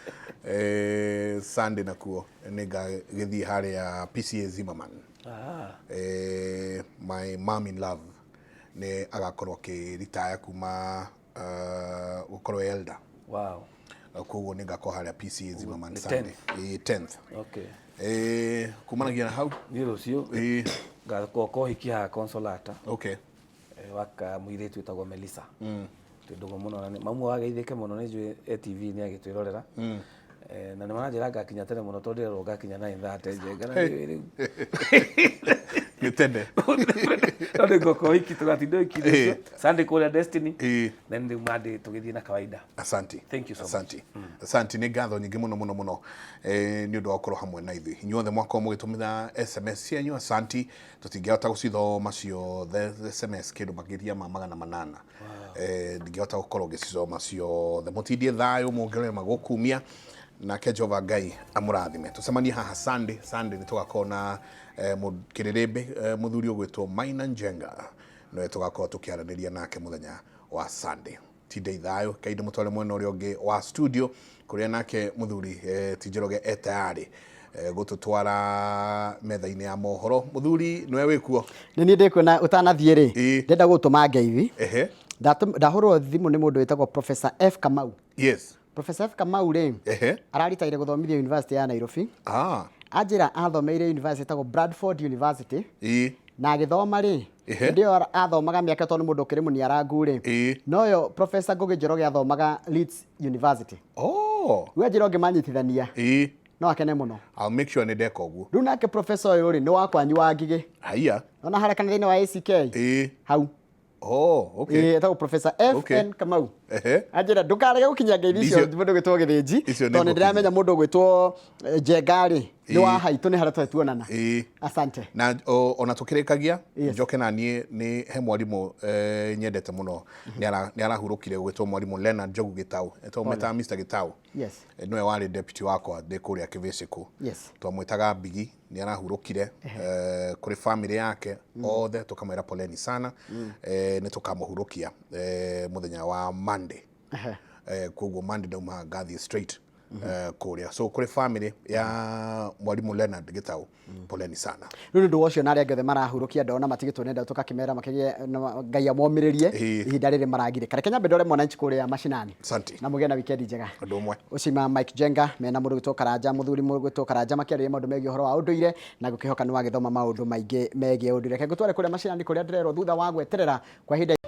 Sunday nakuo nĩ ngagĩthiĩ harĩa PCA Zimmerman. My mom in love nĩ agakorwo akĩritaya kuma gũkorwo elder. Koguo nĩ ngakorwo harĩa PCA Zimmerman Nĩ Sunday. 10th. Kumanagia na hau. Niĩ rũciũ ngakorwo kũhikia haha Consolata. Waka mũirĩtu wĩtagwo Melissa. Twĩ ndũgũ mũno na mamu wageithĩke mũno, nĩ njũĩ ATV nĩ agĩtwĩrorera. Na nĩ maranjĩra ngakinya tene mũno tondũ ndĩrerwo ngakinya 9:30, Njenga, na nĩ rĩu. Nĩ tene. No nĩ ngũkorwo wiki, tũgatinda wiki rũciũ. Sunday kũrĩa Destiny. Then rĩu Monday tũgĩthiĩ na kawaida. Asante. Thank you so much. Asante. Asante, nĩ ngatho nyingĩ mũno mũno mũno nĩ ũndũ wa gũkorwo hamwe na ithuĩ. Inyuothe mwakorwo mũgĩtũmĩra SMS cianyu, asanti, tũtingĩhota gũcithoma ciothe SMS kĩndũ makĩria ma 800. Ndingĩhota gũkorwo ngĩcithoma ciothe. Mũtindie thayũ, muongerere magũkumia, nake Jehova Ngai amũrathime. Tũcemanie haha Sunday. Sunday nĩ tũgakorwo na kĩrĩrĩmbĩ, mũthuri ũgwĩtwo Maina Njenga, nĩwe tũgakorwo tũkĩaranĩria nake mũthenya wa Sunday. Tindai thayũ, kainde mũtware mwena ũrĩa ũngĩ wa studio kũrĩa nake mũthuri ti Njoroge e tayarĩ gũtũtwara metha-inĩ ya mohoro. Mũthuri, nĩwe wĩkuo? Nĩ niĩ ndĩkuo, na ũtanathiĩ rĩ, ndĩrenda gũgũtũma ngeithi. Ndahũrwo thimũ nĩ mũndũ wĩtagwo Professor F Kamau. Professor F Kamau rĩ, araritaire gũthomithia University ya Nairobi. Anjĩra athomeire university ĩtagwo Bradford University. Na agĩthoma rĩ, Hĩndĩ ĩyo athomaga mĩaka, tondũ nĩ mũndũ ũkĩrĩ mũniarangu rĩ, noyo Professor Ngugi Njoroge athomaga Leeds University. Rĩu anjĩra ũngĩmanyitithania no akene mũno. I'll make sure nĩ ndeka ũguo. Rĩu nake professor ũyũ rĩ, nĩ wa kwanyu wa Ngigĩ. Haiya. Ona harĩa kanitha-inĩ wa ACK hau. Oh, okay. Ĩĩ, etagwo Professor FN Kamau. Anjĩra ndũkarege gũkinyia ngeithi icio mũndũ ũgwĩtwo Gĩthĩnji, Icio nĩ tondũ nĩ ngũkinyia. ndĩramenya mũndũ ũgwĩtwo Njenga rĩ, nĩ wa haitũ, nĩ harĩa twarĩ tuonana. Asante. Na ona tũkĩrĩkagia, njoke na niĩ nĩ he mwarimũ nyendete mũno, nĩ arahurũkire, ũgwĩtwo mwarimũ Leonard Njogu Gĩtaũ, twamwĩtaga Mr. Gĩtaũ. Nĩwe warĩ deputy wakwa ndĩ kũrĩa Kĩbĩcĩkũ. Twamwĩtaga Bigi. Nĩ arahurũkire. Kũrĩ family yake othe tũkamwĩra poleni sana. Nĩ tũkamũhurũkia mũthenya wa Monday. Koguo Monday ndauma ngathiĩ straight kũrĩa. So kũrĩ family ya mwarimũ Leonard Gĩtaũ, poleni sana. Rĩu nĩ ũndũ wa ũcio na arĩa angĩ othe marahurũkia, ndona matigĩtwo nĩ ndau, tũgakĩmera makĩgĩe Ngai amomĩrĩrie ihinda rĩrĩ maragirĩka. Reke nyambe ndore mwananchi kũrĩa macinani. Asante. Na mũgĩe na wikendi njega. Ũndũ ũmwe. Ũcima Mike Jenga mena mũndũ gwĩtwo Karanja, mũthuri mũndũ gwĩtwo Karanja, makĩarĩria maũndũ megiĩ ũhoro wa ũndũire, na ngũkĩhoka nĩ wagĩthoma maũndũ maingĩ megiĩ ũndũire. Reke ngũtware kũrĩa macinani kũrĩa ndĩrerwo thutha wa gweterera kwa ihinda.